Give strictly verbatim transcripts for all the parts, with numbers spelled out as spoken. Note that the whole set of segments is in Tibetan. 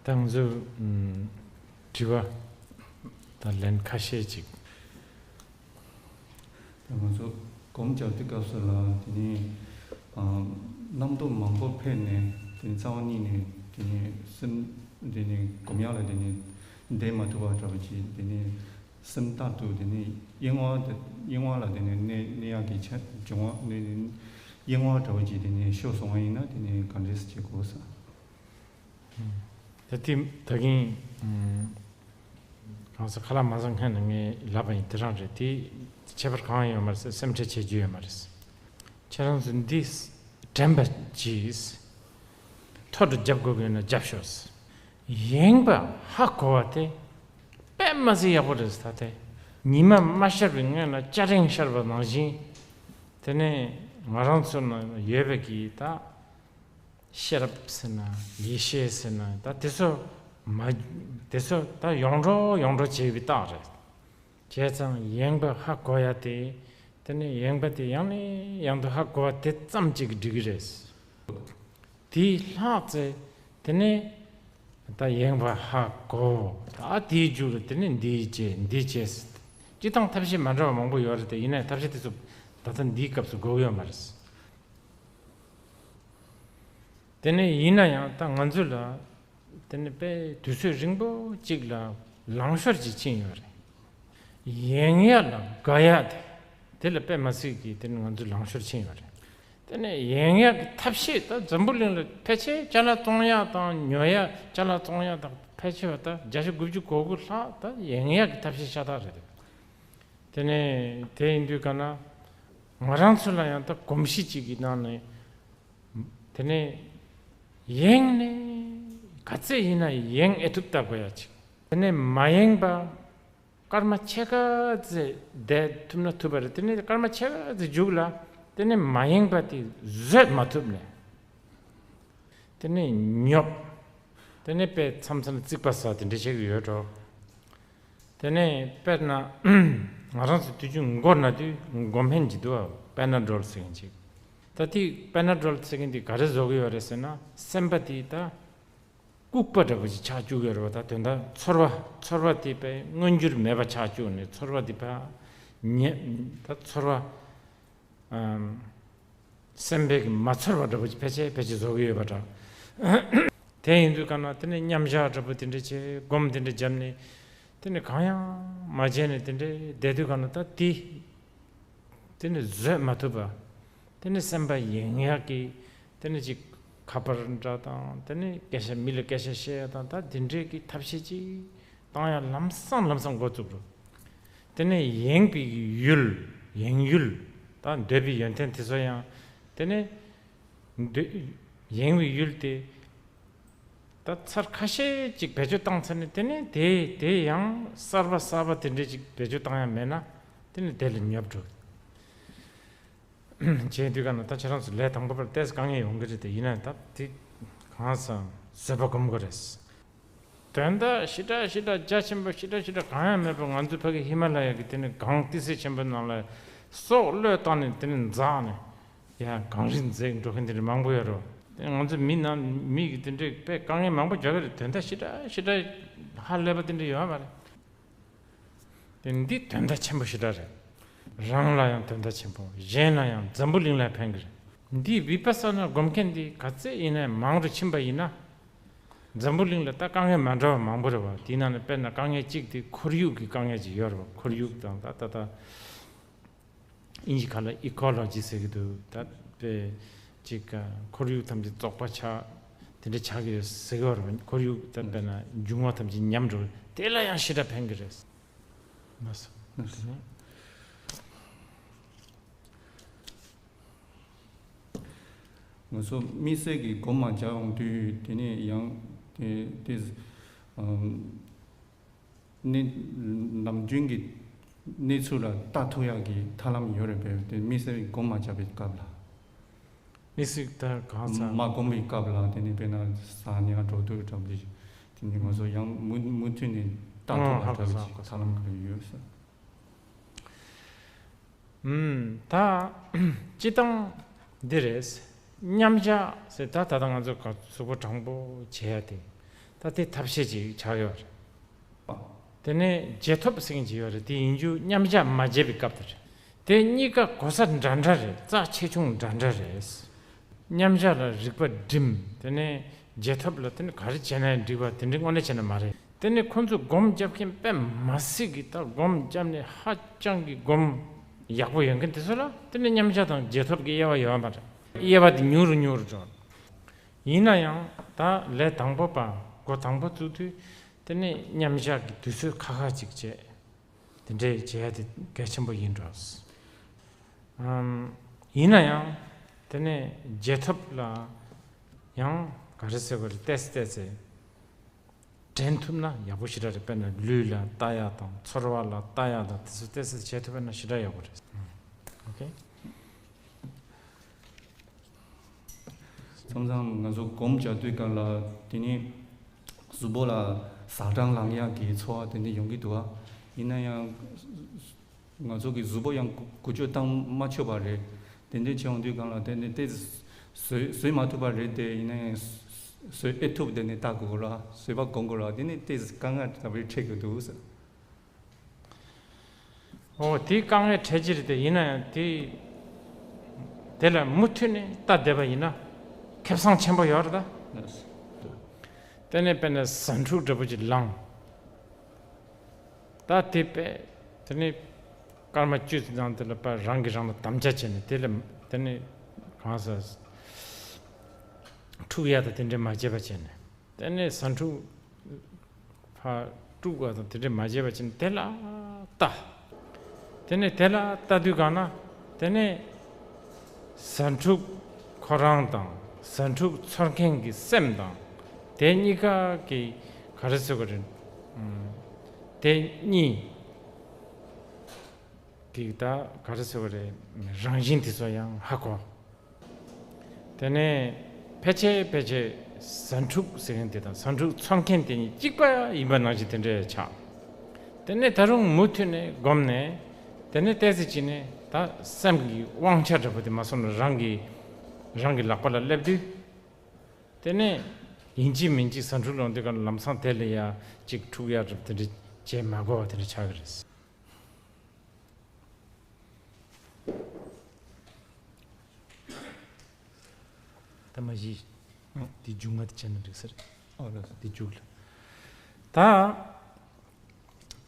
ད་ང་ཚོས་ཨམ་དྲི་བ་དང་ལན་ཁ་ཤས་ཅིག་ད་ང་ཚོ་སྒོམ་རྒྱག་དུས་སྐབས་སུ་ལ་དེ་ནས་ཨ་རྣམ་རྟོག་མང་པོ་འཕེལ་ནས་དེ་ནས་རྩ་བ་ཉིད་ནས་དེ་ནས་སེམས་དེ་ནས་སྒོམ་ཡག་ལ་དེ་ནས་བསྡད་མ་ཐུབ་པ་འདྲ་བོ་ཅིག་དེ་ནས་སེམས་རྟག་ཏུ་དེ་ནས་གཡེང་བ་དེ་གཡེང་བ་ལ་དེ་ནས་གནས་གནས་ཡག་གི་ཆ་འབྱུང་བ་ནས་གཡེང་བ་འདྲ་བོ་ཅིག་དེ་ནས་ཤོར་སོང་བ་ཡིན་ན་དེ་ནས་ག་འདྲས་བྱེད་དགོས་ས། ད་དེ་ད་གིན་གང་ཟེར་ཁ་ལག་མ་ཟ་སྔོན་ནས་ངས་ལབ་པ་ཡིན། དེ་རང་རེད། དེ་ཁྱད་པར་གང་ཡང་ཡོད་མ་རེད། སེམས་ཁྲལ་བྱེད་རྒྱུ་ཡོད་མ་རེད། ཁྱེད་རང་ཚོ་འདི་དྲན་པ་གྱིས་ཐོ་འགྲོ་རྒྱབ་དགོས་ཀྱི་ཡོད་ན་རྒྱབ་ཤོག་ཡེངས་པ་ཧ་གོ་བ་དེ་དཔེ་མ་སྲིད་ཡག་པོ་རེད། ད་དེ་ཉི་མ་མ་ཤར་བའི་སྔོན་ལ་སྐྱ་རེངས་ཤར་བ་ནང་བཞིན། དེ་ནས་ང་རང་ཚོ་ན་ཡོད་པའི་གི་ད་ཤེས་རབ་ཟེར་ན་ཡེ་ཤེས་ཟེར་ན་ད་དེ་ཚོ་མ་དེ་ཚོ་ད་ཡོངས་གྲོགས་ཡོངས་གྲོགས་བྱས་པའི་རྟགས་རེད། བྱས་ཙང་ཡེངས་པ་ཧ་གོ་ཡ་དེ། དེ་ནས་ཡེངས་པ་དེ་ཡང་ནས་ཡང་དུ་ཧ་གོ་བ་དེ་ཙམ་གཅིག་གིས་འགྲིག་གི་རེད། དེའི་ལྷག་ཚེ་དེ་ནས་ད་ཡེངས་པ་ཧ་གོ། ད་དེའི་མཇུག་ལ་དེ་ནས་འདི་བྱས་འདི་བྱས། སྤྱིར་བཏང་ཐབས་ཤེས་མ་འདྲ་བ་མང་པོ་ཡོད་རེད་དེ། ཡིན་ནའི་ཐབས་ཤེས་དེ་ཚོ་ད་ལྟ་འདིའི་སྐབས་སུ་དགོས་ཀྱི་ཡོད་མ་རེད། དེ་ནས་ཡིན་ན་ཡང་ད་ང་ཚོ་ལ་དེ་ནས་དཔེ་དུས་ཚོད་རིང་པོ་གཅིག་ལ་ལང་ཤོར་གྱིས་ཕྱིན་ཡོད་རེད། ཡེངས་ཡག་ལ་དགའ་ཡག་དེ་དེ་ལ་དཔེ་མ་སྲིད་ཀྱི་དེ་ནས་ང་ཚོ་ལང་ཤོར་ཕྱིན་ཡོད་རེད། དེ་ནས་ཡེངས་ཡག་གི་ཐབས་ཤེས་ད་འཛམ་བུ་གླིང་ལ་ཕལ་ཆེར་ཅ་ལག་བཙོང་ཡག་དང་ཉོ་ཡག་ཅ་ལག་བཙོང་ཡག་དང་ཕལ་ཆེར་བ་ད་བརྒྱ་ཆ་དགུ་བཅུ་གོ་དགུ་ལྷག་ད་ཡེངས་ཡག་གི་ཐབས་ཤེས་ཤ་སྟག་རེད། དེ་ནས་དེ་ཡིན་དུས་ག་ན་ང་རང་ཚོ་ལ་ཡང་ད་གོམས་གཤིས་གཅིག་གི་ནང་ནས། དེ་ནས་ཡེངས་ནས་ག་ཚད་ཡིན་ན་ཡེངས་ཨེ་ཐུབ་ལྟ་དགོས་ཡ་ཅིག་དེ་ནས་མ་ཡེངས་པ་སྐར་མ་ཕྱེད་ཀ་ཙམ་བསྡད་ཐུབ་ན་ཐུབ་པ་རེད། དེ་ནས་སྐར་མ་ཕྱེད་ཀ་ཙམ་མཇུག་ལ་དེ་ནས་མ་ཡེངས་པ་དེ་བཟོད་མ་ཐུབ་ནས། དེ་ནས་ཉོབ། དེ་ནས་དཔེ་མཚམས་མཚམས་རྩིག་པ་ཟ་དེ་འདྲ་བྱེད་ཀྱི་ཡོད་འགྲོ། དེ་ནས་དཔེར་ན་ང་རང་ཚོ་དུས་རྒྱུན་མགོ་ན་དུས་མགོ་སྨན་གྱི་འདུག་པ། པེ་ན་ཌོལ་ཟེར་མཁན་ཅིག་ད་དེ་པེ་ན་ཌོལ་ཟེར་མཁན་དེ་ག་རེ་བཟོ་གི་ཡོད་རེད་ཟེར་ན། སེམས་པ་དེ་ད་ལྐུགས་པ་འདྲ་པོ་ཅིག་ཆགས་བཅུག་ཡོད་རེད་པ། ད་དོན་དག་ཚོར་བ་ཚོར་བ་དེ་དཔེ་མངོན་གྱུར་མེད་པ་ཆགས་བཅུག་ནས་ཚོར་བ་དེ་ཕར་ཉེ་ད་ཚོར་བ། ཨམ། སེམས་པའི་གི་མ་ཚོར་བ་འདྲ་པོ་ཅིག་ཕལ་ཆེར་ཕལ་ཆེར་བཟོ་གི་ཡོད་པ་འདྲ། དེ་ཡིན་དུས་ག་ན་དེ་ནས་མཉམ་བཞག་འདྲ་པོ་དེ་འདྲ་བྱས། སྒོམ་དེ་འདྲ་བརྒྱབ་ནས་དེ་ནས་གང་ཡང་མ་བྱས་ནས་དེ་འདྲ་བསྡད་དུས་ག་ན་ད་དེ་དེ་ནས་བཟོད་མ་ཐུབ་པ། དེ་ནས་སེམས་པ་ཡེངས་ཡག་གི་དེ་ནས་ཅིག་ཁ་པར་འདྲ་དང་། དེ་ནས་སྐད་ཆ་མི་ལ་སྐད་ཆ་བཤད་ཡག་དང་། ད་དེ་འདྲའི་གི་ཐབས་ཤེས་ཅིག་བཏང་ཡག་ལམ་སང་ལམ་སང་འགོ་བཙུགས་འགྲོ། དེ་ནས་ཡེངས་པའི་ཡུལ། ཡེངས་ཡུལ། ད་འདོད་པའི་ཡོན་ཏན་དེ་ཚོ་ཡང་དེ་ནས་འདོད་ཡེངས་པའི་ཡུལ་དེ་ད་ཚར་ཁ་ཤས་ཅིག་བེད་སྤྱོད་བཏང་ཚར་ནས། དེ་ནས་དེ་དེ་ཡང་གསར་པ་གསར་པ་དེ་འདྲས་ཅིག་བེད་སྤྱོད་བཏང་ཡག་མེད་ན་དེ་ནས་དེ་ལ་ཉོབ་འགྲོ། བྱས་དུས་ག་ན་ད་ཁྱེད་རང་ཚོ་ལས་དང་པོ་པར་ཏོག་ཙམ་དཀའ་ངལ་ཡོང་གི་རེད་དེ། ཡིན་ན་ད་དེ་གང་ཟག་བཟོད་པ་སྒོམ་དགོས་རེད། དོན་དག་ཞེ་དྲག་ཞེ་དྲག་རྒྱ་ཆེན་པོ་ཞེ་དྲག་ཞེ་དྲག་གང་ཡང་མེད་པར། ང་ཚོ་ཕ་གི་ཧི་མ་ལ་ཡ་གི་དེ་ནས་གངས་ཏི་སེ་ཆེན་པོའི་ནང་ལ་སྲོག་བློས་བཏང་ནས་དེ་ནས་འཛེགས་ནས་ཡ་གངས་རི་འཛེགས་འགྲོ་མཁན་དེ་འདྲ་མང་པོ་ཡོད་རེད། དེ་ང་ཚོ་མི་ནང་མི་གི་དེ་འདྲའི་དཔེ་དཀའ་ངལ་མང་པོ་རྒྱག་གི་རེད། དོན་དག་ཞེ་དྲག་ཞེ་དྲག་ཧ་ལས་པ་དེ་འདྲ་ཡོད་མ་རེད། དེ་འདི་དོན་དག་ཆེན་པོ་ཞེ་དྲག་རེད། རང་ལ་ཡང་དོན་དག་ཆེན་པོ། གཞན་ལ་ཡང་། འཛམ་བུ་གླིང་ལ་ཕན་གི་རེད། འདི་བི་པ་ས་ན་སྒོམ་མཁན་འདི་ག་ཚད་ཡིན་ནའི་མང་རུ་ཕྱིན་པ་ཡིན་ན། འཛམ་བུ་གླིང་ལ་ད་དཀའ་ངལ་མ་འདྲ་བ་མང་པོ་རེད་པ། དེའི་ནང་ནས་དཔེར་ན་དཀའ་ངལ་གཅིག་དེ་ཁོར་ཡུག་གི་དཀའ་ངལ་ཅིག་ཡོད་རེད་པ། ཁོར་ཡུག་དང་ད་ད་ད། དབྱིན་ཇི་ཁ་ལ་ཨི་ཀོ་ལོ་ཇི་ཟེར་གི་འདུག་ད་དཔེ་ཅིག་ཁོར་ཡུག་ཐམས་ཅད་བཙོག་པ་ཆགས་དེ་འདྲ་ཆགས་ཀྱི་ཡོད་ཟེར་གི་ཡོད་རེད་པ། ཁོར་ཡུག་ད་དཔེར་ན་འབྱུང་བ་ཐམས་ཅད་ཉམས་འགྲོ། དེ་ལ་ཡང་ཞེ་དྲག་ཕན་གི་རེད། ལགས་སོ། ང་ཚོ་དམིགས་བསལ་གྱི་སྒོམ་མ་རྒྱག་ཡོང་དུས་དེ་ནས་ཡང་དེ་དེ་ཨམ། གནས་ནམ་རྒྱུན་གྱི་གནས་ཚུལ་ལ་ལྟ་ཐུབ་ཡག་གི་ཐབས་ལམ་ཡོད་རེད་པས། དེ་དམིགས་བསལ་སྒོམ་མ་རྒྱག་པའི་སྐབས་ལ། དམིགས་བསལ་ད་གང་ཟག་མ་སྒོམ་པའི་སྐབས་ལ་དེ་ནས་དཔེར་ན་ཟ་ཉལ་འགྲོ་དུས་འདྲ་པོ་དེ་ནས་ང་ཚོ་ཡང་མུ་མུ་མཐུད་ནས་ལྟ་ཨང་ཐུབ་པ་ཧ་གོ་འདྲ་པོ་སོང་ཅིག་ཧ་གོ་ཐབས་ལམ་ག་རེ་ཡོད་ཟེར། ཨུམ། ད་སྤྱིར་བཏང་འདི་རེད། མཉམ་བཞག་ཟེར་ད་ད་ལྟ་ང་ཚོ་ག་གཟུགས་པོ་དྲང་པོ་བྱེད་ཡ་དེ། ད་ ད་དེ་ཐབས་ཤེས་ཅིག་ཆགས་ཡོད་རེད། དེ་ནས་རྗེས་ཐོབ་ཟེར་མཁན་ཅིག་ཡོད་རེད། དེ་ཡིན་རྒྱུ་མཉམ་བཞག་མ་བྱས་པའི་སྐབས་དེ་རེད། དེ་གཉིས་ཀ་གོ་ས་འདྲ་འདྲ་རེད། རྩ་ཆེ་ཆུང་འདྲ་འདྲ་རེད། མཉམ་བཞག་ལ་རིག་པ་སྒྲིམ། དེ་ནས་རྗེས་ཐོབ་ལ་དེ་ནི་ག་རེ་བྱས་ན་ཡང་འགྲིག་པ་དེ་འདྲའི་དངོས་གནས་བྱས་ན་མ་རེད། དེ་ནི་ཁོང་ཚོས་སྒོམ་རྒྱབ་མཁན་དཔེ་མ་སྲིད་ཀྱི། ད་སྒོམ་བརྒྱབ་ནས་ཧ་ཅང་གི་སྒོམ་ཡག་པོ་ཡོད་མཁན་དེ་ཚོ་ལ་དེ་ནི་མཉམ་བཞག་དང་རྗེས་ཐོབ་ཀྱི་དབྱེ་བ་ཡོད་མ་རེད། དབྱེ་བ་དེ་ཉུང་རུ་ཉུང་རུ་འགྲོ། ཡིན་ན་ཡང་ད་ལས་དང་པོ་པ་འགོ་དང་པོ་བཙུགས་དུས་དེ་ནི་མཉམ་བཞག་གི་དུས་ཚོད་ཁ་ཁ་ཅིག་བྱས། དེ་འདྲའི་བྱེད་ཡ་དེ་གལ་ཆེན་པོ་ཡིན་འགྲོ། ཨམ། ཡིན་ན་ཡང་དེ་ནས་རྗེས་ཐོབ་ལ་ཡང་ག་རེ་ཟེར་དགོས་རེད། ཏོག་ཙམ་ཏོག་ཙམ་འདྲེན་ཐུབ་ན་ཡག་པོ་ཞེ་དྲག་རེད། དཔེར་ན་ལུས་ལ་ལྟ་ཡ་དང་ཚོར་བ་ལ་ལྟ་ཡ་དང་དེ་ཚོ་ཏོག་ཙམ་བྱེད་ཐུབ་པ་ན་ཞེ་དྲག་ཡག་པོ་རེད། ཨོ་ཁེ། མཚམས་མཚམས་ང་ཚོ་སྒོམ་རྒྱག་དུས་སྒང་ལ་དེ་ནི་གཟུགས་པོ་ལ་ཟ་གྲང་ལངས་ཡག་གི་ཚོར་བ་དེ་འདྲ་ཡོང་གི་འདུག་ཨ། ཡིན་ན་ཡང་ང་ཚོ་གི་གཟུགས་པོ་ཡང་འགུལ་སྐྱོད་བཏང་མ་ཆོག་པ་རེད། དེ་འདྲ་བྱས་ཡོང་དུས་སྒང་ལ་དེ་ནི་ཏོག་ཙམ་བཟོད་བཟོད་མ་ཐུབ་པ་རེད། དེ་ཡིན་ན་ཡང་བཟོད་ཨེ་ཐུབ། དེ་ནི་ལྟ་དགོས་ལ་བཟོད་པ་སྒོམ་དགོས་ལ་དེ་ནི་ཏོག་ཙམ་དཀའ་ངལ་འདྲ་པོ་འཕྲད་ཀྱི་འདུག་ཟེར། ཨོ་དེའི་དཀའ་ངལ་འཕྲད་ཀྱི་རེད་དེ། ཡིན་ན་ཡང་དེ་དེ་ལ་མུ་མཐུད་ནས་ལྟ་བསྡད་པ་ཡིན་ན་ཁེ་བཟང་ཆེན་པོ་ཡོད་རེད་ད། དེ་ནས་དཔེར་ན་ཟ་འཕྲུག་འདྲ་པོ་ཅིག་ལངས། ད་དེ་པས་དེ་ནས་སྐར་མ་བཅུ་ཙམ་དེ་ལ་པ་རང་གིས་རང་ལ་དམ་བཅའ་བྱས་ནས་དེ་ལ་དེ་ནས་གང་ཟག་འཁྲུག་ཡ་ད་དེ་འདྲས་མ་བྱས་པ་བྱས་ནས། དེ་ནས་ཟ་འཕྲུག་ཕར་དཀྲུག་པ་དང་དེ་འདྲས་མ་བྱས་པ་བྱས་ནས་དེ་ལ་ལྟ། དེ་ནས་དེ་ལ་ལྟ་དུས་གང་ན་དེ་ནས་ཟ་འཕྲུག་ཁོ་རང་དང་ཟ་འཕྲུག་ཚོར་མཁན་གྱི་སེམས་དང་དེ་གཉིས་ཀ་གི་ག་རེ་ཟེར་དགོས་རེད། ཨམ། དེ་གཉིས་ཀྱི་ད་ག་རེ་ཟེར་དགོས་རེད། རང་བཞིན་དེ་ཚོ་ཡང་ཧ་གོ། དེ་ནས་ཕལ་ཆེར་ཕལ་ཆེར་ཟ་འཕྲུག་ཟེར་མཁན་དེ་དང་ཟ་འཕྲུག་ཚོར་མཁན་དེ་གཉིས་གཅིག་པ་ཡིན་པ་ནང་བཞིན་དེ་འདྲ་ཆགས། དེ་ནས་ད་རུང་མུ་མཐུད་ནས་བསྒོམས་ནས་དེ་ནས་ཏོག་ཙམ་ཅིག་ནས་ད་སེམས་ཀྱི་དབང་ཆ་འདྲ་པོ་དེ་མ་སོང་ན་རང་གི་རང་གི་ལག་པ་ལ་སླེབས་དུས། དེ་ནས་ཡིན་གཅིག་མིན་གཅིག་ཟ་འཕྲུག་ལངས་དུས་ག་ལམ་སང་དེ་ལ་ཡ་གཅིག་འཁྲུག་ཡ་འདྲ་པོ་དེ་འདྲ་བྱེད་མ་དགོས་པ་དེ་འདྲ་ཆགས་ཀྱི་རེད། ད་མ་གཞི། ཨང་། འདི་མཇུག་མ་དེ་བྱས་ན་འགྲིག་ས་རེད། ཨོ་ལགས་སོ། འདི་མཇུག་ལ། ད་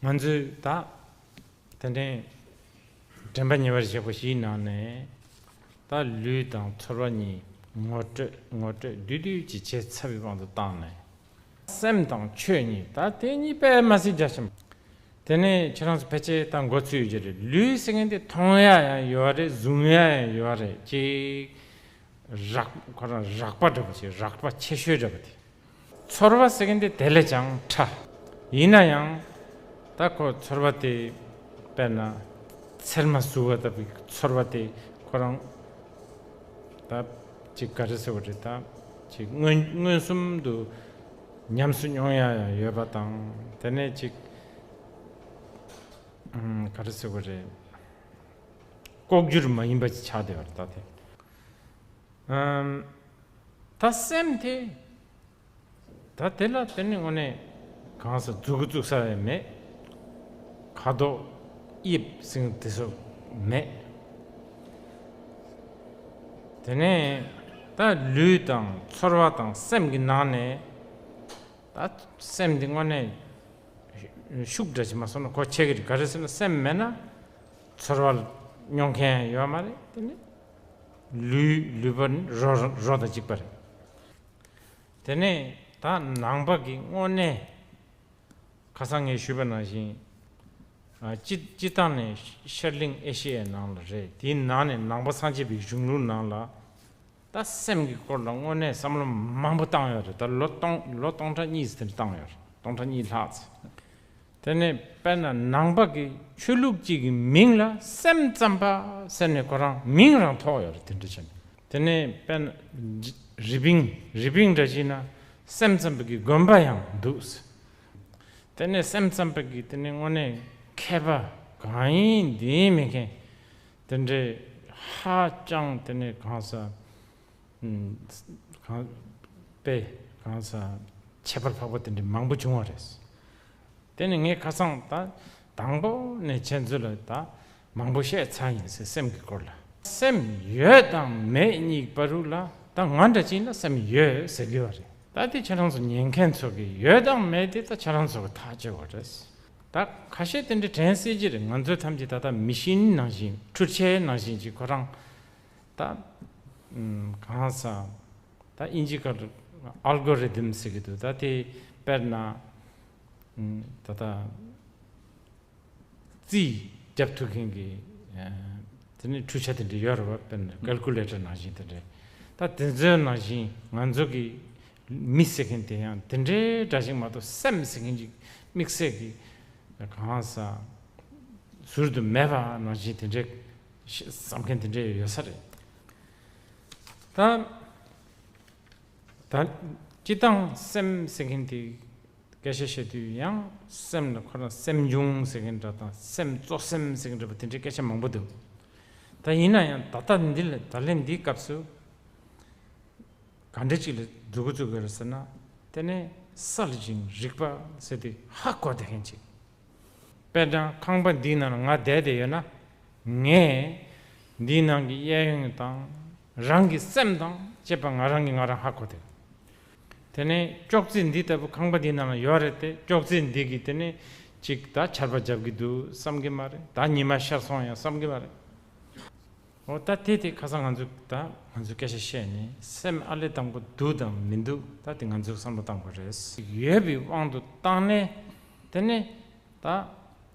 ང་ཚོས་ད་དེ་འདྲའི་དྲན་པ་ཉེ་བར་བཞག་པ་ཞིག་ནང་ནས་ད་ལུས་དང་ཚོར་བ་གཉིས་ངོ་སྤྲོད་ངོ་སྤྲོད་བསྡུས་བསྡུས་ཀྱི་བྱས་ཚར་བའི་དབང་དུ་བཏང་ནས། སེམས་དང་ཆོས་གཉིས། ད་དེ་གཉིས་དཔེ་མ་སྲིད་རྒྱ་ཆེན་པོ། དེ་ནས་ཁྱེད་རང་ཚོ་ཕལ་ཆེར་ད་མགོ་ཚོས་ཡོད་ཀྱི་རེད། ལུས་ཟེར་མཁན་དེ་མཐོང་ཡ་ཡང་ཡོད་རེད། གཟུང་ཡ་ཡང་ཡོད་རེད། ཅིག་རགས་ཁོ་རང་རགས་པ་འདྲ་པོ་ཅིག་རགས་པ་ཆེ་ཤོས་འདྲ་པོ་དེ། ཚོར་བ་ཟེར་མཁན་དེ་དེ་ལས་ཀྱང་ཕྲ། ཡིན་ན་ཡང་ད་ཁོ་ཚོར་བ་དེ་དཔེར་ན་ཚེར་མ་ཟུག་པ་ལྟ་བུའི་ཚོར་བ་དེ་ཁོ་རང་ད་ཅིག་ག་རེ་ཟེར་བ་རེད། ད་ཅིག་མངོན་མངོན་སུམ་དུ་ཉམས་སུ་མྱོང་ཡ་ཡང་ཡོད་པ་དང་། དེ་ནས་ཅིག་ཨམ། ག་རེ་ཟེར་བ་རེད། ལྐོག་གྱུར་མ་ཡིན་པ་ཅིག་ཆགས་བསྡད་པ་རེད་ད་དེ། ཨམ། ད་སེམས་དེ། ད་དེ་ལ་དེ་ནི་དངོས་གནས་གང་ཟག་མཛུབ་གུ་བཙུགས་ས་ཡང་མེད། ཁ་དོག་དབྱིབས་ཟེར་དེ་ཚོ་མེད། དེ་ནས་ད་ལུས་དང་ཚོར་བ་དང་སེམས་ཀྱི་ནང་ནས་ད་སེམས་འདི་དངོས་གནས་ཤུགས་འདྲ་ཞིག་མ་སོང་ན་གོ་ཆོད་ཀྱི་རེད། ག་རེ་ཟེར་ན་སེམས་མེད་ན་ཚོར་བ་མྱོང་མཁན་ཡོད་མ་རེད། དེ་ནི་ལུས་ལུས་པོ་ནི་རོ་རོ་དང་གཅིག་པ་རེད། དེ་ནས་ད་ནང་པ་གི་དངོས་གནས་ཁ་སང་ངས་ཞུས་པ་ནང་བཞིན། ཨ། སྤྱི་སྤྱི་བཏང་ནས་ཤར་གླིང་ཨེ་ཤི་ཡའི་ནང་ལ་རེད། དེའི་ནང་ནས་ནང་པ་སངས་རྒྱས་པའི་གཞུང་ལུགས་ནང་ལ་ད་སེམས་ཀྱི་སྐོར་ལ་དངོས་གནས་བསམ་བློ་མང་པོ་བཏང་ཡོད་རེད། ད་ལོ་སྟོང་ལོ་སྟོང་ཕྲག་གཉིས་ཙམ་དེ་འདྲ་བཏང་ཡོད་རེད། སྟོང་ཕྲག་གཉིས་ལྷག་ཙམ། དེ་ནས་དཔེར་ན་ནང་པ་གི་ཆོས་ལུགས་གཅིག་གི་མིང་ལ་སེམས་ཙམ་པ་ཟེར་ནས་ཁོ་རང་མིང་རང་ཐོགས་ཡོད་རེད། དེ་འདྲ་བྱས་ནས། དེ་ནས་དཔེར་ན་རི་པིན་རི་པིན་འདྲ་བྱས་ན་སེམས་ཙམ་པ་གི་དགོན་པ་ཡང་འདུག། དེ་ནས་སེམས་ཙམ་པ་གི་དེ་ནས་དངོས་གནས་མཁས་པ་གང་ཡིན་འདི་ཡིན་མེད་མཁན་དེ་འདྲའི་ཧ་ཅང་དེ་ནས་གང་ཟག་ཨུམ། གང་དཔེ་གང་ཟག་ ཁྱད་པར་འཕགས་པ་དེ་འདྲ་མང་པོ་བྱུང་བ་རེད། དེ་ནི་ངས་ཁ་སང་ད་དང་པོ་ནས་ཁྱེད་ཚོ་ལ་ད་མང་པོ་བཤད་ཚར་ཡིན་ཟེར། སེམས་ཀྱི་སྐོར་ལ། སེམས་ཡོད་དང་མེད་གཉིས་བར་རུ་ལ་ད་ང་འདྲ་ཅིག་ལ་སེམས་ཡོད་ཟེར་གི་བ་རེད། ད་དེ་ཁྱེད་རང་ཚོ་ཉན་མཁན་ཚོ་གི་ཡོད་དང་མེད་དེ་ད་ཁྱེད་རང་ཚོ་གི་ཐག་གཅོད་པ་རེད། ད་ཁ་ཤས་དེ་འདྲ་དྲན་སྲིད་ཀྱི་རེད། ང་ཚོ་ཐམས་ཅད་ད་ལྟ་མི་ཤིན་ནང་བཞིན། འཕྲུལ་ཆས་ནང་བཞིན་གྱི་ཁོ་རང་ད་ཨམ་གང་ཟག་ད་དབྱིན་ཇི་སྐད་ཨལ་གོ་རི་དམ་ཟེར་གི་འདུག་ད་དེ་དཔེར་ན་ཨམ་ད་ལྟ་རྩིས་རྒྱབ་ཐུབ་མཁན་གྱི་ཨ་དེ་ནི་འཕྲུལ་ཆས་དེ་འདྲ་ཡོད་རེད་བ། དཔེར་ན་ཀལ་ཀུ་ལེ་ཊར་ནང་བཞིན་དེ་འདྲ། ད་དེ་ཚོའི་ནང་བཞིན་ང་ཚོ་གི་མི་ཟེར་མཁན་དེ་ཡང་དེ་འདྲའི་འདྲ་ཞིག་མ་གཏོགས། སེམས་ཟེར་མཁན་ཅིག་དམིགས་བསལ་གྱི་གང་ཟག་ཟུར་དུ་མེད་པ་ནང་བཞིན་དེ་འདྲའི་བསམ་མཁན་དེ་འདྲའི་ཡོད་ས་རེད། ད་ད་སྤྱིར་བཏང་སེམས་ཟེར་མཁན་དེ་སྐད་ཆ་བཤད་དུས་ཡང་སེམས་ལ་ཁོ་རང་སེམས་བྱུང་ཟེར་མཁན་འདྲ་དང་། སེམས་གཙོ་སེམས་ཟེར་མཁན་འདྲ་པོ་དེ་འདྲའི་སྐད་ཆ་མང་པོ་འདུག་ད་ཡིན་ན་ཡང་ད་ལྟ་འདི་ལ་ད་ལན་འདིའི་སྐབས་སུ་ག་འདྲ་ཅིག་ལ་འཛུགས་འགོ་བཙུགས་དགོས་རེད་ཟེར་ན། དེ་ནས་གསལ་ཞིང་རིག་པ་ཟེར་དུས་ཧ་གོ་བསྡད་མཁན་ཅིག་དཔེར་ན་ཁང་པ་འདིའི་ནང་ལ་ང་བསྡད་བསྡད་ཡོད་ན། ངས་འདིའི་ནང་གི་གཡས་གཡོན་དང་རང་གི་སེམས་དང་བཅས་པ་ང་རང་གིས་ང་རང་ཧ་གོ་བསྡད། དེ་ནས་ཅོག་ཙེ་འདི་ལྟ་བུ་ཁང་པ་འདིའི་ནང་ལ་ཡོད་རེད་དེ། ཅོག་ཙེ་འདི་གིས་དེ་ནས་ཅིག་ད་ཆར་པ་རྒྱབ་ཀྱི་འདུག་བསམ་གྱི་མ་རེད། ད་ཉི་མ་ཤར་སོང་ཡང་བསམ་གྱི་མ་རེད། འོ་ད་དེ་དེ་ཁ་སང་ང་ཚོས་ད་ང་ཚོས་སྐད་ཆ་བཤད་ནས་སེམས་ཨ་ལས་དང་པོ་འདུག་དང་མི་འདུག་ད་དེ་ང་ཚོས་བསམ་བློ་བཏང་དགོས་རེད། ཡོད་པའི་དབང་དུ་བཏང་ནས་དེ་ནས་ད་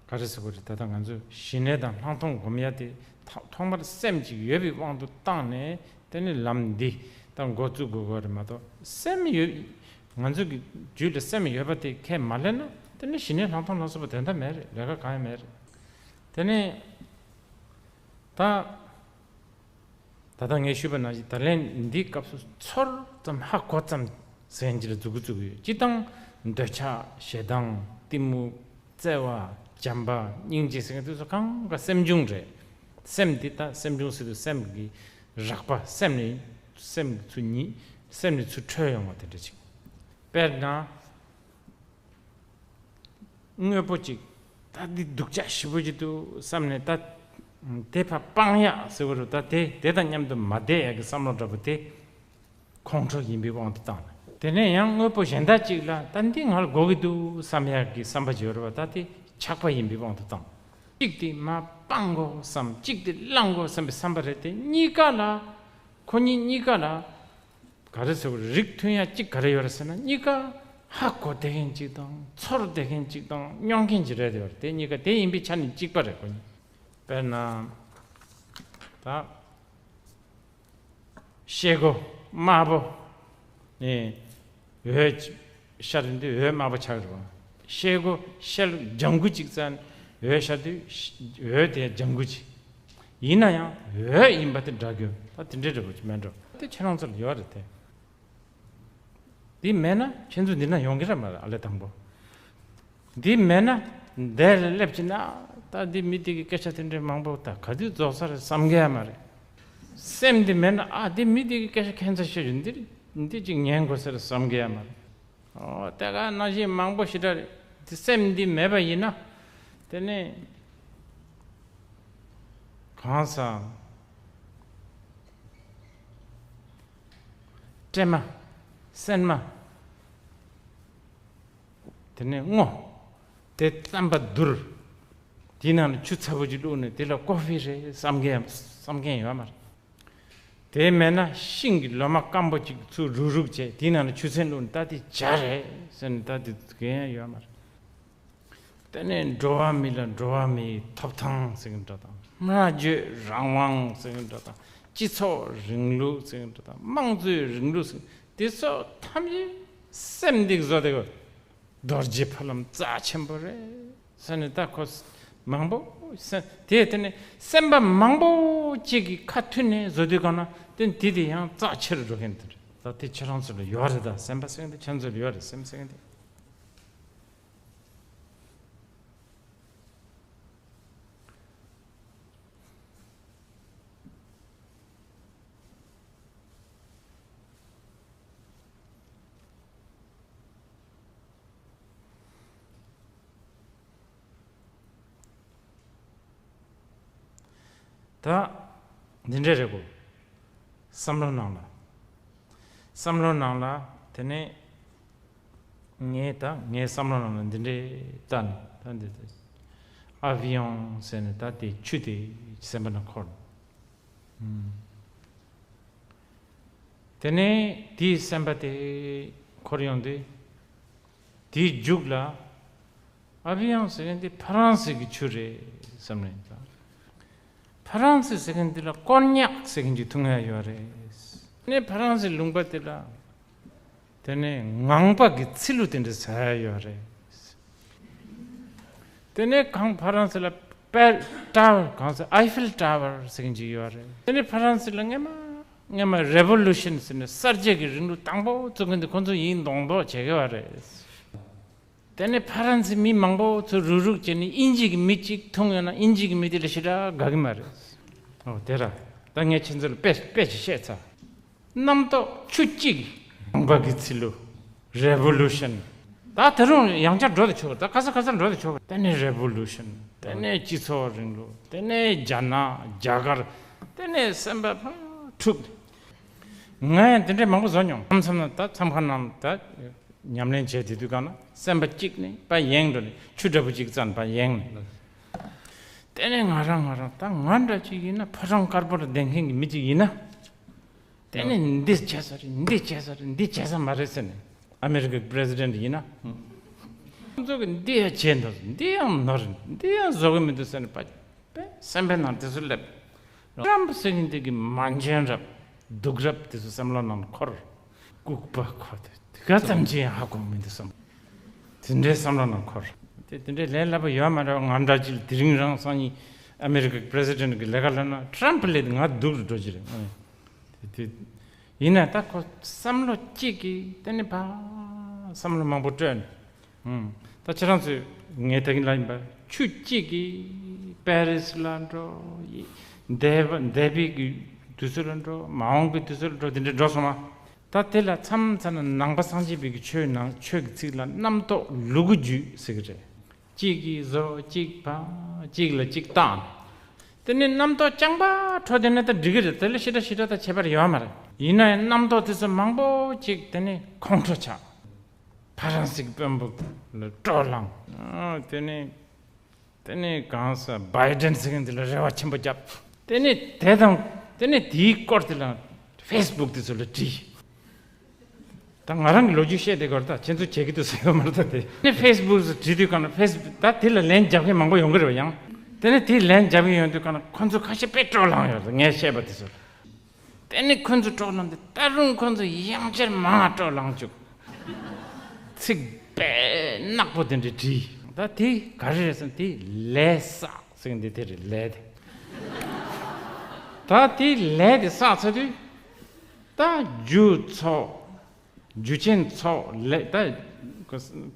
ག་རེ་ཟེར་དགོས་རེད། ད་ལྟ་ང་ཚོས་ཞི་གནས་དང་ལྷག་མཐོང་སྒོམ་ཡ་དེ་ཐ་ཐོག་མར་སེམས་ཅིག་ཡོད་པའི་དབང་དུ་བཏང་ནས་དེ་ནས་ལམ་འདི་ད་འགོ་བཙུགས་དགོས་དགོས་རེད་མ་གཏོགས། སེམས་ཡོད། ང་ཚོ་གི་རྒྱུད་ལ་སེམས་ཡོད་པ་དེ་ཁས་མ་ལེན་ན་དེ་ནས་ཞི་གནས་ལྷག་མཐོང་ལ་སོགས་པ་དོན་དག་མེད་རེད། ལས་ཀ་གང་ཡང་མེད་རེད། དེ་ནས་ད་ད་ལྟ་ངས་ཞུས་པ་ནང་བཞིན་ད་ལན་འདིའི་སྐབས་སུ་ཚོར་ཙམ་ཧ་གོ་ཙམ་ཟེར་མཁན་ཅིག་ལ་འཛུགས་འགོ་བཙུགས་ཡོད། སྤྱིར་བཏང་འདོད་ཆགས། ཞེ་སྡང་། གཏི་མུག། བརྩེ་བ། བྱམས་པ། སྙིང་རྗེ་ཟེར་མཁན་དེ་ཚོ་གང་ག་སེམས་བྱུང་རེད། སེམས་འདི་ད་སེམས་བྱུང་ཟེར་དུས་སེམས་ཀྱི་རགས་པ། སེམས་ནས་སེམས་ཚུར་ཉིད་སེམས་ནས་ཚུར་འཕྲོས་ཡོང་བ་དེ་འདྲ་ཅིག་དཔེར་ན། དངོས་པོ་ཅིག་ད་འདི་སྡུག་ཅག་ཞེ་པོ་ཅིག་འདུག་བསམ་ནས་ད་དེ་ཕར་སྤང་ཡག་ཟེར་བ་རུ། ད་དེ་དེ་དང་མཉམ་དུ་མ་བསྡད་ཡག་གི་བསམ་བློ་འདྲ་པོ་དེ་ཁོང་ཁྲོ་ཡིན་པའི་དབང་དུ་བཏང་ནས། དེ་ནས་ཡང་དངོས་པོ་གཞན་དག་ཅིག་ལ་ད་འདི་ང་ལ་དགོས་ཀྱི་འདུག་བསམ་ཡག་གི་བསམ་པ་ཅིག་ཡོད་རེད་བ། ད་དེ་ཆགས་པ་ཡིན་པའི་དབང་དུ་བཏང་། གཅིག་དེ་མར་སྤང་དགོས་བསམ། གཅིག་དེ་བླང་དགོས་བསམ་པའི་བསམ་པ་རེད་དེ། གཉིས་ཀ་ལ་ཁོ་གཉིས་གཉིས་ཀ་ལ་ག་རེ་ཟེར་བ་རེད། རིགས་མཐུན་ཡ་གཅིག་ག་རེ་ཡོད་རེད་ཟེར་ན། གཉིས་ཀ་ཧ་གོ་བསྡད་མཁན་གཅིག་དང་ཚོར་བསྡད་མཁན་གཅིག་དང་མྱོང་མཁན་གཅིག་རེད་དེ། དེ་གཉིས་ཀ་དེ་ཡིན་པའི་ཆ་ནས་གཅིག་པ་རེད། ཁོ་གཉིས། དཔེར་ན་ད་ཤེལ་སྒོ་དམར་པོ་ནས་འོད་ཤར་དུས་འོད་དམར་པོ་ཆགས་རེད་བ། ཤེལ་སྒོ་ཤེལ་ལྗང་གུ་གཅིག་བཙལ་ནས་འོད་ཤར་དུས་འོད་དེ་ལྗང་གུ་གཅིག་ཡིན་ན་ཡང་འོད་ཡིན་པ་དེ་འདྲ་གི། ད་དེ་འདྲའི་འདྲ་པོ་ཅིག་མེད་འགྲོ། དེ་ཁྱེད་རང་ཚོ་ལ་ཡོད་རེད་དེ། འདི་མེད་ན་ཁྱེད་ཚོ་འདི་ན་ཡོང་གི་རེད་མ་རེད། ཨ་ལས་དང་པོ་འདི་མེད་ན་འདི་ལ་སླེབས་ཀྱི་ན། ད་འདི་མི་འདི་གི་སྐད་ཆ་དེ་འདྲའི་མང་པོ་ད་ག་དུས་རྫོགས་ས་རེད་བསམ་གི་ཡ་མ་རེད། སེམས་འདི་མེད་ན། ཨ་འདི་མི་འདི་གི་སྐད་ཆ་ཁྱད་མཚར་ཤོས་རེད། འདི་འདི་ཅིག་ཉན་དགོས་ས་རེད་བསམ་གི་ཡ་མ་རེད། ཨོ་དེ་ག་ནང་བཞིན་མང་པོ་ཞེ་དྲག་རེད། དེ་སེམས་འདི་མེད་པ་ཡིན་ན་དེ་ནས་གང་ཟག་སྲན་མ། སྲན་མ། དེ་ནས་སྔོ། དེ་རྩམ་པ་བསྡུར། དེའི་ནང་ལ་ཆུ་ཚ་པོ་ཅིག་བླུགས་ནས་དེ་ལ་ཀོ་ཧྥི་རེད་བསམ་མཁན་བསམ་མཁན་ཡོད་མ་རེད། དེ་མེད་ན་ཤིང་གི་ལོ་མ་སྐམ་པོ་ཅིག་ཚུར་རུག་རུག་བྱས། དེའི་ནང་ལ་ཆུ་ཚན་བླུགས་ནས་ད་དེ་ཇ་རེད་ཟེར་ནས་ད་དེ་གན་ཡང་ཡོད་མ་རེད། དེ་ནས་འགྲོ་བ་མི་ལ་འགྲོ་བ་མིའི་ཐོབ་ཐང་ཟེར་གྱི་འདྲ་དང་། སྨྲ་བརྗོད་རང་དབང་ཟེར་གྱི་འདྲ་དང་། སྤྱི་ཚོགས་རིང་ལུགས་ཟེར་གྱི་འདྲ་དང་། དམངས་གཙོའི་རིང་ལུགས་ཟེར། དེ་ཚོ་ཐམས་ཅད་སེམས་འདི་གིས་བཟོས་ཏེ། རྡོ་རྗེ་ཕ་ལམ་རྩ་ཆེན་པོ་རེད་ཟེར་ནས་ད་ཁོ་མང་པོ་ཟེར། དེ་དེ་ནས་སེམས་པ་མང་པོ་ཅིག་གི་ཁ་མཐུན་ནས་བཟོ་དུས་གང་ན་དེ་དེ་དེ་ཡང་རྩ་ཆེ་རུ་འགྲོ་མཁན་དེ་རེད། ད་དེ་ཁྱེད་རང་ཚོ་ལ་ཡོད་རེད། ད་སེམས་པ་ཟེར་མཁན་དེ་ཁྱེད་ཚོ་ལ་ཡོད་རེད། སེམས་ཟེར་མཁན་དེ། ད་འདི་འདྲས་རེད་གོ། བསམ་བློ་ནང་ལ། བསམ་བློ་ནང་ལ། དེ་ནས་ངས་ད་ངའི་བསམ་བློ་ནང་ལ་འདི་འདྲས་ལྟ་ནས། ད་འདི་ད་ཨ་བི་ཡོང་ཟེར་ནས། ད་དེ་ཆུ་དེ་སེམས་པ་ནང་འཁོར། ཨུམ། དེ་ནས་དེའི་སེམས་པ་དེ་འཁོར་ཡོང་དུས། དེའི་མཇུག་ལ། ཨ་བི་ཡང་ཟེར་མཁན་དེ་ཕ་རན་སི་གི་ཆུ་རེད་བསམ་ནས་ད། ཕ་རན་སི་ཟེར་མཁན་དེ་ལ་ཀོན་ཉག་ཟེར་མཁན་ཅིག་འཐུང་ཡ་ཡོད་རེད། དེ་ནས་ཕ་རན་སི་ལུང་པ་དེ་ལ། དེ་ནས་ངང་པ་གི་ཚི་ལུ་དེ་འདྲ་ཟ་ཡ་ཡོད་རེད། དེ་ནས་གང་ཕ་རན་སི་ལ་པེལ་ཊ་ཝར། གང་ཟེར། ཨའི་ཧྥིལ་ཊ་ཝར་ཟེར་མཁན་ཅིག་ཡོད་རེད། དེ་ནས་ཕ་རན་སི་ལ་སྔན་མ་སྔན་མ་རེ་བོ་ལུ་ཤན་ཟེར་ནས་གསར་བརྗེ་གི་རིང་ལུགས་དང་པོ་བཙུགས་མཁན་དེ་ཁོང་ཚོ་ཡིན་མདོག་མདོག་བྱེད་ཀྱི་ཡོད་རེད། དེ་ནས་ཕ་རན་སི་མི་མང་པོ་ཚོ་རུག་རུག་བྱས་ནས་དབྱིན་ཇི་གི་མི་གཅིག་འཐུང་ཡོང་ན་དབྱིན་ཇི་གི་མི་དེ་ལ་ཞེ་དྲག་དགའ་གི་མ་རེད། ཨོ་དེ་ར། ད་ངས་ཁྱེད་ཚོ་ལ་དཔེ་དཔེ་ཅིག་བཤད་ཚར། རྣམ་རྟོག་ཆུ་གཅིག། ངང་པ་གི་ཚི་ལུ། རེ་བོ་ལུ་ཤན། ད་ད་རུང་ཡང་བསྐྱར་འགྲོ་དུ་ཆོག་ད་ག་ས་ག་སར་འགྲོ་དུ་ཆོག་དེ་ནས་རེ་བོ་ལུ་ཤན། དེ་ནས་སྤྱི་ཚོགས་རིང་ལུགས། དེ་ནས་རྒྱ་ནག་རྒྱ་གར། དེ་ནས་སེམས་པ་ཕར་འཁྲུག་ང་ཡང་དེ་འདྲའི་མང་པོ་བཟོ་མྱོང་། མཚམས་མཚམས་ན་ད་མཚམས་ཁང་ནང་ད་ཉམས་ལེན་བྱས་བསྡད་དུས་གང་ན་སེམས་པ་གཅིག་ནས་ཕར་ཡེངས་འགྲོ་ནས་ཆུ་འདྲ་པོ་གཅིག་བཙལ་ནས་ཕར་ཡེངས་ནས། དེ་ནས་ང་རང་ང་རང་ད་ང་འདྲ་ཅིག་ཡིན་ན། ཕོ་བྲང་དཀར་པོ་ལ་བསྡད་མཁན་གྱི་མི་གཅིག་ཡིན་ན། དེ་ནས་འདི་བྱས་ས་རེད། འདི་བྱས་ས་རེད། འདི་བྱས་ས་མ་རེད་ཟེར་ནས། ཨ་མེ་རི་ཀའི་པི་རེ་སི་ཌེན་ཊི་ཡིན་ན། ཁོང་ཚོ་གིས་འདི་ཡང་བྱས་འདུག་འདི་ཡང་ནོར། འདི་ཡང་བཟོ་གི་མི་འདུག་ཟེར་ནས་པ། པས་སེམས་པའི་ནང་དེ་ཚོ་སླེབས། ཊྲམ་ཕ་ཟེར་མཁན་དེ་གི་མ་འཇོན་རབས་སྡུག་རབས་དེ་ཚོ་སེམས་ལོ་ནང་འཁོར། ལྐུགས་པ་ཁོ་དེ་དེ་ག་ཙམ་གྱིས་ཡང་ཧ་གོ་མི་འདུག་བསམ། དེ་འདྲའི་བསམ་བློ་ནང་འཁོར། དེ་དེ་འདྲའི་ལས་སླ་པོ་ཡོད་མ་རེད། ང་འདྲ་ཅིག་དེ་རིང་རང་སང་ཉིན་ཨ་མེ་རི་ཀའི་པི་རེ་སི་ཌེན་ཊི་གི་ལས་ཀ་ལབ་ན་ཊྲམ་ཕ་ལས་ང་སྡུག་རུ་འགྲོ་གི་རེད། དེ་དེ་ཡིན་ན་ད་ཁོ་བསམ་བློ་གཅིག་གིས་དེ་ནས་ཕར་བསམ་བློ་མང་པོ་སྤྲོས་ནས། ཨུམ། ད་ཁྱེད་རང་ཚོས་ངས་ད་གིན་ལབ་ཡིན་པ། ཆུ་གཅིག་གིས་པེ་རི་སི་ལ་འགྲོ། འདས་པ་འདས་པའི་གི་དུས་ཚོད་ལ་འགྲོ། མ་འོངས་པའི་དུས་ཚོད་ལ་འགྲོ། དེ་འདྲ་འགྲོ་སོང་བ། ད་དེ་ལ་མཚམས་མཚམས་ན་ནང་པ་སངས་རྒྱས་པའི་གི་ཆོས་ནང་ཆོས་ཀྱི་ཚིག་ལ་རྣམ་རྟོག་ལུ་གུ་རྒྱུད་ཟེར་གི་རེད། གཅིག་གིས་བཟོ། གཅིག་ཕ། གཅིག་ལ་གཅིག་བཏང་། དེ་ནས་རྣམ་རྟོག་རྐྱང་པ་འཕྲོ་བསྡད་ན་ད་འགྲིག་གི་རེད། དེ་ལ་ཞེ་དྲག་ཞེ་དྲག་ད་ཁྱད་པར་ཡོད་མ་རེད། ཡིན་ན་ཡང་རྣམ་རྟོག་དེ་ཚོ་མང་པོ་ཅིག་དེ་ནས་ཁོང་ཁྲོ་ཆགས། ཕ་རན་སི་གི་དཔོན་པོ་ལ་སྤྲོ་ལངས། ཨ། དེ་ནས་དེ་ནས་གང་ཟེར། བྷའི་ཌེན་ཟེར་མཁན་དེ་ལ་རེ་བ་ཆེན་པོ་བརྒྱབ། དེ་ནས་དེ་དང་དེ་ནས་དེའི་སྐོར་དེ་ལ་ཕེ་སི་བུག་དེ་ཚོ་ལ་བྲིས། ད་ང་རང་གི་ལོ་རྒྱུས་བཤད་བསྡད་ཀྱི་ཡོད་རེད། ད་ཁྱེད་ཚོ་བྱེད་ཀྱི་འདུག་ཟེར་ཡོད་མ་རེད། ད་དེ་ནས་ཕེ་སི་བུག་སུ་བྲིས་དུས་གང་ན་ཕེ་སི་བུག་ད་དེ་ལ་ལན་རྒྱབ་མཁན་མང་པོ་ཡོང་གི་རེད་པ། ཡང་དེ་ནས་དེ་ལན་རྒྱབ་མཁན་ཡོང་དུས་གང་ན་ཁོ་ཚོ་ཁ་ཤས་དཔེ་སྤྲོ་ལངས་ཡོད་རེད། ངས་བཤད་པ་དེ་ཚོ། དེ་ནས་ཁོ་ཚོ་སྤྲོ་ལངས་ཏེ་ད་རུང་ཁོ་ཚོ་ཡང་བསྐྱར་མང་སྤྲོ་ལངས་བཅུག་ཚིག་དཔེ་ནག་པོ་དེ་འདྲ་བྲིས། ད་དེ་ག་རེ་རེད་ཟེར་ན་དེ་ལས་བསགས་ཟེར་གི་འདི་དེ་རེད། ལས་དེ། ད་དེ་ལས་དེ་བསགས་ཚར་དུས། ད་རྒྱུ་ཚོགས། རྒྱུ་ཅན་ཚོགས་ལས། ད་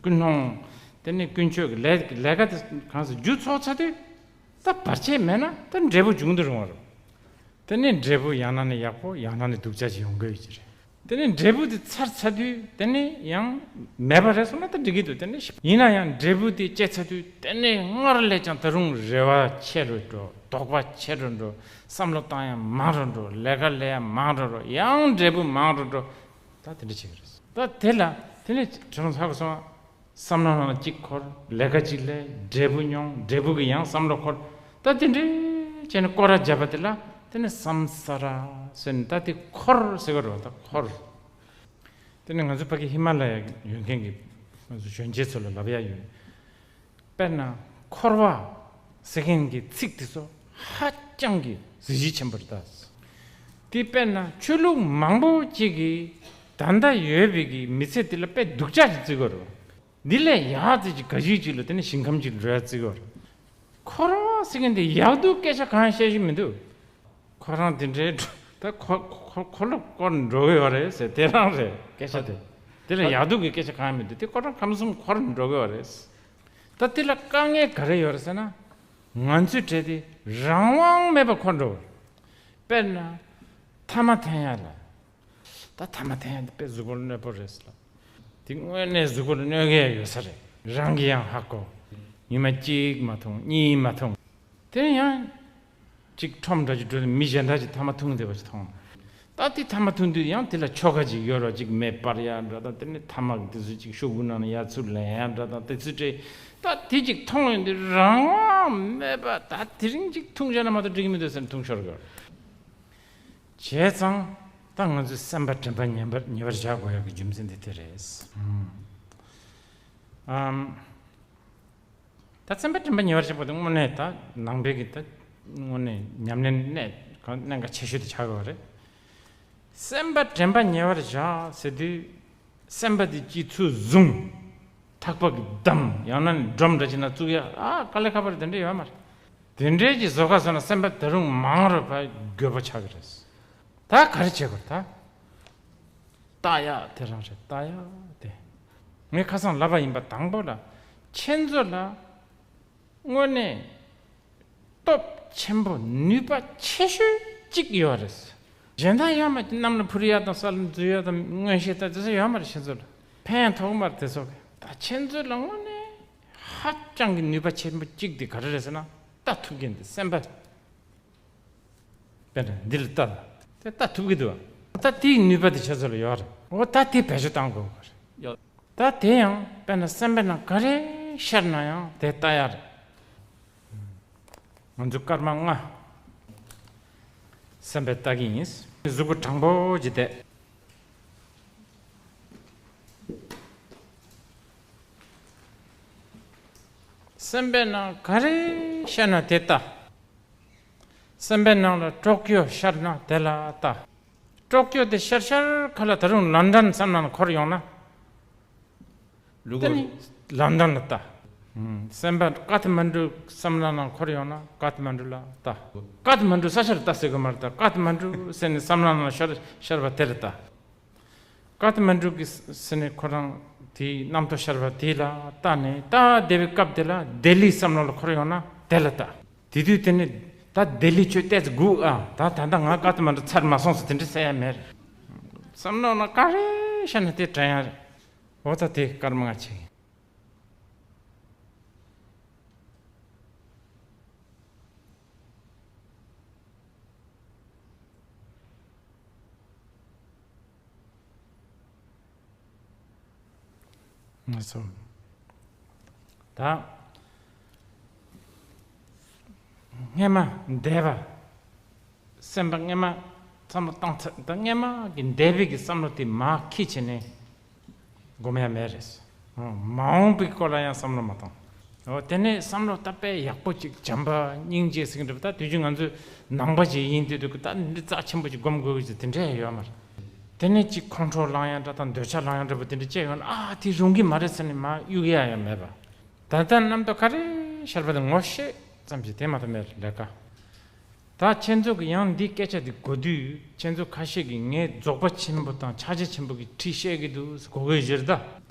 ཀུན་སློང་། དེ་ནས་ཀུན་སྤྱོད་ཀྱི་ལས་ལས་ཀ་དེ་གང་ཟེར། རྒྱུ་ཚོགས་ཚར་དུས་ད་བར་ཆད་མེད་ན་ད་འབྲས་བུ་འབྱུང་དུ་རུང་བ་རེད། དེ་ནས་འབྲས་བུ་ཡང་ན་ནི་ཡག་པོ་ཡང་ན་ནི་སྡུག་ཅག་ཅིག་ཡོང་གི་ཡོད་ཀྱི་རེད། དེ་ནས་འབྲས་བུ་དེ་ཚར་ཚར་དུས་དེ་ནས་ཡང་མེད་པ་རེད་སོང་ན་ད་འགྲིག་གི་འདུག་དེ་ནས་ཡིན་ན་ཡང་འབྲས་བུ་དེ་སྐྱེས་ཚར་དུས་དེ་ནས་སྔར་ལས་ཀྱང་ད་རུང་རེ་བ་ཆེ་རུ་འགྲོ། དོགས་པ་ཆེ་རུ་འགྲོ། བསམ་བློ་བཏང་ཡང་མང་རུ་འགྲོ། ལས་ཀ་ལས་ཡང་མང་རུ་འགྲོ། ཡང་འབྲས་བུ་མང་རུ་འགྲོ། ད་དེ་འདྲ་བྱེད་ཀྱི་རེད། ད་དེ་ལ་དེ་ནས་ཁྱོད་རང་ཧ་གོ་སོང་ང་། བསམ་བློ་ནང་གཅིག་འཁོར། ལས་ཀ་གཅིག་ལས། འབྲས་བུ་མྱོང་། འབྲས་བུ་གི་ཡང་བསམ་བློ་འཁོར། ད་དེ་འདྲའི་བྱས་ནས་སྐོར་ར་བརྒྱབ་པ་དེ་ལ་དེ་ནས་བསམ་ས་ར་ཟེར་ནས། ད་དེ་འཁོར་ཟེར་གི་རེད་པ། ད་འཁོར། དེ་ནས་ང་ཚོ་ཕ་གི་ཧི་མ་ལ་ཡ་ཡོད་མཁན་གྱི་ང་ཚོ་གཞོན་སྐྱེས་ཚོ་ལ་ལབ་ཡ་ཡོད། དཔེར་ན་འཁོར་བ་ཟེར་མཁན་གྱི་ཚིག་དེ་ཚོ་ཧ་ཅང་གི་གཟི་བརྗིད་ཆེན་པོ་རེད་ད། དེ་དཔེར་ན་ཆོས་ལུགས་མང་པོ་ཅིག་གིས་ད་ལྟ་ཡོད་པའི་གི་མི་ཚེ་དེ་ལ་དཔེ་སྡུག་ཅག་ཅིག་བརྩི་གི་ཡོད་རེད། འདི་ལས་ཡག་ཙི་ཅིག་ག་ཞིག་ཅིག་ལ་དེ་ནས་ཞིང་ཁམས་ཅིག་ལ་འགྲོ་ཡ་བརྩི་གི་ཡོད་རེད། འཁོར་བ་ཟེར་མཁན་དེ་ཡག་སྡུག་སྐད་ཆ་གང་ཡང་བཤད་རྒྱུ་མི་འདུག་ཁོ་རང་དེ་འདྲའི་འགྲོ། ད་ཁོ་ཁོ་ཁོ་ལོ་སྐོར་འགྲོ་གི་ཡོད་རེད་ཟེར། དེ་རང་རེད། སྐད་ཆ་དེ། དེ་ལ་ཡག་སྡུག་གི་སྐད་ཆ་གང་ཡང་མི་འདུག་དེ་ཁོ་རང་ཁམས་གསུམ་འཁོར་འགྲོ་གི་ཡོད་རེད། ད་དེ་ལ་དཀའ་ངལ་ག་རེ་ཡོད་རེད་ཟེར་ན། ང་ཚོའི་གྲས་དེ་རང་དབང་མེད་པར་འཁོར་འགྲོ་གི་རེད། དཔེར་ན། ཐ་མག་འཐེན་ཡ་ལ། ད་ཐ་མག་འཐེན་ཡ་དེ་དཔེ་གཟུགས་པོ་ལ་གནོད་པོ་རེད་ཟེར་ལ། དེ་དངོས་གནས་གཟུགས་པོ་ལ་གནོད་གི་ཡ་ཡོད་ས་རེད། རང་གིས་ཡང་ཧ་གོ། ཉི་མ་གཅིག་མ་འཐུང་གཉིས་མ་འཐུང་། དེ་ཡང་། ཅིག་ཁྲོམ་འདྲ་ཅིག་འགྲོ་ནས་མི་གཞན་དག་ཅིག་ཐ་མག་འཐུང་བསྡད་པ་ཅིག་མཐོང་། ད་དེ་ཐ་མག་འཐུང་དུས་ཡང་དེ་ལ་ཆོ་ག་ཅིག་ཡོད་རོགས། ཅིག་མེ་སྤར་ཡ་འདྲ་དང་། དེ་ནས་ཐ་མག་དེ་ཚོ་ཅིག་ཤོག་བུ་ནང་ནས་ཡར་ཚུར་ལེན་ཡ་འདྲ་དང་། དེ་ཚོ་སྤྲད། ད་དེ་ཅིག་མཐོང་ཡོང་དུས་རང་དབང་མེད་པ། ད་དེ་རིང་ཅིག་འཐུང་བྱས་ན་མ་གཏོགས་འགྲིག་གི་མི་འདུག་ཟེར་ནས་འཐུང་ཤོར་གི་རེད། བྱས་ཙང་ད་ང་ཚོས་སེམས་པ་དྲན་པ་ཉེ་བར་ཉེ་བར་བཞག་དགོས་ཡག་གི་རྒྱུ་མཚན་དེ་དེ་རེད། ཨམ། ད་སེམས་པ་དྲན་པ་ཉེ་བར་བཞག་པ་དེ་དངོས་གནས་ད་ནང་པའི་གི་ད་དངོས་གནས་ཉམས་ལེན་གནད་གནད་འགག་ཆེ་ཤོས་དེ་ཆགས་ཡོད་རེད། སེམས་པ་དྲན་པ་ཉེ་བར་བཞག་ཟེར་དུས། སེམས་པ་དེ་གཅིག་ཚུར་བཟུང་། ཐག་པ་གིས་བསྡམས། ཡང་ན་ནི་སྒྲོམ་འདྲ་ཅིག་ནང་བཙུགས་ཡ། ཨ། དཀའ་ལས་ཁག་པོ་རེད། དེ་འདྲ་ཡོད་མ་རེད། དེ་འདྲའི་གི་བཟོ་ཁ་བཟོས་ན་སེམས་པ་ད་རུང་མང་རུ་བ་རྒོད་པོ་ཆགས་ཀྱི་རེད། ད་ག་རེ་བྱེད་དགོས་རེད་ད། ལྟ་ཡག་དེ་རང་རེད། ལྟ་ཡག་དེ། ངས་ཁ་སང་ལབ་པ་ཡིན་པ། དང་པོ་ལ་ཁྱེད་ཚོ་ལ་དངོས་གནས་སྟོབས་ཆེན་པོ་ནུས་པ་ཆེ་ཤོས་གཅིག་ཡོད་རེད། གཞན་དག་ཡོད་མ་རེད། གནམ་ལ་འཕུར་ཡག་དང་ས་ལ་འཛུལ་ཡག་དང་མངོན་ཤེས་དང་དེ་ཚོ་ཡོད་མ་རེད། ཁྱེད་ཚོ་ལ་ཕན་ཐོགས་མ་རེད་དེ་ཚོ་གི། ད་ཁྱེད་ཚོ་ལ་དངོས་གནས་ཧ་ཅང་གི་ནུས་པ་ཆེན་པོ་གཅིག་དེ་ག་རེ་རེད་ཟེར་ན། ལྟ་ཐུབ་མཁན་དེ་སེམས་པ། དཔེར་ན་འདི་ལ་ལྟ། དེ་ལྟ་ཐུབ་ཀྱི་འདུག་བ། ད་དེའི་ནུས་པ་དེ་ཁྱེད་ཚོ་ལ་ཡོད་རེད། འོ་ད་དེ་བེད་སྤྱོད་གཏང་དགོས་པ་རེད། ཡོད། ད་དེ་ཡང་དཔེར་ན་སེམས་པའི་ནང་ག་རེ་ཤར་ན་ཡང་དེ་ལྟ་ཡག་རེད། ང་ཚོ་སྐར་མ་ལྔ། སེམས་པ་ལྟ་གི་ཡིན། གཟུགས་པོ་དྲང་པོ་ཅིག་བསྡད། སེམས་པའི་ནང་ག་རེ་ཤར་ན་དེ་ལྟ། སེམས་པའི་ནང་ལ་ཀྲོ་ཀྱོ་ཤར་ན་དེ་ལ་ལྟ། ཀྲོ་ཀྱོ་དེ་ཤར་ཤར་ཁ་ལ་ད་རུང་ལན་ཌན་བསམ་བློ་ནང་འཁོར་ཡོང་ན། ལུག་དེ་ནི་ལན་ཌན་ལ་ལྟ། ཨུམ། སེམས་པ་ཀ་ཐ་མན་གྲུ་བསམ་བློ་ནང་འཁོར་ཡོང་ན་ཀ་ཐ་མན་གྲུ་ལ་ལྟ། ཀ་ཐ་མན་གྲུ་ས་ཆ་ལ་ལྟ་ཟེར་གི་མ་རེད། ད་ཀ་ཐ་མན་གྲུ་ཟེར་ནས་བསམ་བློ་ནང་ཤར་ཤར་བ་དེ་ལ་ལྟ། ཀ་ཐ་མན་གྲུ་གི་ཟེར་ནས་ཁོ་རང་དེའི་རྣམ་རྟོག་ཤར་བ་དེ་ལ་ལྟ་ནས། ད་བསྡད་པའི་སྐབས་དེ་ལ་ལྡི་ལི་བསམ་བློ་ལ་འཁོར་ཡོང་ན་དེ་ལ་ལྟ། དེ་དུས་དེ་ནི་ད་ལྡི་ལི་ཁྱོད་ཏོག་ཙམ་སྒུག་ཨ། ད་ད་ལྟ་ང་ཀ་ཐ་མན་གྲུ་ཚར་མ་སོང་ཟེར་དེ་འདྲ་ཟེར་ཡ་མེད། བསམ་བློ་ནང་ག་རེ་ཤར་ན་དེ་དྲན་ཡ་རེད། འོ་ད་དེ་སྐར་མ་ལྔ་བྱེད་ཀྱི་ཡིན། ང་ཚོ་ད་སྔས་མ་འདས་པ། སེམས་པ་སྔས་མ་བསམ་བློ་བཏང་ཚར། ད་སྔས་མ་གི་འདས་པའི་གི་བསམ་བློ་དེ་མར་འཁྱེར་བྱས་ནས་སྒོམ་ཡ་མེད་རེད། ཨོ། མ་འོངས་པའི་སྐོར་ལ་ཡང་བསམ་བློ་མ་བཏང་། ཨོ། དེ་ནས་བསམ་བློ་ད་དཔེ་ཡག་པོ་ཅིག་བྱམས་པ་སྙིང་རྗེ་ཟེར་གྱི་འདུག་ད་དུས་རྒྱུན་ང་ཚོས་ནང་པ་ཅིག་ཡིན་དུས་དུས་ད་འདི་རྩ་ཆེན་པོ་ཅིག་སྒོམ་དགོས་ཀྱི་དེ་འདྲ་ཡོད་མ་རེད། དེ་ནས་ཅིག་ཁོང་ཁྲོ་ལངས་ཡ་འདྲ་དང་འདོད་ཆགས་ལངས་ཡ་འདྲ་པོ་དེ་འདྲ་སྐྱེ་ཡོང་ན། ཨ། དེ་རུང་གི་མ་རེད་ཟེར་ནས་མར་གཡུག་ཡ་ཡང་མེད་པ། ད་ལྟ་རྣམ་རྟོག་ག་རེ་ཤར་བ་དེ་ངོ་ཤེས་ཙམ་གྱིས་དེ་མ་གཏོགས་མེད། ལས་ཀ། ད་ཁྱེད་ཚོ་གི་ཡང་འདི་སྐད་ཆ་འདི་གོ་དུས། ཁྱེད་ཚོ་ཁ་ཤས་ཀྱིས་ངས་རྫོགས་པ་ཆེན་པོ་དང་ཕྱག་རྒྱ་ཆེན་པོ་གི་ཁྲིད་བཤད་ཀྱི་འདུག་གོ་གི་ཡོད་ད།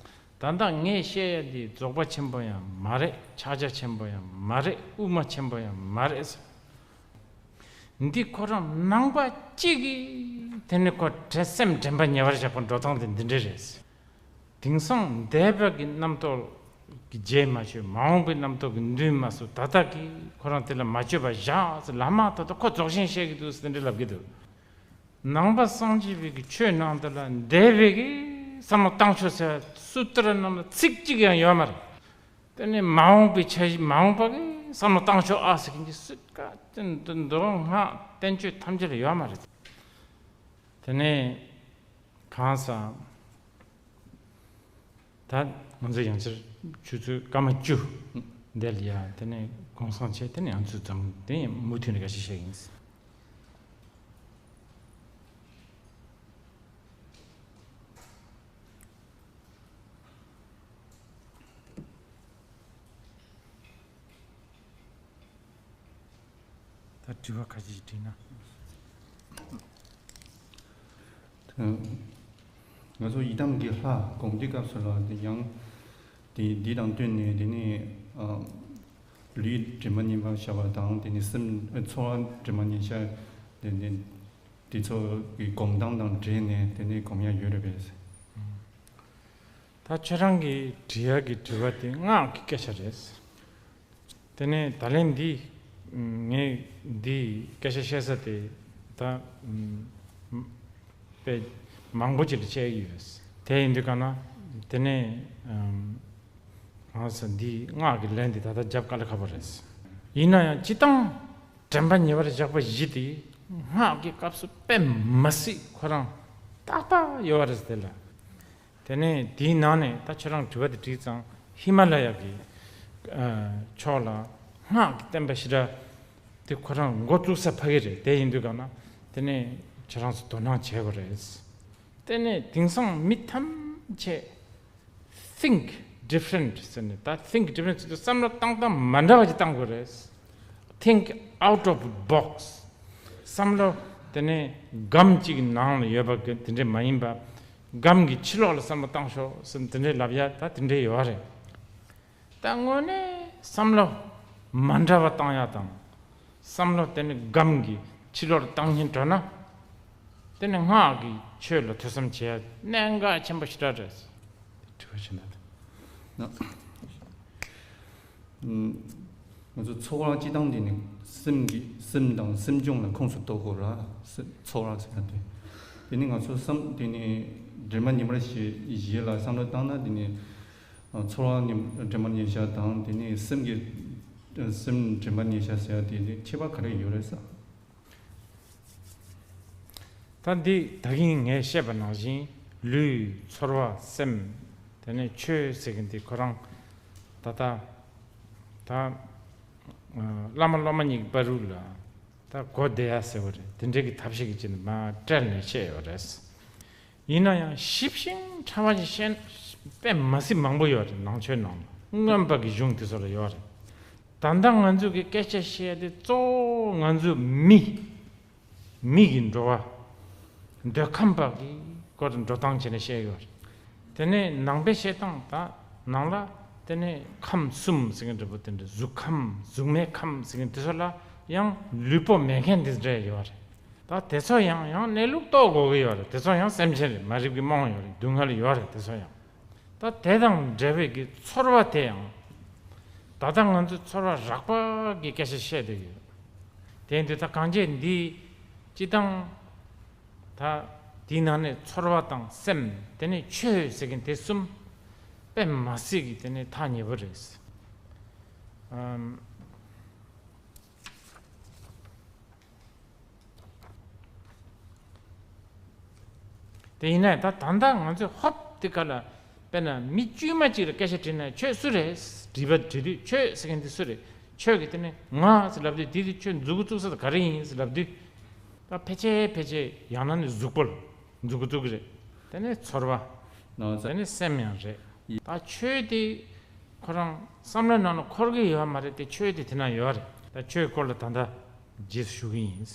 ད་ལྟ་ངས་བཤད་ཡ་འདི་རྫོགས་པ་ཆེན་པོ་ཡང་མ་རེད། ཕྱག་རྒྱ་ཆེན་པོ་ཡང་མ་རེད། དབུ་མ་ཆེན་པོ་ཡང་མ་རེད། འདི་ཁོ་རང་ནང་པ་གཅིག་གིས་དེ་ནི་ཁོ་དྲན། སེམས་དྲན་པ་ཉེ་བར་བཞག་པ་འགྲོ་སྟངས་དེ་འདི་འདྲ་རེད། དེང་སང་འདས་པ་གི་རྣམ་རྟོག་གི་རྗེས་མ་ཆོད། མ་འོངས་པའི་རྣམ་རྟོག་གི་མདུན་མ་སུ། ད་ལྟ་གི་ཁོ་རང་དེ་ལ་མ་བཅོས་པ་བཞག་ཟེར། ལམ་མ་ཐོག་ཏུ་ཁོ་རྫོགས་ཆེན་བཤད་ཀྱི་འདུག་ཟེར་དེ་འདྲ་ལབ་ཀྱི་འདུག་ནང་པ་སངས་རྒྱས་པའི་གི་ཆོས་ནང་དུ་ལ་འདས་པའི་གི་བསམ་བློ་བཏང་ཆོག་ཟེར་སུ་ཏི་ར་ནང་ལ་ཚིག་གཅིག་ཡང་ཡོད་མ་རེད། དེ་ནས་མ་འོངས་པའི་ཆ་གཞི། མ་འོངས་པ་གི་བསམ་བློ་བཏང་ཆོག་ཨ་ཟེར་གྱིན་གྱི་སྲིད་ཀ་དེ་འདི་མདོ་སྔགས་བསྟན་བཅོས་ཐམས་ཅད་ལ་ཡོད་མ་རེད། དེ་ནས་གང་ཟག་ད་ང་ཚོ་ཡང་ཕྱིར་ཆུ་ཚོད་སྐར་མ་བཅུ་འདི་ལ་ཡ། དེ་ནས་གུང་སེང་བྱས། དེ་ནས་ང་ཚོ་འཛོམས། དེ་ཡང་མུ་མཐུད་ནས་འགའ་ཤས་བཤད་ཡིན། ད་དྲི་བ་ཁ་ཅིག་དྲིས་ན། ད་ང་ཚོ་ཡི་དམ་གྱི་ལྷ་སྒོམ་དུས་སྐབས་སུ་ལ་དེ་ཡང་དེ་འདི་དང་བསྟུན་ནས་དེ་ནས་ཨ་ལུས་དྲི་མ་མཉེས་པར་བྱ་བ་དང་། དེ་ནས་སེམས་ཚོར་བ་དྲི་མ་མཉེས་བྱ། དེ་ནས་དེ་ཚོ་གི་སྒོམ་སྟངས་དང་འབྲེལ་ནས་དེ་ནས་སྒོམ་ཡ་ཡོད་རེད་པས། ད་ཁྱེད་རང་གིས་དྲི་ཡག་གི་དྲི་བ་དེ་སྔགས་ཀྱི་སྐད་ཆ་རེད། དེ་ནས་ད་ལན་འདི་ ངས་འདི་སྐད་ཆ་བཤད་ས་དེ་ད་དཔེ་མང་པོ་ཅིག་ལ་བཤད་ཀྱི་ཡོད། དེ་ཡིན་དུས་ག་ན་དེ་ནས་ང་ཚོ་འདི་སྔགས་ཀྱི་ལན་འདི་ད་ལྟ་རྒྱབ་དཀའ་ལས་ཁག་པོ་རེད། ཡིན་ན་ཡང་སྤྱིར་བཏང་དྲན་པ་ཉེ་བར་བཞག་པ་བཞི་དེ་སྔགས་ཀྱི་སྐབས་སུ་དཔེ་མ་སྲིད་ཁོ་རང་ཏག་ཏག་ཡོད་པ་རེད། དེ་ལ། དེ་ནས་དེའི་ནང་ནས་ད་ཁྱོད་རང་དྲི་བ་དེ་དྲིས་ཙང་ཧི་མ་ལ་ཡ་གི་ཕྱོགས་ལ་སྔགས་ཀྱི་བསྟན་པ་ཞེ་དྲག་དེ་ཁོ་རང་འགོ་བཙུགས་ས་ཕ་གི་རེད། དེ་ཡིན་དུས་ག་ན་དེ་ནས་ཁྱོད་རང་ཚོ་དོ་སྣང་བྱེད་དགོས་རེད། དེ་ནས་དེང་སང་མི་ཐམས་ཅད་think different ཟེར་ནས། ད་think different ཟེར་དུས་བསམ་བློ་བཏང་སྟངས་མ་འདྲ་བ་ཅིག་བཏང་དགོས་རེད། Think out of box. བསམ་བློ་དེ་ནས་སྒམ་གཅིག་གི་ནང་ལ་ཡོད་པ་གི་དེ་འདྲས་མ་ཡིན་པ། སྒམ་གྱི་ཕྱི་ལོགས་ལ་བསམ་བློ་བཏང་ཤོག་ཟེར་དེ་འདྲས་ལབ་ཡ་ད་དེ་འདྲས་ཡོད་རེད། ད་དངོས་གནས་བསམ་བློ་མ་འདྲ་བ་བཏང་ཡ་དང་། བསམ་བློ་དེ་ནི་སྒམ་གྱི་ཕྱི་ལོགས་ལ་བཏང་སྙིང་འདོད་ན། དེ་ནི་སྔགས་ཀྱི་ཆོས་ལ་ཐོས་བསམ་བྱེད་ཡ་གནད་འགག་ཆེན་པོ་ཞེ་དྲག་རེད། དྲི་བ་ཞིག་ན། ང་ཚོ་ཚོར་བ་སྤྱི་བཏང་འདི་ནི་སེམས་ཀྱི་སེམས་དང་སེམས་བྱུང་ལ་ཁོངས་སུ་གཏོགས་དགོས་ར། སེ- ཚོར་བ་ཟེར་ན་དེ། དེ་ནི་ང་ཚོ་བསམ་དེ་ནི་དྲན་པ་ཉེ་བར་བཞི་བཞི་ལ་བསམ་བློ་བཏང་ན། དེ་ནི་ཚོར་བ་ཉེ- དྲན་པ་ཉེ་ཤ་དང་། དེ་ནི་སེམས་ཀྱི་སེམས་དྲན་པ་ཉེ་ཤ་ཟེར་ཡ་དེ་ནི་ཁྱད་པར་ག་རེ་ཡོད་རེད་ས། ད་འདི་ད་གིན་ངས་བཤད་པ་ནང་བཞིན་ལུས་ཚོར་བ་སེམས། དེ་ནས་ཆོས་ཟེར་གྱི་འདི་ཁོ་རང་ད་ལྟ་ད་བླ་མ་སློབ་མ་གཉིས་ཀྱི་བར་དུ་ལ་ད་གོ་བདེ་ཡ་ཟེར་བ་རེད། དེ་འདྲའི་གི་ཐབས་ཤེས་ཀྱི་ཅི་ནས་མ་སྤྲད་ནས་བཤད་ཡོད་རེད། ཡིན་ན་ཡང་ཞིབ་ཞིང་ཕྲ་བ་ཞིག་བཤད་དཔེ་མ་སྲིད་མང་པོ་ཡོད་རེད། ནང་ཆོས་ནང་ལ་མངོན་པ་གི་གཞུང་དེ་ཚོ་ལ་ཡོད་རེད། ད་ལྟ་ང་ཚོ་གི་སྐད་ཆ་བཤད་དེ་གཙོ་བོ་ང་ཚོ་མི་མི་གི་འགྲོ་བ་འདོད་ཁམས་པ་གི་སྐོར་འགྲོ་སྟངས་བྱས་ནས་བཤད་ཡོད་རེད། དེ་ནས་ནང་པའི་བཤད་སྟངས་ད་ནང་ལ་དེ་ནས་ཁམས་གསུམ་ཟེར་མཁན་འདྲ་པོ་དེ་འདྲ། གཟུགས་ཁམས་གཟུགས་མེད་ཁམས་ཟེར་མཁན་དེ་ཚོ་ལ་ཡང་ལུས་པོ་མེད་མཁན་དེ་འདྲ་ཡོད་རེད། ད་དེ་ཚོ་ཡང་ཡང་གནས་ལུགས་རྟོགས་དགོས་ཀྱི་ཡོད་རེད། དེ་ཚོ་ཡང་སེམས་ཅན་རེད། མ་རིག་པའི་རྨོངས་ཡོད་རེད། སྡུག་བསྔལ་ཡོད་རེད། དེ་ཚོ་ཡང་། ད་དེ་དང་འབྲེལ་བའི་གི་ཚོར་བ་དེ་ཡང་། ད་ལྟ་ང་ཚོས་ཚོར་བ་རགས་པ་གི་སྐད་ཆ་བཤད་བསྡད་ཡོད། དེ་ཡིན་དུས་ད་གང་བྱས་འདི་སྤྱི་བཏང་ད་དེའི་ནང་ནས་ཚོར་བ་དང་སེམས། དེ་ནས་ཆོས་ཟེར་མཁན་དེ་གསུམ་དཔེ་མ་སྲིད་ཀྱི་དེ་ནས་ཐག་ཉེ་པོ་རེད། ཨམ། དེ་ཡིན་ན་ད་ད་ལྟ་ང་ཚོས་ཧོབ་དེ་ག་ལ། དཔེར་ན་མི་དཀྱུས་མ་གཅིག་ལ་སྐད་ཆ་དྲིས་ན་ཁྱོད་སུ་རེད། དྲི་བ་དྲི་དུས་ཁྱོད་ཟེར་མཁན་དེ་སུ་རེད། ཁྱོད་ཀྱིས་དེ་ནས་ང་ཟེར་ལབ་དུས། དེ་དུས་ཁྱོད་མཛུབ་གུ་བཙུགས་ས་དེ་ག་རེ་ཡིན་ཟེར་ལབ་དུས། ད་ཕལ་ཆེར་ཕལ་ཆེར་ཡང་ན་ནི་གཟུགས་པོ་ལ་མཛུབ་གུ་བཙུགས་ཀྱི་རེད། དེ་ནས་ཚོར་བ། ནང་ཚ། དེ་ནས་སེམས་ཡང་རེད། ད་ཆོས་དེ་ཁོ་རང་བསམ་བློའི་ནང་ལ་འཁོར་གྱི་ཡོད་མ་རེད་དེ། ཆོས་དེ་དེ་ན་ཡོད་རེད། ད་ཆོས་སྐོར་ལ་ད་ལྟ་རྗེས་སུ་ཞུ་གི་ཡིན།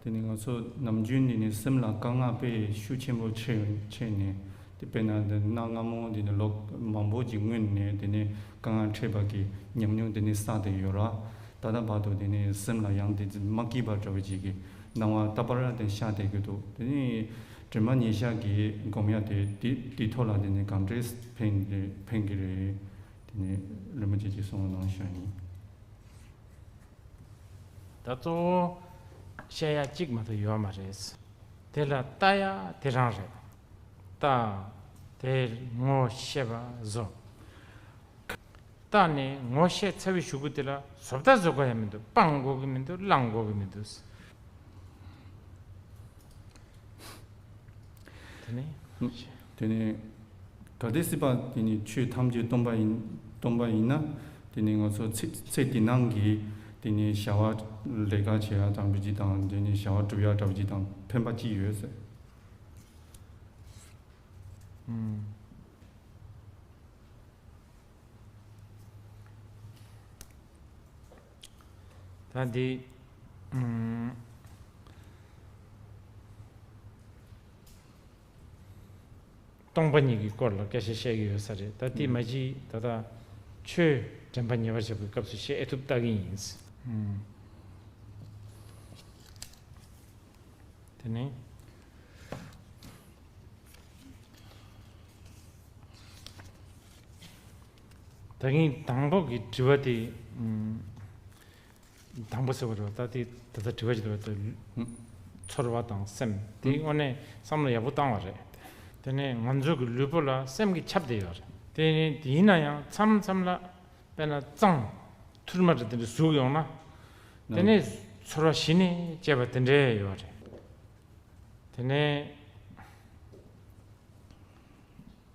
དེ་ནི་ང་ཚོ་ནམ་རྒྱུན་འདི་ནི་སེམས་ལ་དཀའ་ངལ་དཔེ་ཤུགས་ཆེན་པོ་ཆེ་ཆེ་ནས། དེ་དཔེར་ན་འདི་གནའ་སྔ་མོ་འདི་ནི་ལོ་མང་པོ་ཅིག་སྔོན་ནས་དེ་ནི་དཀའ་ངལ་འཕྲད་པ་གི་ཉམས་མྱོང་དེ་ནི་བསགས་ཏེ་ཡོད་ར། ད་ལྟ་བར་དུ་དེ་ནི་སེམས་ལ་ཡང་དེ་མ་སྐྱིད་པ་འདྲ་བོ་ཅིག་གི་སྣང་བ་རྟག་པར་དེ་ཤར་བསྡད་ཀྱི་འདུག་དེ་ནི་དྲན་པ་ཉེ་ཤ་གི་སྒོམ་ཡ་དེ་དེ་དེ་ཐོག་ལ་དེ་ནི་གང་འདྲས་ཕན་རེད་ཕན་གྱི་རེད། དེ་ནི་རིན་པོ་ཆེ་གིས་གསུངས་གནང་ཤག་ཡིན། ད་གཙོ་བོ་བཤད་ཡ་གཅིག་མ་གཏོགས་ཡོད་མ་རེད། དེ་ལ་ལྟ་ཡ་དེ་རང་རེད། ལྟ། དེར་ངོ་ཤེས་པ་བཟོ། ལྟ་ནས་ངོ་ཤེས་ཚར་བའི་གཞུག་གུ་དེ་ལ་བཟོ་ལྟ་བཟོ་དགོས་ཡ་མི་འདུག་སྤང་དགོས་ཀྱི་མི་འདུག་བླང་དགོས་ཀྱི་མི་འདུག་དེ་ནས། དེ་ནས་གལ་ཏེ་སྲིད་པ་དེ་ནི་ཆོས་ཐམས་ཅད་སྟོང་པ་ཡིན་སྟོང་པ་ཡིན་ན། དེ་ནི་ང་ཚོ་ཚེ་ཚེ་འདི་ནང་གི་དེ་ནི་བྱ་བ་ལས་ཀ་བྱེད་ཡ་འདྲ་བོ་ཅིག་དང་། དེ་ནི་བྱ་བ་སྒྲུབ་ཡ་འདྲ་བོ་ཅིག་དང་ཕན་པ་ཅི་ཡོད་ཟེར། ཨུམ། ད་འདི། ཨུམ། སྟོང་པ་ཉིད་ཀྱི་སྐོར་ལ་སྐད་ཆ་བཤད་ཀྱི་ཡོད་ས་རེད། ད་དེ་མ་གཞི་ད་ལྟ་ཆོས་དྲན་པ་ཉེ་བར་བཞག་པའི་སྐབས་སུ་བཤད་ཨེ་ཐུབ་ལྟ་གི་ཡིན། ཨུམ། དེ་ནས། ད་གིན་དང་པོ་གི་དྲི་བ་དེ། ཨམ། དང་པོ་ཟེར་བ་རེད་བ། ད་དེ་ད་ལྟ་དྲི་བ་ཞིག་འདུག་བ། ད་ཚོར་བ་དང་སེམས་དེ་དངོས་གནས་བསམ་བློ་ཡག་པོ་བཏང་བ་རེད། དེ་ནས་ང་ཚོ་གི་ལུས་པོ་ལ་སེམས་ཀྱིས་ཁྱབ་བསྡད་ཡོད་རེད། དེ་ནས་ཡིན་ན་ཡང་མཚམས་མཚམས་ལ་དཔེར་ན་གཙང་ཐུར་མ་རེ་དེ་འདྲ་ཟུག་ཡོང་ན། དེ་ནས་ཚོར་བ་གཞི་ནས་སྐྱེ་བ་དེ་འདྲ་ཡོད་རེད། དེ་ནས་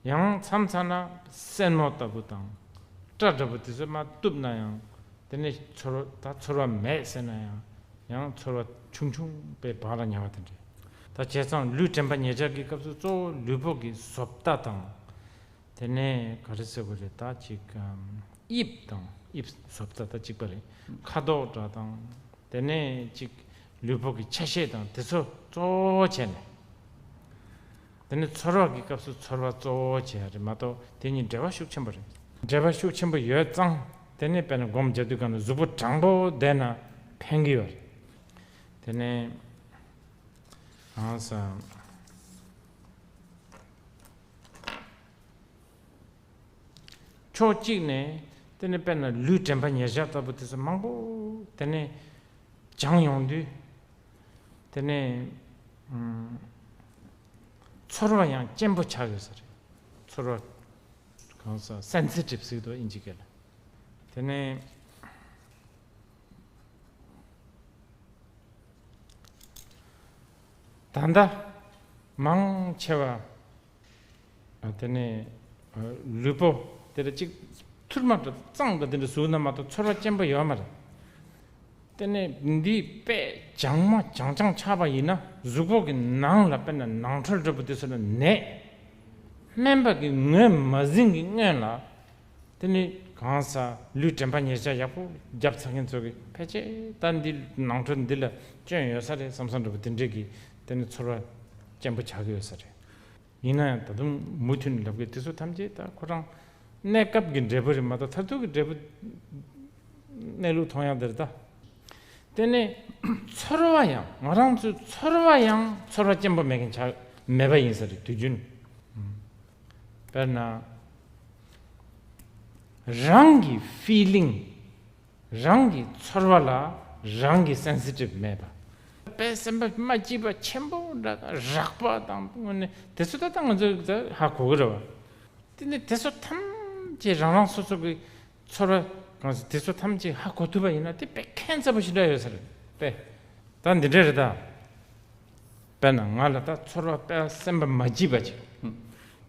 ཡང་མཚམས་མཚམས་ན་སེན་མོ་ལྟ་བུ་དང་སྐྲ་འདྲ་བོ་དེ་ཚོ་མར་གཏུབ་ན་ཡང་། དེ་ནས་ཚོར་བ་ད་ཚོར་བ་མེད་ཟེར་ན་ཡང་། ཡང་ཚོར་བ་ཆུང་ཆུང་པའི་བག་ལ་ཉལ་བ་དེ་འདྲ། ད་བྱས་ཙང་ལུས་དྲན་པ་ཉེར་བཞག་གི་སྐབས་སུ་གཙོ་བོ་ལུས་པོ་གི་བཟོ་ལྟ་དང་། དེ་ནས་ག་རེ་ཟེར་དགོས་རེད། ད་ཅིག་ཨམ། དབྱིབས་དང་དབྱིབས་བཟོ་ལྟ་ད་གཅིག་པ་རེད། ཁ་དོག་འདྲ་དང་། དེ་ནས་ཅིག་ལུས་པོ་གི་ཆ་ཤས་དང་དེ་ཚོ་གཙོ་བོ་བྱས་ནས། དེ་ནས་ཚོར་བ་གི་སྐབས་སུ་ཚོར་བ་གཙོ་བོ་བྱས་རེད་མ་གཏོགས། དེ་གཉིས་འབྲེལ་བ་ཤུགས་ཆེན་པོ་རེད། འབྲེལ་བ་ཤུགས་ཆེན་པོ་ཡོད་ཙང་། དེ་ནས་དཔེར་ན་སྒོམ་རྒྱག་དུས་སྒང་ལ་གཟུགས་པོ་དྲང་པོ་བསྡད་ན་ཕན་གི་ཡོད་རེད། དེ་ནས་གང་ཟག་ཕྱོགས་གཅིག་ནས་དེ་ནས་དཔེར་ན་ལུས་དྲན་པ་ཉེར་བཞག་ལྟ་བུ་དེ་ཚོ་མང་པོ་དེ་ནས་སྦྱངས་ཡོང་དུས། དེ་ནས་ཨམ། ཚོར་བ་ཡང་སྐྱེན་པོ་ཆགས་ཡོད་ས་རེད། ཚོར་བ་གང་ཟག་སེན་སི་ཊིབ་ཟེར་གི་འདུག་ཨིན་ཇི་སྐད་ལ། དེ་ནས་ད་ལྟ་མང་ཆེ་བ། དེ་ནས་ལུས་པོ་དེ་ལ་གཅིག་ཐུར་མ་འདྲ་གཙང་འདྲ་དེ་འདྲ་ཟུག་ན་མ་གཏོགས་ཚོར་བ་སྐྱེན་པོ་ཡོད་མ་རེད། དེ་ནས་འདི་དཔེ་སྦྱངས་མ་སྦྱངས་སྦྱངས་ཆགས་པ་ཡིན་ན་གཟུགས་པོ་གི་ནང་ལ་དཔེར་ན་ནང་ཁྲོལ་འདྲ་པོ་དེ་ཚོ་ལ་ནད། སྨན་པ་གི་ངོས་མ་ཟིན་གི་སྔོན་ལ། དེ་ནི་གང་ཟག་ལུས་དྲན་པ་ཉེར་བཞག་ཡག་པོ་རྒྱབ་ཚར་མཁན་ཚོ་གི་ཕལ་ཆེར་ད་འདི་ནང་ཁྲོལ་འདི་ལ་སྐྱོན་ཡོད་ས་རེད་བསམ་བསམ་འདྲ་པོ་དེ་འདྲས་ཀྱི་དེ་ནི་ཚོར་བ་སྐྱེན་པོ་ཆགས་ཀྱི་ཡོད་ས་རེད། ཡིན་ན་ཡང་ད་དུང་མུ་མཐུད་ནས་ལབ་གི། དེ་ཚོ་ཐམས་ཅད་ད་ཁོ་རང་གནས་སྐབས་ཀྱི་འབྲས་བུ་རེད་མ་གཏོགས་མཐར་ཐུག་གི་འབྲས་བུ་གནས་ལུགས་མཐོང་ཡག་དེ་རེད་ད། དེ་ནས་ཚོར་བ་ཡང་ང་རང་ཚོའི་ཚོར་བ་ཡང་ཚོར་བ་སྐྱེན་པོ་མེད་མཁན་ཆགས་མེད་པ་ཡིན་ས་རེད་དུས་རྒྱུན། དཔེར་ན། རང་གི་ཕི་ལིང་། རང་གི་ཚོར་བ་ལ་རང་གི་སེན་སི་ཊིབ་མེད་པ། དཔེ་སེམས་པ་མ་སྐྱིད་པ་ཆེན་པོ་འདྲ་དང་རགས་པ་དང་དངོས་གནས་དེ་ཚོ་ད་ལྟ་ང་ཚོས་ད་ཧ་གོ་གི་རེད་བ། དེ་ནས་དེ་ཚོ་ཐམས་ཅད་རང་རང་སོ་སོ་གི་ཚོར་བ་གང་ཟེར་དེ་ཚོ་ཐམས་ཅད་ཧ་གོ་ཐུབ་པ་ཡིན་ན་དེ་དཔེ་ཁྱད་མཚར་པོ་ཞིག་འདྲ་ཡོད་ས་རེད་དཔེ། ད་འདི་འདྲ་རེད་ད། དཔེར་ན་ང་ལ་ད་ཚོར་བ་དཔེ་སེམས་པ་མ་སྐྱིད་པ་ཅིག་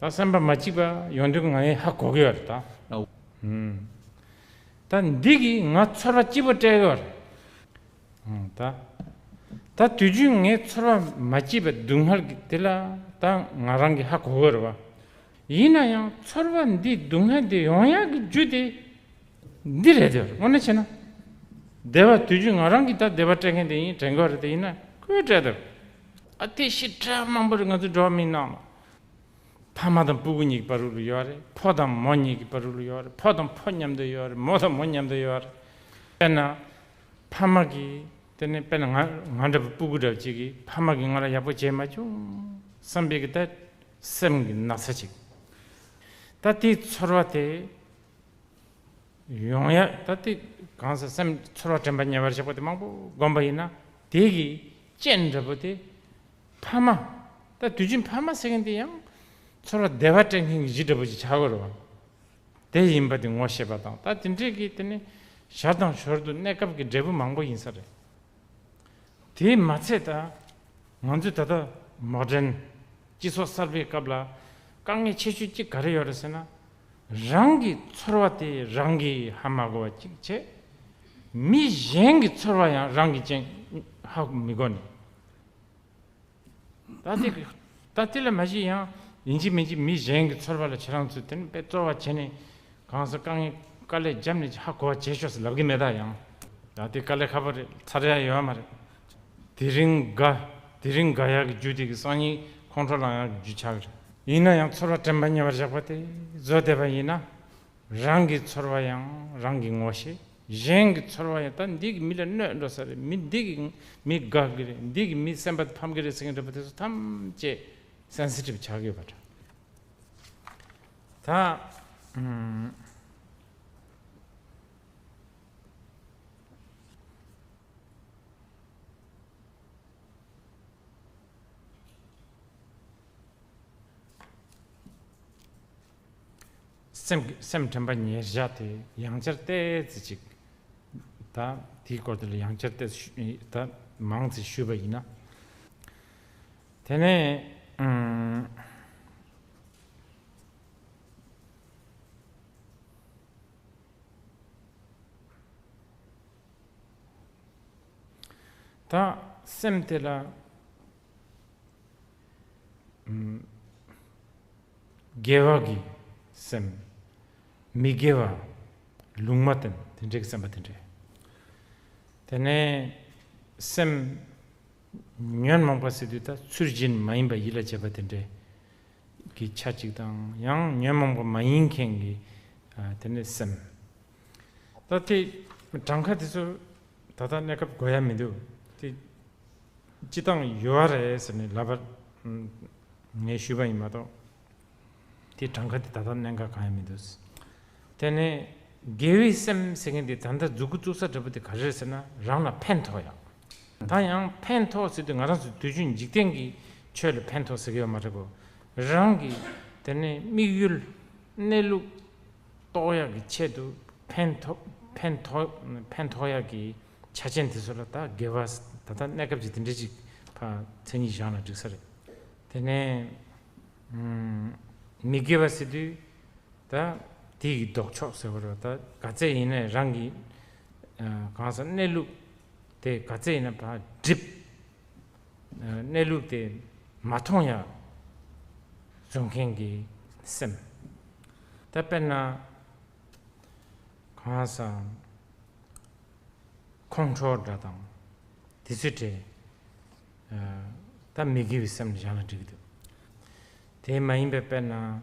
ད་སེམས་པ་མ་སྐྱིད་པ་ཡོང་དུས་ང་ཡང་ཧ་གོ་གི་ཡོད་རེད་ད། ཨོ། ཨུམ། ད་འདི་གིས་ང་ཚོར་བ་སྐྱིད་པོ་སྤྲད་ཡོད་རེད། ཨུམ། ད། ད་དུས་རྒྱུན་ངའི་ཚོར་བ་མ་སྐྱིད་པ་སྡུག་བསྔལ་གྱི་དེ་ལ་ད་ང་རང་གིས་ཧ་གོ་གི་རེད་བ། ཡིན་ན་ཡང་ཚོར་བ་འདི་སྡུག་བསྔལ་འདི་ཡོང་ཡག་གི་རྒྱུ་དེ་འདི་རེད་དེ། དངོས་གནས་བྱས་ན། བདེ་བ་དུས་རྒྱུན་ང་རང་གིས་ད་བདེ་བ་སྤྲད་མཁན་དེ་ཡིན་དྲན་གྱི་ཡོད་རེད་དེ། ཡིན་ན་ཁོས་སྤྲད་དེ། ཨ་དེ་ཞེ་དྲག་མང་པོ་རེད་ང་ཚོ་འགྲོ་བ་མིའི་ནང་ལ། ཕ་མ་དང་སྤུ་གུ་གཉིས་ཀྱི་བར་དུ་ལ་ཡོད་རེད། ཕོ་དང་མོ་གཉིས་ཀྱི་བར་དུ་ལ་ཡོད་རེད། ཕོ་དང་ཕོ་མཉམ་དུ་ཡོད་རེད། མོ་དང་མོ་མཉམ་དུ་ཡོད་རེད། དཔེར་ན། ཕ་མ་གིས་དེ་ནས་དཔེར་ན་ང་ང་འདྲ་བོ་སྤུ་གུ་འདྲ་བོ་ཅིག་གིས་ཕ་མ་གིས་ང་ལ་ཡག་པོ་བྱས་མ་བྱུང་བསམ་པའི་གི་ད་སེམས་ཀྱི་ན་ཚ་ཅིག་ད་དེའི་ཚོར་བ་དེ་ཡོང་ཡ་ད་དེ་གང་ཟག་སེམས་ཚོར་བ་དྲན་པ་ཉེ་བར་བཞག་པ་དེ་མང་པོ་བསྒོམས་པ་ཡིན་ན་དེ་གི་རྐྱེན་འདྲ་བོ་དེ་ཕ་མ། ད་དུས་རྒྱུན་ཕ་མ་ཟེར་མཁན་དེ་ཡང་ཚོར་བ་བདེ་བ་སྤྲད་མཁན་གྱི་གཞི་འདྲ་བོ་ཅིག་ཆགས་ཀྱི་རེད་བ། དེ་ཡིན་པ་དེ་ངོ་ཤེས་པ་དང་ད་དེ་འདྲས་ཀྱི་དེ་ནི་ཞར་དང་ཞོར་དུ་གནས་སྐབས་ཀྱི་འབྲས་བུ་མང་པོ་ཡིན་ས་རེད། དེས་མ་ཚད་ད་ང་ཚོས་ད་ལྟ་མོ་ཌན་སྤྱི་ཚོགས་གསར་པའི་སྐབས་ལ་དཀའ་ངལ་ཆེ་ཤོས་གཅིག་ག་རེ་ཡོད་རེད་ཟེར་ན། རང་གི་ཚོར་བ་དེ་རང་གིས་ཧ་མ་གོ་བ་གཅིག་བྱས། མི་གཞན་གྱི་ཚོར་བ་ཡང་རང་གིས་ཅང་ཧ་མི་གོ་ནས། ད་དེ་ད་དེ་ལ་མ་གཞི་ཡང་ཡིན་གཅིག་མིན་གཅིག་མི་གཞན་གྱི་ཚོར་བ་ལ་ཁྱེད་རང་ཚོས་དེ་ནི་དཔེ་བརྩོན་པ་བྱས་ནས་གང་ཟག་དཀའ་ངལ་དཀའ་ལས་བརྒྱབ་ནས་ཧ་གོ་བ་བྱེད་ཤོག་ཟེར་ལབ་ཀྱི་མེད་ད། ཡང་ད་དེ་དཀའ་ལས་ཁག་པོ་རེད། ཚར་ཡ་ཡོད་མ་རེད། དེ་རིང་དགའ་དེ་རིང་དགའ་ཡག་གི་རྒྱུ་དེ་གི་སང་ཉིན་ཁོང་ཁྲོ་ལངས་ཡག་གི་རྒྱུ་ཆགས་རེད། ཡིན་ན་ཡང་ཚོར་བ་དྲན་པ་ཉེ་བར་བཞག་པ་དེ་བཟོ་བསྡད་པ་ཡིན་ན། རང་གི་ཚོར་བ་ཡང་རང་གིས་ངོ་ཤེས། གཞན་གྱི་ཚོར་བ་ཡང་ད་འདི་གི་མི་ལ་གནོད་འགྲོ་ས་རེད། མི་འདི་གི་མི་དགའ་གི་རེད། འདི་གི་མི་སེམས་པ་ཕམ་གི་རེད་ཟེར་མཁན་འདྲ་པོ་དེ་ཚོ་ཐམས་ཅད་སེན་སི་ཊིབ་ཆགས་ཀྱི་ཡོད་པ་འདྲ། ད་ཨུམ། སེམས་སེམས་དྲན་པ་ཉེར་བཞག་དེ་ཡང་བསྐྱར་ཏོག་ཙམ་ཅིག་ད་དེའི་སྐོར་དེ་ལ་ཡང་བསྐྱར་ཏོག་ཙམ་ཞུ་ད་མང་ཙམ་ཞུས་པ་ཡིན་ན། དེ་ནས་ཨམ། ད་སེམས་དེ་ལ་ཨམ། དགེ་བ་གི་སེམས། མི་དགེ་བ། ལུང་མ་བསྟན་དེ་འདྲའི་སེམས་པ་དེ་འདྲས། དེ་ནས་སེམས་ཉོན་མོངས་པ་ཟེར་དུས་ད་ཚུལ་བཞིན་མ་ཡིན་པ་ཡིད་ལ་བྱེད་པ་དེ་འདྲས་ཀྱི་ཆ་གཅིག་དང་། ཡང་ཉོན་མོངས་པ་མ་ཡིན་མཁན་གྱི་ཨ་དེ་ནས་སེམས། ད་དེ་གྲངས་ཀ་དེ་ཚོ་ད་ལྟ་གནས་སྐབས་དགོས་ཡ་མི་འདུག་དེ་སྤྱི་བཏང་ཡོད་རེད་ཟེར་ནས་ལབ་པ་ངས་ཞུས་པ་ཡིན་མ་གཏོགས། དེ་གྲངས་ཀ་དེ་ད་ལྟ་གནད་འགག་གང་ཡང་མི་འདུག་དེ་ནས་དགེ་བའི་སེམས་ཟེར་མཁན་དེ་ད་ལྟ་མཛུབ་གུ་བཙུགས་ས་འདྲ་པོ་དེ་ག་རེ་རེད་ཟེར་ན། རང་ལ་ཕན་ཐོགས་ཡག་ད་ཡང་ཕན་ཐོགས་ཟེར་དུས་ང་རང་ཚོ་དུས་རྒྱུན་འཇིག་རྟེན་གྱི་ཆོས་ལ་ཕན་ཐོགས་ཟེར་གྱི་ཡོད་མ་རེད་གོ། རང་གི་དེ་ནས་དམིགས་ཡུལ་གནས་ལུགས་རྟོགས་ཡག་གི་ཆེད་དུ་ཕན་ཐོགས་ཕན་ཐོགས་ཕན་ཐོགས་ཡག་གི་ཆ་རྐྱེན་དེ་ཚོ་ལ་ད་དགེ་བ་ད་ལྟ་གནས་སྐབས་ཀྱི་དེ་འདྲ་ཅིག་ཕར་མཚན་ཉིད་བཞག་ན་འགྲིག་ས་རེད། དེ་ནས་ཨམ། མི་དགེ་བ་ཟེར་དུས་ད་དེ་ཡི་ལྡོག་ཕྱོགས་ཟེར་བ་རེད། ད་ག་ཚད་ཡིན་ནའི་རང་གི་ཨ་གང་ཟག་གནས་ལུགས་དེ་ག་ཚད་ཡིན་ན་ཕར་སྒྲིབ། ཨ་གནས་ལུགས་དེ་མ་མཐོང་ཡ་བཟོ་མཁན་གྱི་སེམས། ད་དཔེར་ན་གང་ཟག་ཁོང་ཁྲོ་འདྲ་དང་དེ་ཚོའི་གྲས། ཨ་ད་མི་དགེ་བའི་སེམས་ལ་བཞག་ན་འགྲིག་གི་འདུག་དེ་མ་ཡིན་པའི་དཔེར་ན།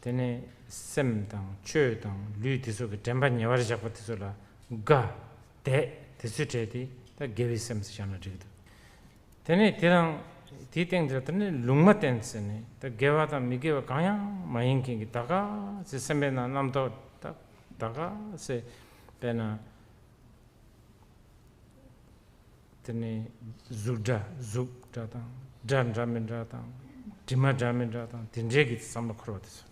དེ་ནས་སེམས་དང་ཆོས་དང་ལུས་དེ་ཚོ་གི་དྲན་པ་ཉེ་བར་བཞག་པ་དེ་ཚོ་ལ་དགའ་དད་དེ་ཚོའི་གྲས་དེ་ད་དགེ་བའི་སེམས་སུ་བཞག་ན་འགྲིག་གི་འདུག་དེ་ནས་དེ་དང་དེའི་སྟེང་དུ་དེ་ནས་ལུང་མ་བསྟན་ཟེར་ནས། ད་དགེ་བ་དང་མི་དགེ་བ་གང་ཡང་མ་ཡིན་མཁན་གྱི་ད་ག་ཚོད་སེམས་པའི་ནང་རྣམ་རྟོག་ད་ད་ག་ཚོད་དཔེར་ན། དེ་ནས་གཟུགས་སྒྲ་གཟུགས་སྒྲ་དང་སྒྲ་འདྲ་མི་འདྲ་དང་དྲི་མ་འདྲ་མི་འདྲ་དང་དེ་འདྲའི་གི་བསམ་བློ་འཁོར་བ་དེ་ཚོ།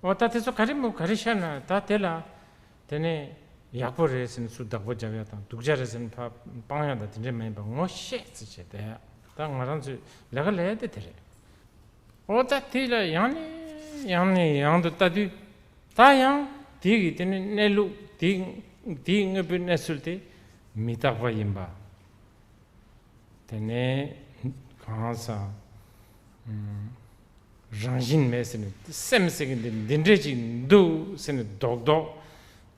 འོ་ད་དེ་ཚོ་ག་རེ་མོ་ག་རེ་ཤར་ན་ད་དེ་ལ་དེ་ནས་ཡག་པོ་རེད་ཟེར་ནས་སུ་བདག་པོ་རྒྱབ་ཡ་དང་སྡུག་ཅག་རེད་ཟེར་ནས་ཕར་སྤང་ཡ་དང་དེ་འདྲ་མ་ཡིན་པ་ངོ་ཤེས་ཚེ་བྱས་ཏེ། ད་ང་རང་ཚོས་ལས་ཀ་ལས་དེ་དེ་རེད། འོ་ད་དེ་ལ་ཡང་ནས་ཡང་ནས་ཡང་དུ་ལྟ་དུས། ད་ཡང་དེ་གི་དེ་ནི་གནས་ལུགས་དེ་དེའི་དངོས་པོའི་གནས་ཚུལ་དེ་མི་རྟག་པ་ཡིན་པ། དེ་ནས་གང་ཟག་ཨམ་རང་བཞིན་མེད་ཟེར་ནས་སེམས་ཟེར་གི་འདི་འདི་འདྲས་ཅིག་འདུག་ཟེར་ནས་རྡོག་རྡོག་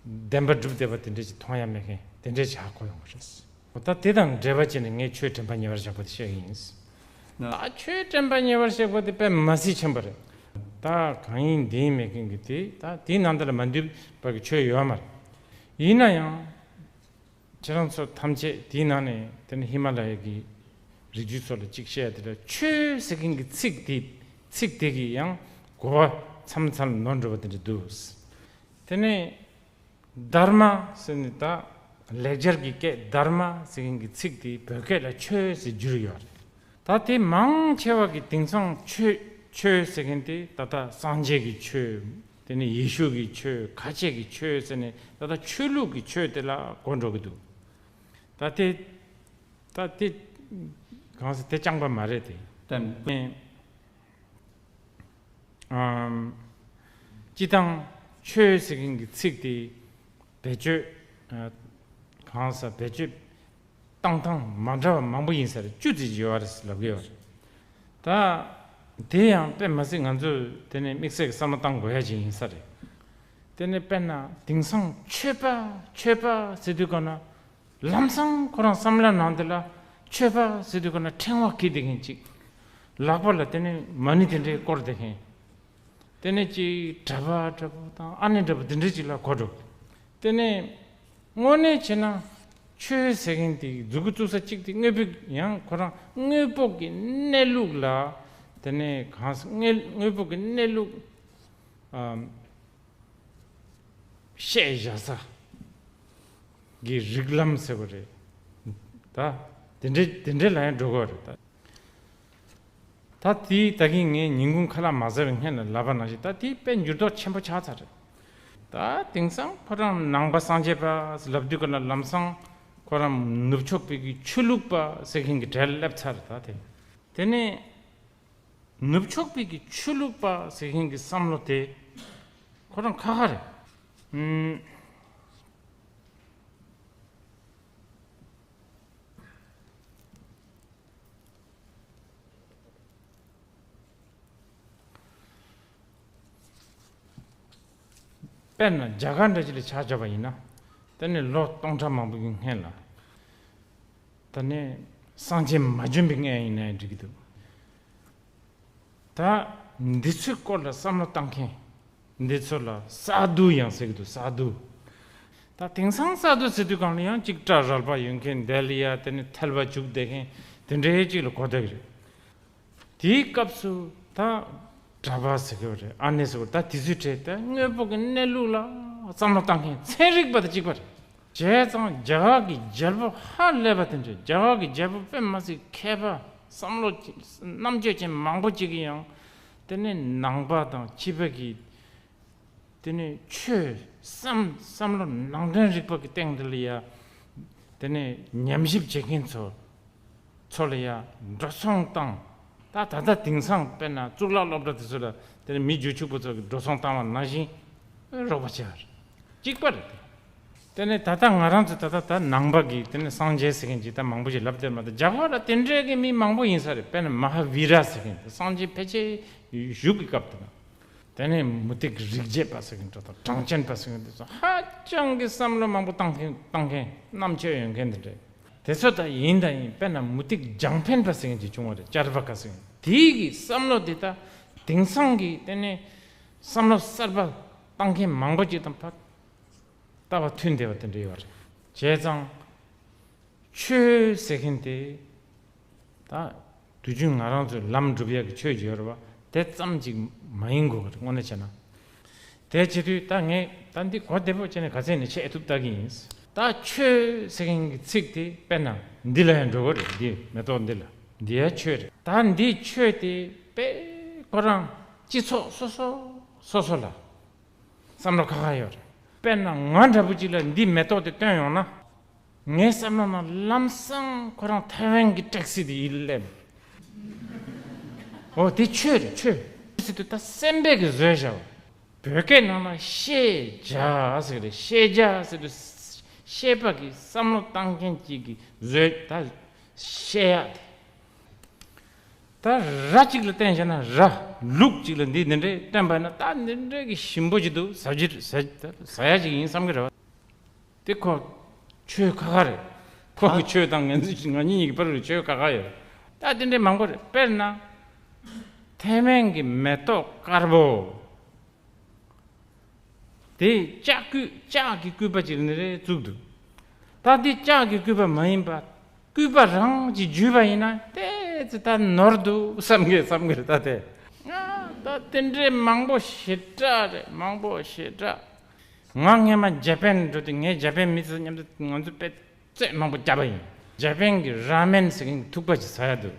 བདེན་པ་སྒྲུབ་བསྡད་པ་དེ་འདྲས་ཅིག་མཐོང་ཡ་མེད་མཁན་དེ་འདྲས་ཅིག་ཧ་གོ་ཡོང་གི་རེད། འོ་ད་དེ་དང་འབྲེལ་བ་བྱས་ནས་ངས་ཆོས་དྲན་པ་ཉེ་བར་བཞག་པ་དེ་བཤད་གི་ཡིན། ད་ཆོས་དྲན་པ་ཉེ་བར་བཞག་པ་དེ་དཔེ་མ་སྲིད་ཆེན་པོ་རེད། ད་གང་ཡིན་འདི་ཡིན་མེད་མཁན་གྱི་དེ་ད་དེའི་ནང་དེ་ལ་མ་འདུས་པ་གི་ཆོས་ཡོད་མ་རེད། ཡིན་ན་ཡང་། ཁྱེད་རང་ཚོ་ཐམས་ཅད་དེའི་ནང་ནས་དེ་ནི་ཧི་མ་ལ་ཡ་གི་རི་རྒྱུད་ཚོ་ལ་གཅིག་བཤད་ཡ་དེ་ལ་ཆོས་ཟེར་མཁན་གྱི་ཚིག་དེ་ཚིག་དེ་གི་ཡང་གོ་བ་མཚམས་མཚམས་ནོར་འགྲོ་བ་དེ་འདྲ་འདུག་དེ་ནས་དྷརྨ་ཟེར་ནས་ད་ལེགས་སྦྱར་གྱི་སྐད་དྷརྨ་ཟེར་མཁན་གྱི་ཚིག་དེ་བོད་སྐད་ལ་ཆོས་ཟེར་བསྒྱུར་ཡོད་རེད། ད་དེ་མང་ཆེ་བ་གི་དེང་སང་ཆོས་ཆོས་ཟེར་མཁན་དེ་ད་ལྟ་སངས་རྒྱས་ཀྱི་ཆོས། དེ་ནས་ཡེ་ཤུ་གི་ཆོས། ཁ་ཆེ་གི་ཆོས་ཟེར་ནས་ད་ལྟ་ཆོས་ལུགས་ཀྱི་ཆོས་དེ་ལ་གོ་འགྲོ་གི་འདུག་ད་དེ་ད་དེ་གང་ཟེར་དེ་རྐྱང་པ་མ་རེད་དེ། ད་ཨམ་སྤྱི་བཏང་ཆོས་ཟེར་མཁན་གྱི་ཚིག་དེ་བེད་སྤྱོད་ཨ་གང་ཟེར་བེད་སྤྱོད་བཏང་སྟངས་མ་འདྲ་བ་མང་པོ་ཡིན་ས་རེད། བཅུ་ཙམ་ཡོད་རེད་ལབ་གི་ཡོད་རེད། ད་དེ་ཡང་དཔེ་མ་སྲིད་ང་ཚོས་དེ་ནས་དམིགས་བསལ་གྱི་བསམ་བློ་བཏང་དགོས་ཡ་ཅིག་ཡིན་ས་རེད། དེ་ནས་དཔེར་ན་དེང་སང་ཆོས་པ་ཆོས་པ་ཟེར་དུས་ག་ན་ལམ་སང་ཁོ་རང་བསམ་བློ་ནང་དེ་ལ་ཆོས་པ་ཟེར་དུས་ག་ན་ཕྲེང་བ་འཁྱེར་བསྡད་མཁན་ཅིག་ལག་པ་ལ་དེ་ནས་མ་ཎི་དེ་འདྲའི་བསྐོར་བསྡད་མཁན། དེ་ནས་ཅིག་གྲྭ་པ་འདྲ་པོ་དང་ཨ་ནེ་འདྲ་པོ་དེ་འདྲ་ཅིག་ལ་གོ་འགྲོ། དེ་ནས་དངོས་གནས་བྱས་ན་ཆོས་ཟེར་མཁན་དེ་མཛུབ་གུ་བཙུགས་ས་གཅིག་དེ་དངོས་པོའི་ཡང་ཁོ་རང་དངོས་པོ་གི་གནས་ལུགས་ལ་དེ་ནས་གང་ཟག་དངོས་དངོས་པོ་གི་གནས་ལུགས་ཨམ་བཤད་བཞག་ས་གི་རིགས་ལམ་ཟེར་བ་རེད། ད་དེ་འདྲའི་དེ་འདྲའི་ལ་ཡང་འགྲོ་གི་རེད་ད། ད་དེའི་ད་གིན་ངས་ཉིན་གུང་ཁ་ལག་མ་ཟ་བའི་སྔོན་ལ་ལབ་པ་ནང་བཞིན་ད་དེའི་དཔེ་འགྱུར་ལྡོག་ཆེན་པོ་ཆགས་ཚར་རེད། ད་དེང་སང་ཁོ་རང་ནང་པ་སངས་རྒྱས་པ་ལབ་དུས་ཀ་ལ་ལམ་སང་ཁོ་རང་ནུབ་ཕྱོགས་པའི་གི་ཆོས་ལུགས་པ་ཟེར་མཁན་གྱི་གྲལ་སླེབས་ཚར། ད་དེ་དེ་ནས་ནུབ་ཕྱོགས་པའི་གི་ཆོས་ལུགས་པ་ཟེར་མཁན་གྱི་བསམ་བློ་དེ་ཁོ་རང་ཁ་ཁ་རེད། ཨུམ། དཔེར་ན་རྒྱ་གར་འདྲ་ཅིག་ལ་ཆ་བཞག་པ་ཡིན་ན། དེ་ནི་ལོ་སྟོང་ཕྲག་མང་པོ་གི་སྔན་ལ། དེ་ནི་སངས་རྒྱས་མ་བྱོན་པའི་སྔན་ཡིན་ན་ཡང་འགྲིག་གི་འདུག་ད་འདི་ཚོའི་སྐོར་ལ་བསམ་བློ་བཏང་མཁན་འདི་ཚོ་ལ་ས་དྷུ་ཡང་ཟེར་གི་འདུག་ས་དྷུ། ད་དེང་སང་ས་དྷུ་ཟེར་དུས་སྒང་ལ་ཡང་ཅིག་སྐྲ་རལ་པ་ཡོད་མཁན། དེ་ལ་ཡ་དེ་ནི་ཐལ་བ་བྱུག་བསྡད་མཁན་དེ་འདྲའི་ཅིག་ལ་གོ་བསྡད་ཀྱི་རེད། དེའི་སྐབས་སུ་ད་གྲྭ་པ་ཟེར་གི་རེད། ཨ་ནེ་ཟེར་གི་རེད། ད་དེ་ཚོའི་གྲས་ད་དངོས་པོ་གི་གནས་ལུགས་ལ་བསམ་བློ་བཏང་མཁན་ཚན་རིག་པ་དང་གཅིག་པ་རེད། བྱས་ཙང་རྒྱ་གར་གྱི་རྒྱལ་པོ་ཧ་ལས་པ་དེ་འདྲ། རྒྱ་གར་གྱི་རྒྱལ་པོ་དཔེ་མ་སྲིད་མཁས་པ། བསམ་བློ་རྣམ་དཔྱོད་ཅན་མང་པོ་ཅིག་གིས་ཡང་དེ་ནས་ནང་པ་དང་ཕྱི་པ་གི་དེ་ནས་ཆོས་བསམ་བསམ་བློ་ནང་དོན་རིག་པ་གི་སྟེང་དེ་ལ་ཡ་དེ་ནས་ཉམས་ཞིབ་བྱེད་མཁན་ཚོ་ཚོ་ལ་ཡ་འགྲོ་སོང་བཏང་། ད་ད་ལྟ་དེང་སང་དཔེར་ན་གཙུག་ལག་སློབ་གྲྭ་དེ་ཚོ་ལ་དེ་ནས་མི་རྒྱུ་ཕྱུག་པོ་ཚོ་གི་འགྲོ་སོང་བཏང་བ་ནང་བཞིན་རོགས་པ་བྱས་པ་རེད། གཅིག་པ་རེད། དེ་ནས་ད་ལྟ་ང་རང་ཚོ་ད་ལྟ་ད་ནང་པ་གི་དེ་ནས་སངས་རྒྱས་ཟེར་མཁན་ཅིག་ད་མང་པོ་ཞིག་ལབ་བསྡད་མ་གཏོགས། རྒྱ་གར་ལ་དེ་འདྲའི་གི་མི་མང་པོ་ཡིན་ས་རེད། དཔེར་ན་མ་ཧཱ་བི་ར་ཟེར་མཁན་དེ་སངས་རྒྱས་ཕལ་ཆེར་བཞུགས་ཀྱི་སྐབས་དེ་ན། དེ་ནས་མུ་སྟེགས་རིག་བྱེད་པ་ཟེར་མཁན་འདྲ་དང་། གྲངས་ཅན་པ་ཟེར་མཁན་དེ་ཚོ་ཧ་ཅང་གི་བསམ་བློ་མང་པོ་བཏང་མཁན་བཏང་མཁན་རྣམ་དཔྱོད་ཡོད་མཁན་དེ་འདྲ། དེ་ཚོ་ད་ཡིན་ད་ཡིན། དཔེར་ན་མུ་སྟེགས་རྒྱང་འཕེན་པ་ཟེར་མཁན་ཅིག་བྱུང་བ་རེད། ཅར་བ་ཀ་ཟེར་མཁན། དེའི་གི་བསམ་བློ་དེ་ད་དེང་སང་གི་དེ་ནས་བསམ་བློ་གསར་པ་བཏང་མཁན་མང་པོ་ཅིག་དང་ཕར་ལྟ་བ་མཐུན་བསྡད་པ་དེ་འདྲ་ཡོད་རེད། བྱས་ཙང་ཆོས་ཟེར་མཁན་དེ་ད་དུས་རྒྱུན་ང་རང་ཚོའི་ལམ་སྒྲུབ་ཡག་གི་ཆོས་ཅིག་ཡོད་རེད་བ། དེ་ཙམ་ཅིག་མ་ཡིན་དགོས་ཀྱི་རེད། དངོས་གནས་བྱས་ན། དེ་བྱེད་དུས་ད་ངས་ད་འདི་གོ་བདེ་པོ་བྱས་ནས་ག་ཚད་ནས་བཤད་ཐུབ་ལྟ་གི་ཡིན། ད་ཆོས་ཟེར་མཁན་གྱི་ཚིག་དེ་དཔེར་ན་འདི་ལ་ཡང་འགྲོ་གི་རེད། འདི་མེ་ཏོག་འདི་ལ། འདི་ཡང་ཆོས་རེད། ད་འདི་ཆོས་དེ་དཔེ་ཁོ་རང་སྤྱི་ཚོགས་སོ་སོ་སོ་སོ་ལ་བསམ་བློ་ཁ་ཁ་ཡོད་རེད། དཔེར་ན་ང་འདྲ་པོ་ཅིག་ལ་འདི་མེ་ཏོག་དེ་སྟོན་ཡོང་ན། ངའི་བསམ་བློ་ནང་ལམ་སང་ཁོ་རང་ཐའེ་ཝན་གྱི་ཊེག་སི་དེ་ཡིད་ལ་སླེབས། འོ་དེ་ཆོས་རེད། ཆོས་ཟེར་དུས་ད་སེམས་པས་ཀྱིས་བཟོས་བཞག་པ། བོད་སྐད་ནང་ལ་ཤེས་བྱ་ཟེར་གི་རེད། ཤེས་བྱ་ཟེར་དུས་ཤེས་པ་གིས་བསམ་བློ་བཏང་མཁན་གཅིག་གིས་བཟོས། ད་ཤེས་ཡག་དེ། ད་ར་གཅིག་ལ་བསྟན་བྱས་ན། ར་ལུག་གཅིག་ལ་འདི་འདི་འདྲའི་བསྟན་པ་ན། ད་འདི་འདྲའི་གི་ཞིམ་པོ་ཅིག་འདུག་ཟ་རྒྱུ་ཟ་ཟ་ཡ་ཅིག་ཡིན་བསམ་གི་རེད་བ། དེ་ཁོ་ཆོས་ཁ་ཁ་རེད། ཁོ་གི་ཆོས་དང་ང་ཚོ་ང་གཉིས་ཀྱི་བར་ལ་ཆོས་ཁ་ཁ་ཡོད། ད་དེ་འདྲའི་མང་པོ་རེད། དཔེར་ན་ཐའེ་ཝན་གྱི་མེ་ཏོག་དཀར་པོ་དེ་ལྕགས་སྐུད་ལྕགས་ཀྱི་སྐུད་པ་ཅིག་ནི་རེ་བཙུགས་འདུག་ད་འདི་ལྕགས་ཀྱི་སྐུད་པ་མ་ཡིན་པ། སྐུད་པ་རང་གིས་འཇུས་པ་ཡིན་ན་ཏོག་ཙམ་ད་ནོར་འདུག་བསམ་གི་བསམ་གི་རེད། ད་དེ་ང་ད་དེ་འདྲའི་མང་པོ་ཞེ་དྲག་རེད། མང་པོ་ཞེ་དྲག་ང་སྔས་མ་ཇ་པན་འགྲོ་དུས་ངས་ཇ་པན་མི་ཚོ་མཉམ་དུ་ང་ཚོ་དཔེ་རྩེད་མང་པོ་བརྒྱབ་པ་ཡིན། ཇ་པན་གྱི་ར་མེན་ཟེར་མཁན་གྱི་ཐུག་པ་ཅིག་ཟ་ཡ་འདུག་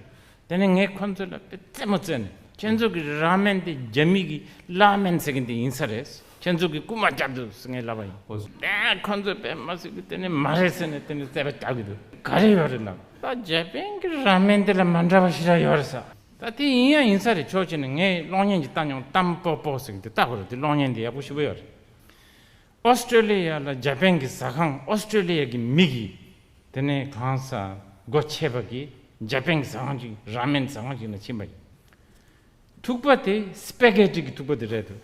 དེ་ནས་ངས་ཁོ་ཚོ་ལ་དཔེ་རྩེད་མོ་རྩེས་ནས། ཁྱེད་ཚོ་གི་ར་མེན་དེ་རྒྱ་མི་གི་ལ་མེན་ཟེར་མཁན་དེ་ཡིན་ས་རེད། ཁྱེད་ཚོ་གི་རྐུ་མ་བརྒྱབ་འདུག་ཟེར་ངས་ལབ་པ་ཡིན། ཨོ། དེ་ཁོ་ཚོས་དཔེ་མ་སྲིད་གི་དེ་ནས་མ་རེད་ཟེར་ནས་དེ་ནས་རྩོད་པ་རྒྱག་གི་འདུག་ག་རེ་ཡོད་རེད་ལབ། ད་ཇ་པན་གི་ར་མེན་དེ་ལ་མ་འདྲ་བ་ཞེ་དྲག་ཡོད་རེད་ཟེར། ད་དེ་ཡིན་ཡང་ཡིན་ས་རེད། ཆོག་བྱས་ནས་ངས་གློག་བརྙན་ཅིག་བལྟས་མྱོང་། ཏམ་པོ་པོ་ཟེར་གི་དེ་ལྟ་དགོས་རེད། དེ་གློག་བརྙན་དེ་ཡག་པོ་ཞེ་པོ་ཡོད་རེད། ཨོ་སི་ཀྲོ་ལི་ཡ་ལ་ཇ་པན་གྱི་ཟ་ཁང་། ཨོ་སི་ཀྲོ་ལི་ཡ་གི་མི་གིས་དེ་ནས་གང་ཟག་སྒོ་ཕྱེ་བ་གིས་ཇ་པན་གྱི་ཟ་ཁང་ཅིག་ར་མེན་ཟ་ཁང་ཅིག་ནང་ཕྱིན་པ་ཡིན། ཐུག་པ་དེ་སི་པེ་གེ་ཊི་གི་ཐུག་པ་དེ་རེད་འདུག་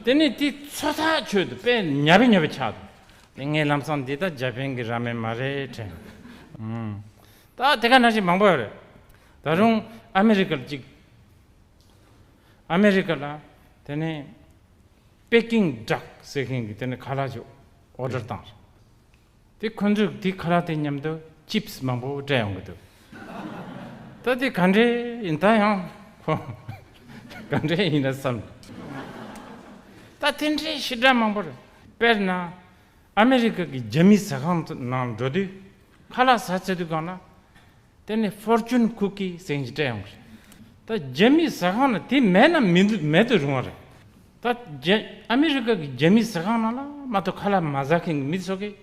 དེ་ནས་དེ་ཚོ་ཐག་ཆོད་འདུག་དཔེ་ཉབ་པའི་ཉབ་པའི་ཆགས་འདུག་དེ་ངས་ལམ་སང་འདི་ད་ཇ་པན་གྱི་ར་མེན་མ་རེད་དྲན། ཨུམ། ད་དེ་ག་ནང་བཞིན་མང་པོ་ཡོད་རེད། ད་རུང་ཨ་མེ་རི་ཀ་ལ་གཅིག་ཨ་མེ་རི་ཀ་ལ་དེ་ནས་པེ་ཀིང་ཌག་ཟེར་མཁན་གྱི་དེ་ནས་ཁ་ལག་ཅིག་ཨོ་ཌར་བཏང་། དེ་ཁོ་ཚོས་དེ་ཁ་ལག་དེ་མཉམ་དུ་ཅིབ་སི་མང་པོ་སྤྲད་ཡོང་གི་འདུག་ད་དེ་ག་འདྲས་ཡིན། ད་ཡང་ཁོ་ག་འདྲས་ཡིན་ན་བསམ། ད་དེ་འདྲས་ཞེ་དྲག་མང་པོ་རེད། དཔེར་ན་ཨ་མེ་རི་ཀ་གི་རྒྱ་མི་ཟ་ཁང་ནང་འགྲོ་དུས་ཁ་ལག་ཟ་ཚར་དུས་སྒང་ལ། དེ་ནས་ཕོར་ཅུན་ཀུ་ཀི་ཟེར་མཁན་ཅིག་སྤྲད་ཡོང་གི་རེད། ད་རྒྱ་མི་ཟ་ཁང་ལ་དེ་མེད་ན་མི་འདུག་མེད་དུ་རུང་བ་རེད། ད་རྒྱ་ཨ་མི་རི་ཀ་གི་རྒྱ་མི་ཟ་ཁང་ནང་ལ་མ་གཏོགས་ཁ་ལག་མ་ཟ་མཁན་གྱི་མི་ཚོ་གིས་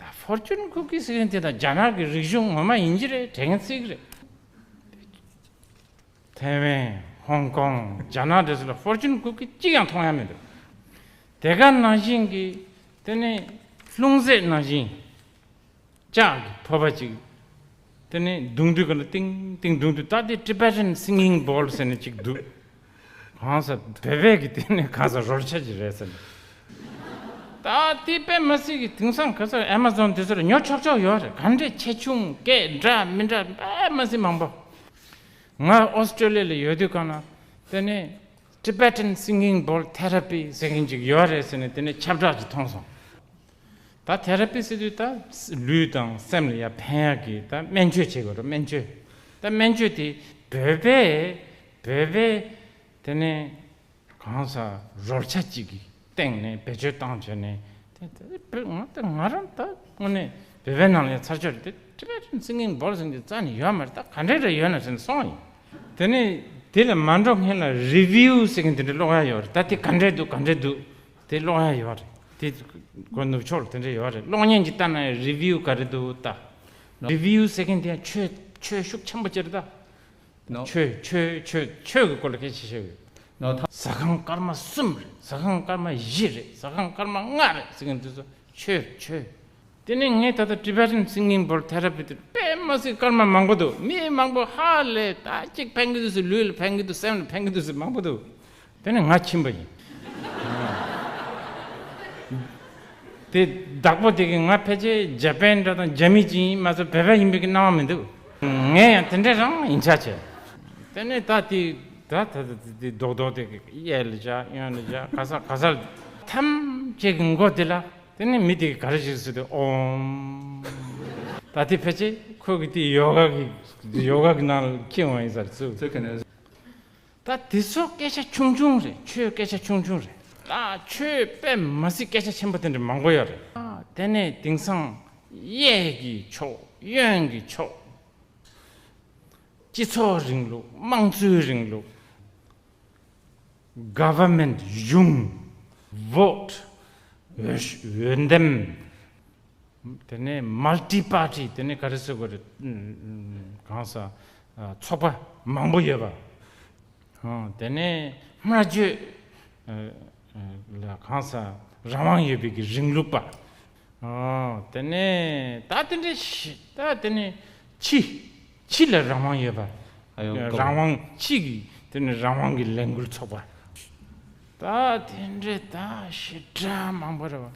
ད་ཕོར་ཅུན་ཀུ་ཀི་ཟེར་མཁན་དེ་དང་རྒྱ་ནག་གི་རིག་གཞུང་ངོ་མ་ཡིན་གྱི་རེད། དྲན་སྲིད་ཀྱི་རེད། ཐའེ་ཝན། ཧོང་ཀོང་། རྒྱ་ནག་དེ་ཚོ་ལ་ཕོར་ཅུན་ཀུ་ཀི་གཅིག་ཀྱང་མཐོང་ཡ་མི་འདུག་དེ་ག་ནང་བཞིན་གྱི་དེ་ནས་ལྷུང་བཟེད་ནང་བཞིན་ལྕགས་ཀྱི་ཕོར་པ་ཅིག་དེ་ནས་བརྡུང་དུས་ག་ལ་ཏིང་ཏིང་བརྡུང་དུས། ད་དེ་Tibetan Singing Bowl ཟེར་ནས་ཅིག་འདུག་གང་ཟག་བོད་པའི་གི་དེ་ནས་གང་ཟག་རོལ་ཆ་ཅིག་རེད་ཟེར་ནས། ད་དེ་དཔེ་མ་སྲིད་ཀྱི་དེང་སང་ག་ཚོད་Amazon་དེ་ཚོར་ཉོ་ཆོག་ཆོག་ཡོད་རེད། ག་འདྲས་ཆེ་ཆུང་སྐད་འདྲ་མི་འདྲ་དཔེ་མ་སྲིད་མང་པོ། ང་ཨོ་སི་ཀྲོ་ལི་ཡ་ལ་ཡོད་དུས་གང་ན་དེ་ནས་Tibetan Singing Bowl Therapy་ཟེར་མཁན་ཅིག་ཡོད་རེད་ཟེར་ནས་དེ་ནས་ཁྱབ་བསྒྲགས་ཅིག་མཐོང་སོང་། ད་Therapy་ཟེར་དུས་ད་ལུས་དང་སེམས་ལ་ཡ་ཕན་ཡག་གི་ད་སྨན་བཅོས་བྱེད་དགོས་རེད། སྨན་བཅོས། ད་སྨན་བཅོས་དེ་བོད་པས་བོད་པས་དེ་ནས་གང་ཟག་རོལ་ཆ་གཅིག་གི་སྟེང་ནས་བེད་སྤྱོད་བཏང་བྱས་ནས། དེ་དེ་བོད་ང་དེ་ང་རང་ད་དངོས་གནས་བོད་པའི་ནང་ལ་ཚར་ཆོད་རེད། དེ་Tibetan Singing Bowl་ཟེར་གྱི་རྩ་ནས་ཡོད་མ་རེད། ད་ག་འདྲས་རེ་ཡོད་ན་ཟེར་ནས་སོང་ཡིན། དེ་ནས་དེ་ལ་མ་འགྲོ་སྔོན་ལ་Review་ཟེར་གྱི་དེ་འདྲ་ཀློག་ཡ་ཡོད་རེད། ད་དེ་ག་འདྲས་འདུག་ག་འདྲས་འདུག་དེ་ཀློག་ཡ་ཡོད་རེད། དེ་གོ་ནུབ་ཕྱོགས་ལ་དེ་འདྲས་ཡོད་རེད། གློག་བརྙན་གྱི་ལྟ་ན་Review་ག་རེ་འདུག་ད། Review་ཟེར་མཁན་དེ་ཡང་ཆོས་ཆོས་ཤུགས་ཆེན་པོ་ཅིག་རེད་ད། ནོ། ཆོས་ཆོས་ཆོས་ཆོས་ཀྱི་སྐོར་ལ་སྐད་ཆ་བཤད་ཡོད། ནོ། ད་ཟ་ཁང་སྐར་མ་གསུམ་རེད། ཟ་ཁང་སྐར་མ་བཞི་རེད། ཟ་ཁང་སྐར་མ་ལྔ་རེད་ཟེར་མཁན་དེ་ཚོ་ཆོས་རེད། ཆོས། དེ་ནས་ངས་ད་ལྟ་Tibetan Singing Bowl Therapy་དེ་དཔེ་མ་སྲིད་སྐར་མ་མང་པོ་འདུག་མི་མང་པོ་ཧ་ལས་ད་གཅིག་ཕན་གྱི་འདུག་ཟེར། ལུས་ལ་ཕན་གྱི་འདུག་སེམས་ལ་ཕན་གྱི་འདུག་ཟེར་མང་པོ་འདུག་དེ་ནས་ང་ཕྱིན་པ་ཡིན། དེ་བདག་པོ་དེ་གིས་ང་ཕལ་ཆེར་ཇ་པན་འདྲ་དང་རྒྱ་མི་ཅིག་ཡིན་མ་གཏོགས་བོད་པ་ཡིན་པའི་གི་སྣང་བ་མི་འདུག་ངས་ཡང་དེ་འདྲ་རང་ཡིན་ཆ་བྱས། དེ་ནས་ད་དེ་ད་ད་ད་དེ་རྡོག་རྡོག་དེ་གི་གཡས་ལ་བཞག་གཡོན་ལ་བཞག་ག་ས་ག་ས་ལ་ཐམས་ཅད་ཀྱི་མགོ་དེ་ལ། དེ་ནས་མི་དེ་གིས་ག་རེ་ཞིག་ཟེར་དུས་ཨོམ། ད་དེ་ཕལ་ཆེར་ཁོ་གི་དེ་ཡོ་ག་གི་ཡོ་ག་གི་ནང་ལ་འཁྱེར་འོང་ཡིན་ས་རེད་ཚུལ། ཚུལ་ག་ནས། ད་དེ་ཚོ་སྐད་ཆ་ཆུང་ཆུང་རེད། ཆོས་སྐད་ཆ་ཆུང་ཆུང་རེད། ད་ཆོས་དཔེ་མ་སྲིད་སྐད་ཆ་ཆེན་པོ་དེ་འདྲ་མང་པོ་ཡོད་རེད། ཨ། དེ་ནས་དེང་སང་གཡས་ཀྱི་ཕྱོགས། གཡོན་གྱི་ཕྱོགས། སྤྱི་ཚོགས་རིང་ལུགས། དམངས་གཙོའི་རིང་ལུགས། Government། གཞུང་། Vote། འོས་འོས་འདེམས། དེ་ནས་Multi Party། དེ་ནས་ག་རེ་ཟེར་དགོས་རེད། ཨུམ། གང་ཟག་ཨ། ཚོགས་པ་མང་པོ་ཡོད་པ། ཨ། དེ་ནས་སྨྲ་བརྗོད་ཨ། ཨ། ལ་གང་ཟག་རང་དབང་ཡོད་པའི་གི་རིང་ལུགས་པ། ཨ། དེ་ནས་ད་དེ་འདྲ་ཞིག་ད་དེ་ནས་ཕྱི་ཕྱི་ལ་རང་དབང་ཡོད་པ། ཨ་ཡོ། རང་དབང་། ཕྱི་གི་དེ་ནས་རང་དབང་གི་ལས་འགུལ་ཚོགས་པ། ད་དེ་འདྲ་ད་ཞེ་དྲག་མང་པོ་རེད་བ།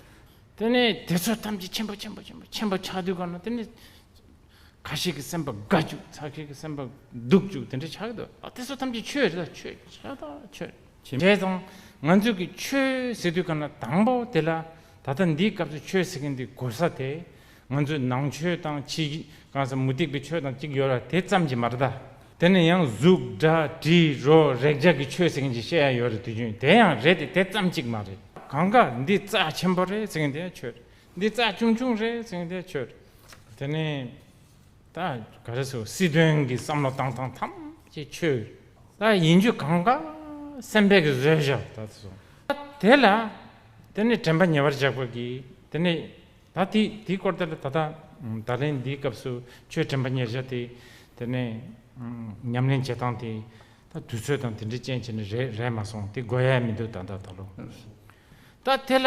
དེ་ནས་དེ་ཚོ་ཐམས་ཅད་ཆེན་པོ་ཆེན་པོ་ཆེན་པོ་ཆེན་པོ་ཆགས་དུས་ག་ན། དེ་ནས་ཁ་ཤས་ཀྱི་སེམས་པ་དགའ་བཅུག་ཁ་ཤས་ཀྱི་སེམས་པ་སྡུག་བཅུག་དེ་འདྲ་ཆགས་ཀྱི་འདུག་ཨ། དེ་ཚོ་ཐམས་ཅད་ཆོས་རེད་ད། ཆོས་ཆགས་ད་ཆོས་བྱེད་དང་། ང་ཚོས་ཀྱི་ཆོས་ཟེར་དུས་ག་ན་དང་པོ་དེ་ལ་ད་ལྟ་འདིའི་སྐབས་སུ་ཆོས་ཟེར་མཁན་འདི་གོ་ས་དེ། ང་ཚོས་ནང་ཆོས་དང་ཕྱི་གང་ཟག་མུ་སྟེགས་པའི་ཆོས་དང་གཅིག་ཡོད་ར། དེ་ཙམ་གྱིས་མ་རེད་ད། དེ་ནས་ཡང་གཟུགས་སྒྲ་དྲི་རོ་རེག་བྱ་གི་ཆོས་ཟེར་མཁན་ཅིག་བཤད་ཡ་ཡོད་རེད། དུས་རྒྱུན་དེ་ཡང་རེད་དེ། དེ་ཙམ་གཅིག་མ་རེད། གང་ག་འདི་རྩ་ཆེན་པོ་རེད་ཟེར་མཁན་དེ་ཡང་ཆོས་རེད། འདི་རྩ་ཆུང་ཆུང་རེད་ཟེར་མཁན་དེ་ཡང་ཆོས་རེད། དེ་ནས་ད་ག་རེ་ཟེར། སྲིད་དོན་གྱི་བསམ་བློ་བཏང་སྟངས་ཐམས་ཅད་ཆོས་རེད། ད་ཡིན་རྒྱུ་གང་ག་སེམས་པས་ཀྱི་བཟོས་བཞག་ད་སོང་། ད་དེ་ལ་དེ་ནས་དྲན་པ་ཉེ་བར་བཞག་པ་གི་དེ་ནས། ད་དེ་དེའི་སྐོར་དེ་ལ་ད་ལྟ་ད་ལན་འདིའི་སྐབས་སུ་ཆོས་དྲན་པ་ཉེར་བཞག་དེ། དེ་ནས་ཉམས་ལེན་བྱེད་སྟངས་དེ་ད་དུས་ཚོད་དང་དེ་འདྲའི་རྐྱེན་བྱས་ནས་རེད་རེད་མ་སོང་། དེ་དགོས་ཡ་མི་འདུག་ད་ལྟ་ད་ལོ། ད་དེ་ལ་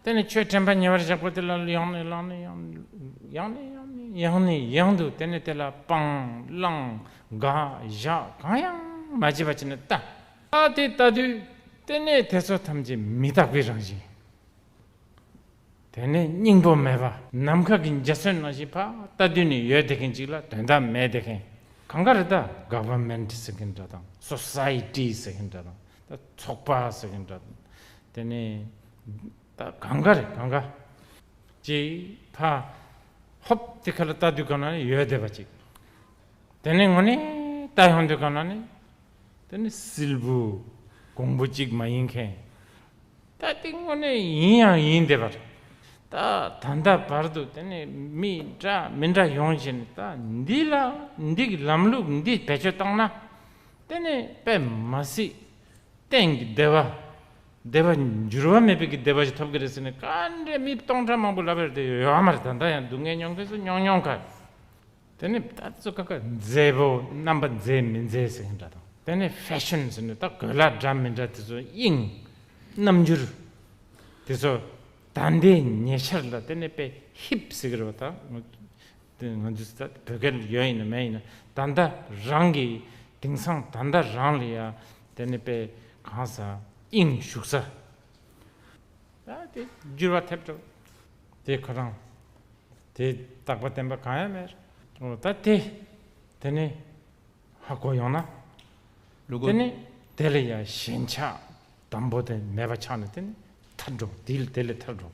དེ་ནས་ཆོས་དྲན་པ་ཉེ་བར་བཞག་པ་དེ་ལ་ཡང་ནས་ཡང་ནས་ཡང་ནས་ཡང་ནས་ཡང་ནས་ཡང་དུ་དེ་ནས་དེ་ལ་སྤང་བླང་དགག་བཞག་གང་ཡང་མ་བྱས་པ་བྱས་ནས་ལྟ། ད་དེ་ལྟ་དུས་དེ་ནས་དེ་ཚོ་ཐམས་ཅད་མི་རྟག་པའི་རང་བཞིན། དེ་ནས་སྙིང་པོ་མེད་པ། ནམ་མཁའ་གི་འཇའ་ཚོན་ནང་བཞིན་ཕར་ལྟ་དུས་ནས་ཡོད་བསྡད་མཁན་ཅིག་ལ་དོན་དག་མེད་བསྡད་མཁན། གང་ག་རེད་ད། Government་ཟེར་མཁན་འདྲ་དང་། Society་ཟེར་མཁན་འདྲ་དང་། ད་ཚོགས་པ་ཟེར་མཁན་འདྲ་དང་། དེ་ནས་ད་གང་ག་རེད། གང་ག་ཅིག་ཕར་ཧོབ་དེ་ཁ་ལ་ལྟ་དུས་ག་ན་ཡོད་བསྡད་པ་ཅིག་དེ་ནས་དངོས་གནས་ལྟ་ཡོང་དུས་ག་ན་ནི། དེ་ནི་སིལ་བུ་གོང་བུ་གཅིག་མ་ཡིན་མཁན། ད་དེ་དངོས་གནས་ཡིན་ཡང་ཡིན་བསྡད་པ་རེད། ད་ད་ལྟ་བར་དུ་དེ་ནས་མི་འདྲ་མི་འདྲ་ཡོང་བཞིན། ད་འདི་ལ་འདི་གི་ལམ་ལུགས་འདི་བེད་སྤྱོད་བཏང་ན། དེ་ནས་དཔེ་མ་སྲིད་གཏན་གྱི་བདེ་བ། བདེ་བ་འགྱུར་བ་མེད་པའི་གི་བདེ་བ་ཞིག་ཐོབ་ཀྱི་རེད་ཟེར་ནས་ག་འདྲའི་མི་སྟོང་ཕྲག་མང་པོ་ལབ་པ་རེད་དེ་ཡོད་མ་རེད། ད་ལྟ་ཡང་སྡུག་བསྔལ་མྱོང་མཁན་ཚོ་མྱོང་མྱོང་ག་དེ་ནས་ད་ཚོ་ཀ་ཀ་མཛེས་པོ་རྣམ་པ་མཛེས་མི་མཛེས་ཟེར་མཁན་འདྲ་དང་། དེ་ནས་ཕེ་ཤན་ཟེར་ནས་ད་གོས་ལྭ་འདྲ་མི་འདྲ་དེ་ཚོ་དབྱིངས་རྣམ་འགྱུར་དེ་ཚོ་ད་ལྟའི་ཉེ་ཆར་ལ་དེ་ནས་དཔེ་ཧིབ་ཟེར་གི་རེད་བ། ད་དེ་ང་ཚོས་ད་བོད་སྐད་ཡོད་ཡིན་ན་མེད་ཡིན་ན་ད་ལྟ་རང་གི་དེང་སང་ད་ལྟ་རང་ལ་ཡ་དེ་ནས་དཔེ་གང་ས་དབྱིངས་ཞུགས་ས་ད་དེ་འགྱུར་བ་ཐེབས་འགྲོ། དེ་ཁོ་རང་དེ་རྟག་པ་བརྟན་པ་གང་ཡང་མེད། འོ་ད་དེ་དེ་ནས་ཧ་གོ་ཡོང་ན། ལུ་གུ། དེ་ནས་དེ་ལ་ཡང་ཞེན་ཆགས་དང་པོ་དེ་མེད་པ་ཆགས་ནས་དེ་ནས་ཐར་འགྲོ། དེ་ལ་དེ་ལས་ཐར་འགྲོ།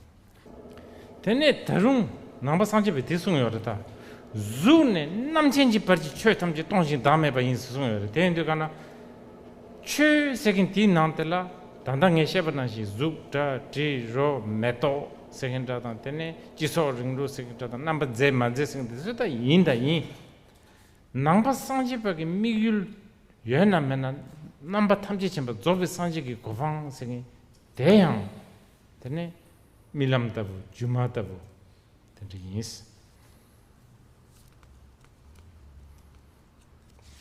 དེ་ནས་ད་རུང་ནང་པ་སངས་རྒྱས་པས་དེ་གསུངས་ཡོད་རེད་ད། གཟུགས་ནས་རྣམ་མཁྱེན་གྱི་བར་གྱི་ཆོས་ཐམས་ཅད་སྟོང་ཞིང་བདག་མེད་པ་ཡིན་ཟེར་གསུངས་ཡོད་རེད། དེ་ཡིན་དུས་ག་ན། ཆོས་ཟེར་མཁན་དེའི་ནང་དེ་ལ་ད་ལྟ་ངས་བཤད་པ་ནང་བཞིན་གཟུགས་སྒྲ་དྲི་རོ་མེ་ཏོག་ཟེར་མཁན་འདྲ་དང་། དེ་ནས་སྤྱི་ཚོགས་རིང་ལུགས་ཟེར་མཁན་འདྲ་དང་། རྣམ་པ་མཛེས་མ་མཛེས་ཟེར་མཁན་དེ་ཚོ་ད་ཡིན་ད་ཡིན། ནང་པ་སངས་རྒྱས་པ་གི་དམིགས་ཡུལ་ཡོད་ན་མེད་ན། རྣམ་པ་ཐམས་ཅད་མཁྱེན་པ་རྫོགས་པའི་སངས་རྒྱས་ཀྱི་གོ་འཕང་ཟེར་མཁན་དེ་ཡང་དེ་ནས་རྨི་ལམ་ལྟ་བུ་སྒྱུ་མ་ལྟ་བུ་དེ་འདྲ་ཡིན།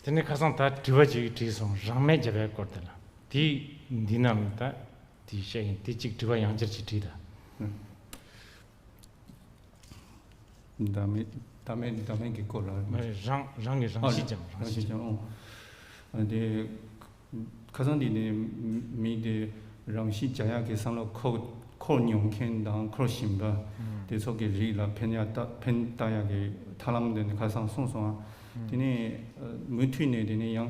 དེ་ནས་ཁ་སང་ད་དྲི་བ་ཅིག་དྲིས་སོང་། རང་མེད་བརྒྱ་པའི་སྐོར་དེ་ལ། དེ་འདི་ནང་ལ་ད་དེ་བཤད་ཡིན། དེ་གཅིག་དྲི་བ་ཡང་བསྐྱར་ཅིག་དྲིས་ད། བདག་མེད་བདག་མེད་བདག་མེད་ཀྱི་སྐོར་ལ། མ་རེད། རང་རང་གི་རང་ཨ་གཤིས་ཀྱང་རང་རང་གཤིས་ཀྱང་། ཨོ། ཨ་དེ་ཁ་སང་འདི་ནས་མི་དེ་རང་གཤིས་བྱ་ཡག་གི་བསམ་བློ་འཁོར་འཁོར་མྱོང་མཁན་དང་འཁོར་བཞིན་པ་དེ་ཚོ་གི་རིགས་ལ་ཕན་ཡག་ད་ཕན་བཏགས་ཡག་གི་ཐབས་ལམ་དེ་ནི་ཁ་སང་གསུངས་སོང་ཨ། དེ་ནས་ཨ་མུ་མཐུད་ནས་དེ་ནས་ཡང་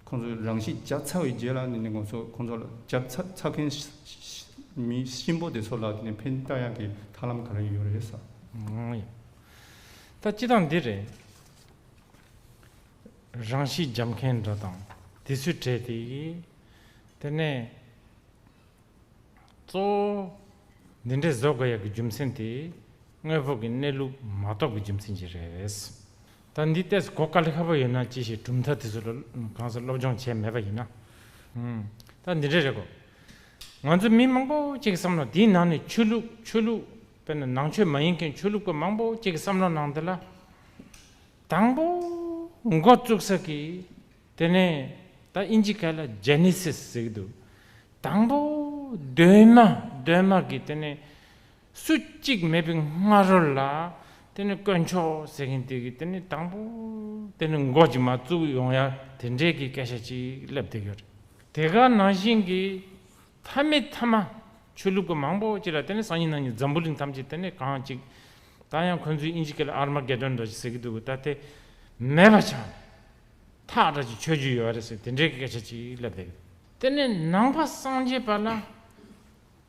ཁོང་ཚོས་རང་ཤི་བརྒྱབ་ཚར་བའི་རྗེས་ལ་ནི་ནི་ཁོང་ཚོ་ཁོང་ཚོ་ལ་བརྒྱབ་ཚར་ཚར་མཁན་ཤ་ཤ་མི་གཤིན་པོ་དེ་ཚོ་ལ་དེ་ནས་ཕན་བཏགས་ཡག་གི་ཐབས་ལམ་ག་རེ་ཡོད་རེད་ཟེར། ཨང་ཡ། ད་སྤྱི་བཏང་འདི་རེད། རང་ཤི་བརྒྱབ་མཁན་འདྲ་དང་དེ་ཚོའི་གྲས་དེ་དེ་ནས། གཙོ་བོ་འདི་འདྲའི་བཟོ་དགོས་ཡག་གི་རྒྱུ་མཚན་དེ་དངོས་པོ་གི་གནས་ལུགས་མ་རྟོགས་པའི་རྒྱུ་མཚན་གྱིས་རེད། ད་འདི་ཏོག་ཙམ་གོ་དཀའ་ལས་ཁག་པོ་ཡོད་ན་ཅི་ཞིག་གྲུབ་མཐའ་དེ་ཚོ་ལ་གང་ཟག་སློབ་སྦྱོང་བྱས་མེད་པ་ཡིན་ན། ཨུམ། ད་འདི་འདྲ་རེད་གོ། ང་ཚོ་མི་མང་པོ་ཅིག་གི་བསམ་བློ་འདིའི་ནང་ནས་ཆོས་ལུགས་ཆོས་ལུགས་དཔེར་ན་ནང་ཆོས་མ་ཡིན་མཁན་ཆོས་ལུགས་པ་མང་པོ་ཅིག་གི་བསམ་བློ་ནང་འདི་ལ། དང་པོ་འགོ་བཙུགས་ས་གི་དེ་ནས་ད་ཨིན་ཇི་སྐད་ལ་ཇེ་ནེ་སིས་ཟེར་གི་འདུག་དང་པོ་གདོད་མ་གདོད་མ་གི་དེ་ནས་སུ་གཅིག་མེད་པའི་སྔ་རོལ་ལ་དེ་ནས་དཀོན་མཆོག་ཟེར་མཁན་དེ་གི་དེ་ནས་དང་པོ་དེ་ནས་འགོ་ཅིག་མར་བཙུགས་ཡོང་ཡ་དེ་འདྲའི་གི་སྐད་ཆ་ཅིག་སླེབས་བསྡད་ཡོད་རེད། དེ་ག་ནང་བཞིན་གི་མཐའ་མའི་མཐའ་མ། ཆོས་ལུགས་པ་མང་པོ་ཅིག་ལ་དེ་ནས་སང་ཉིན་གནངས་ཉིན་འཛམ་བུ་གླིང་ཐམས་ཅད་དེ་ནས་གང་ཅིག་ད་ཡང་ཁོ་ཚོའི་ཨིན་ཇི་སྐད་ལ་ཨར་མ་གེ་ཌོན་འདྲ་ཞིག་ཟེར་གི་འདུག་ད་དེ་མེད་པ་ཆགས། ཐག་འདྲ་ཅིག་ཆོད་རྒྱུ་ཡོད་རེད་ཟེར་དེ་འདྲའི་སྐད་ཆ་ཅིག་སླེབས་བསྡད་གི། དེ་ནས་ནང་པ་སངས་རྒྱས་པ་ལ་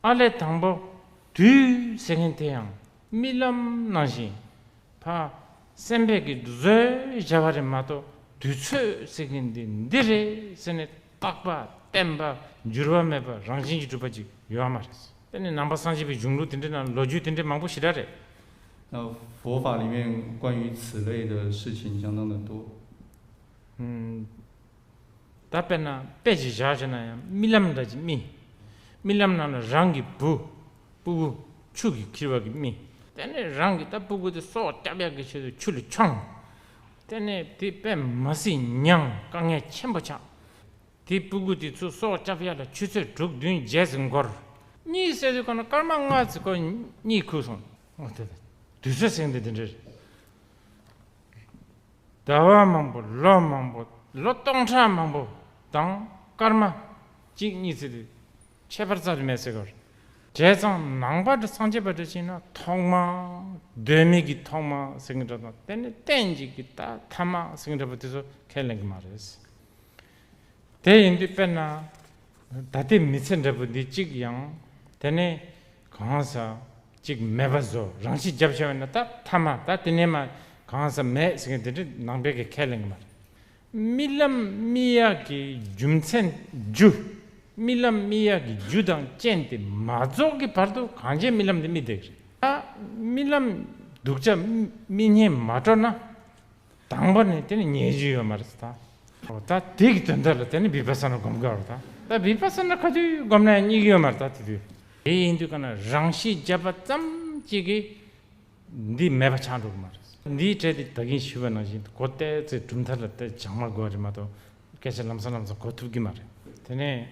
ཨ་ལས་དང་པོ་དུས་ཟེར་མཁན་དེ་ཡང་རྨི་ལམ་ནང་བཞིན། ཕ། སེམས་པས་ཀྱིས་བཟོས་བྱ་བ་རེད་མ་གཏོགས་དུས་ཚོད་ཟེར་མཁན་འདི་འདི་རེད་ཟེར་ནས་རྟག་པ་བརྟན་པ་འགྱུར་བ་མེད་པ་རང་བཞིན་གྱིས་གྲུབ་པ་ཅིག་ཡོད་མ་རེད། དེ་ནི་ནང་པ་སངས་རྒྱས་པའི་གཞུང་ལུགས་དེ་འདྲའི་ནང་ལོ་རྒྱུས་དེ་འདྲའི་མང་པོ་ཞེ་དྲག་རེད། 那佛法里面关于此类的事情相当的多。 ད་དཔེར་ན་དཔེ་ཅིག་བཞག་བྱས་ན་ཡང་རྨི་ལམ་འདྲ་ཅིག་རྨི། རྨི་ལམ་ནང་ལ་རང་གི་བུ། སྤུ་གུ། ཆུ་གིས་ཁྱེར་བ་གི་རྨི། དེ་ནས་རང་གི་ད་སྤུ་གུ་དེ་སྲོག་སྐྱབས་ཡག་གི་ཆེད་དུ་ཆུ་ལ་མཆོངས། དེ་ནས་དེ་དཔེ་མ་སྲིད་མྱངས་དཀའ་ངལ་ཆེན་པོ་ཆགས། དེ་སྤུ་གུ་དེ་ཚོ་སྲོག་སྐྱབས་ཡག་ལ་ཆུ་ཚོད་དྲུག་བདུན་བརྒྱད་ཙམ་འགོར། གཉིད་སད་དུས་གང་ན་སྐར་མ་ལྔ་ཙམ་ཁོ་གཉིད་ཁུག་སོང་། འོ་དེ་དུས་ཚོད་ཟེར་མཁན་དེ་དེ་འདྲ་རེད། ཟླ་བ་མང་པོ། ལོ་མང་པོ། ལོ་སྟོང་ཕྲག་མང་པོ་དང་སྐར་མ་གཅིག་གཉིས་ཙམ་དེ་ཁྱད་པར་རྩ་ནས་མེད་ཟེར་གི་རེད། བྱས་ཙང་ནང་པ་འདྲ་སངས་རྒྱས་པ་འདྲ་བྱས་ན་ཐོག་མ། གདོད་མའི་གི་ཐོག་མ་ཟེར་མཁན་འདྲ་དང་དེ་ནས་གཏན་གྱི་གི་ད་ཐ་མ་ཟེར་མཁན་འདྲ་པོ་དེ་ཚོ་ཁས་ལེན་གི་མ་རེད། དེ་ཡིན་དུས་དཔེར་ན། ད་ལྟའི་མི་ཚེ་འདྲ་པོ་འདི་གཅིག་ཡང་དེ་ནས་གང་ཟག་གཅིག་མེད་པ་བཟོ། རང་ཤི་བརྒྱབ་བྱས་པ་ན་ད་ཐ་མ་ད་དེ་ནས་མ་གང་ཟག་མེད་ཟེར་མཁན་དེ་འདྲ་ནང་པའི་གི་ཁས་ལེན་གི་མ་རེད། རྨི་ལམ་རྨི་ཡག་གི་རྒྱུ་མཚན་རྒྱུ། རྨི་ལམ་རྨི་ཡག་གི་རྒྱུ་དང་རྐྱེན་དེ་མ་རྫོགས་ཀྱི་བར་དུ་གང་བྱས་རྨི་ལམ་དེ་རྨི་བསྡད་ཀྱི་རེད། ད་རྨི་ལམ་སྡུག་ཅག་རྨི་སྙིང་མ་བྲོ་ན། དང་པོ་ནས་དེ་ནི་ཉལ་རྒྱུ་ཡོད་མ་རེད་ད། ད་དེ་གི་དོན་དག་ལ་དེ་ནི་བི་པ་ས་ན་སྒོམ་དགོས་རེད་ད། ད་བི་པ་ས་ན་ག་དུས་སྒོམ་ན་ཡང་རྙེད་ཀྱི་ཡོད་མ་རེད། ད་དེ་དུས་དེ་ཡིན་དུས་ག་ན་རང་ཤི་བརྒྱབ་པ་ཙམ་གཅིག་གིས་འདི་མེད་པ་ཆགས་འགྲོ་གི་མ་རེད། འདིའི་གྲས་དེ་ད་གིན་ཞུས་པ་ནང་བཞིན་གོ་བལྟས་ཚེ་གྲུབ་མཐའ་ལ་བལྟས་སྦྱང་མ་དགོས་པ་རེད་མ་གཏོགས་སྐད་ཆ་ལམ་སང་ལམ་སང་གོ་ཐུབ་ཀྱི་མ་རེད། དེ་ནས་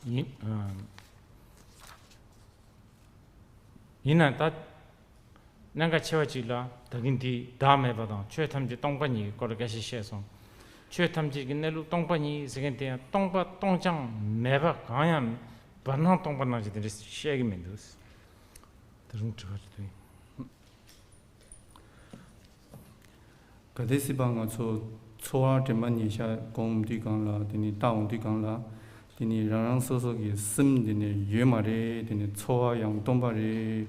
ཡིན་ཨ། ཡིན་ན་ད་གནད་འགག་ཆེ་བ་གཅིག་ལ་ད་གིན་འདི་བདག་མེད་པ་དང་ཆོས་ཐམས་ཅད་སྟོང་པ་ཉིད་ཀྱི་སྐོར་ལ་སྐད་ཆ་བཤད་སོང་། ཆོས་ཐམས་ཅད་ཀྱི་གནས་ལུགས་སྟོང་པ་ཉིད་ཟེར་མཁན་དེ་ཡང་སྟོང་པ་སྟོང་རྐྱང་མེད་པ་གང་ཡང་བར་སྣང་སྟོང་པ་ནང་བཞིན་དེ་འདྲ་བཤད་ཀྱི་མི་འདུག། དེ་རིང་དྲི་བ་རེ་དུས། གལ་ཏེ་སྲིད་པ་ང་ཚོ་ཚོར་བ་དྲན་པ་ཉེར་བཞག་སྒོམ་དུས་སྒང་ལ་དེ་ནི་ལྟ་འོང་དུས་སྒང་ལ་དེ་ནི་རང་རང་སོ་སོ་གི་སེམས་དེ་ནི་ཡོད་མ་རེད། དེ་ནི་ཚོར་བ་ཡང་སྟོང་པ་རེད།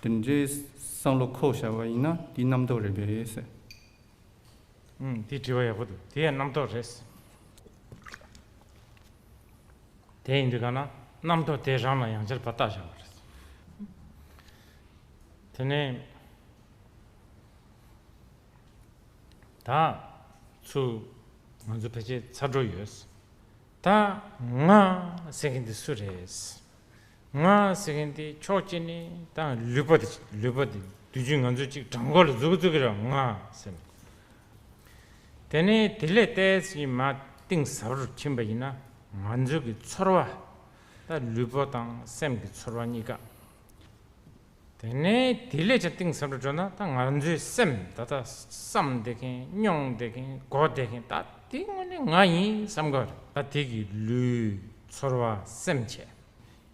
དེ་འདྲའི་བསམ་བློ་འཁོར་བཞག་པ་ཡིན་ན་དེ་རྣམ་རྟོག་རེད་པས་ཟེར། ཨུམ། དེ་དྲི་བ་ཡག་པོ་འདུག། དེ་ཡང་རྣམ་རྟོག་རེད། དེ་ཡིན་དུས་ག་ན་རྣམ་རྟོག་དེ་རང་ལ་ཡང་བསྐྱར་ཕར་བལྟ་བཞག་པ་རེད། དེ་ནས་ད་ཚུར་ང་ཚོ་ཕལ་ཆེར་ཚར་འགྲོ་ཡོད། ད་ང་ཟེར་མཁན་དེ་སུ་རེད། ང་ཟེར་མཁན་དེ་ཕྱོགས་གཅིག་ནས་ད་ལུས་པོ་དེ་ལུས་པོ་དེ་དུས་རྒྱུན་ང་ཚོ་གཅིག་བྲང་ཁོག་ལ་འཛུགས་འཛུགས་ཀྱི་རེད་ང་ཟེར་ནས། དེ་ནས་དེ་ལས་ཏོག་ཙམ་མར་གཏིང་ཟབ་རུ་ཕྱིན་པ་ཡིན་ན་ང་ཚོ་གི་ཚོར་བ། ད་ལུས་པོ་དང་སེམས་ཀྱི་ཚོར་བ་གཉིས་ཀ། དེ་ནས་དེ་ལས་ཀྱང་གཏིང་ཟབ་རུ་འགྲོ་ན་ད་ང་ཚོའི་སེམས་ད་ལྟ་བསམ་བསྡད་མཁན་མྱོང་བསྡད་མཁན་གོ་བསྡད་མཁན་ད་དེ་དངོས་གནས་ང་ཡིན་བསམ་གི་རེད། ད་དེ་གི་ལུས་ཚོར་བ་སེམས་བྱས།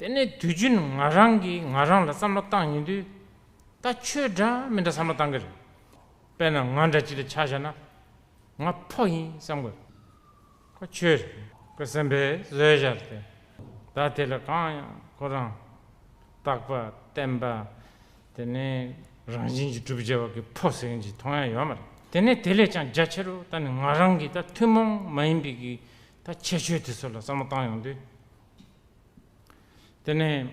དེ་ནས་དུས་རྒྱུན་ང་རང་གིས་ང་རང་ལ་བསམ་བློ་བཏང་ཡོང་དུས་ད་ཁྱོད་འདྲ་མི་འདྲ་བསམ་བློ་བཏང་གི་རེད། དཔེར་ན་ང་འདྲ་གཅིག་ལ་ཆ་བཞག་ན། ང་ཕོ་ཡིན་བསམ་དགོས། ཁོ་ཆོས་རེད། ཁོ་སེམས་པས་བཟོས་བཞག་སྟེ། ད་དེ་ལ་གང་ཡང་ཁོ་རང་རྟག་པ་བརྟན་པ། དེ་ནས་རང་བཞིན་གྱིས་གྲུབ་བྱ་བ་གི་ཕོ་ཟེར་མཁན་ཅིག་མཐོང་ཡ་ཡོད་མ་རེད། དེ་ནས་དེ་ལས་ཀྱང་རྒྱ་ཆེ་རུ་ད་ནི་ང་རང་གི་ད་ཐུན་མོང་མ་ཡིན་པའི་གི་ད་ཁྱད་ཆོས་དེ་ཚོ་ལ་བསམ་བློ་བཏང་ཡོང་དུས། དེ་ནས།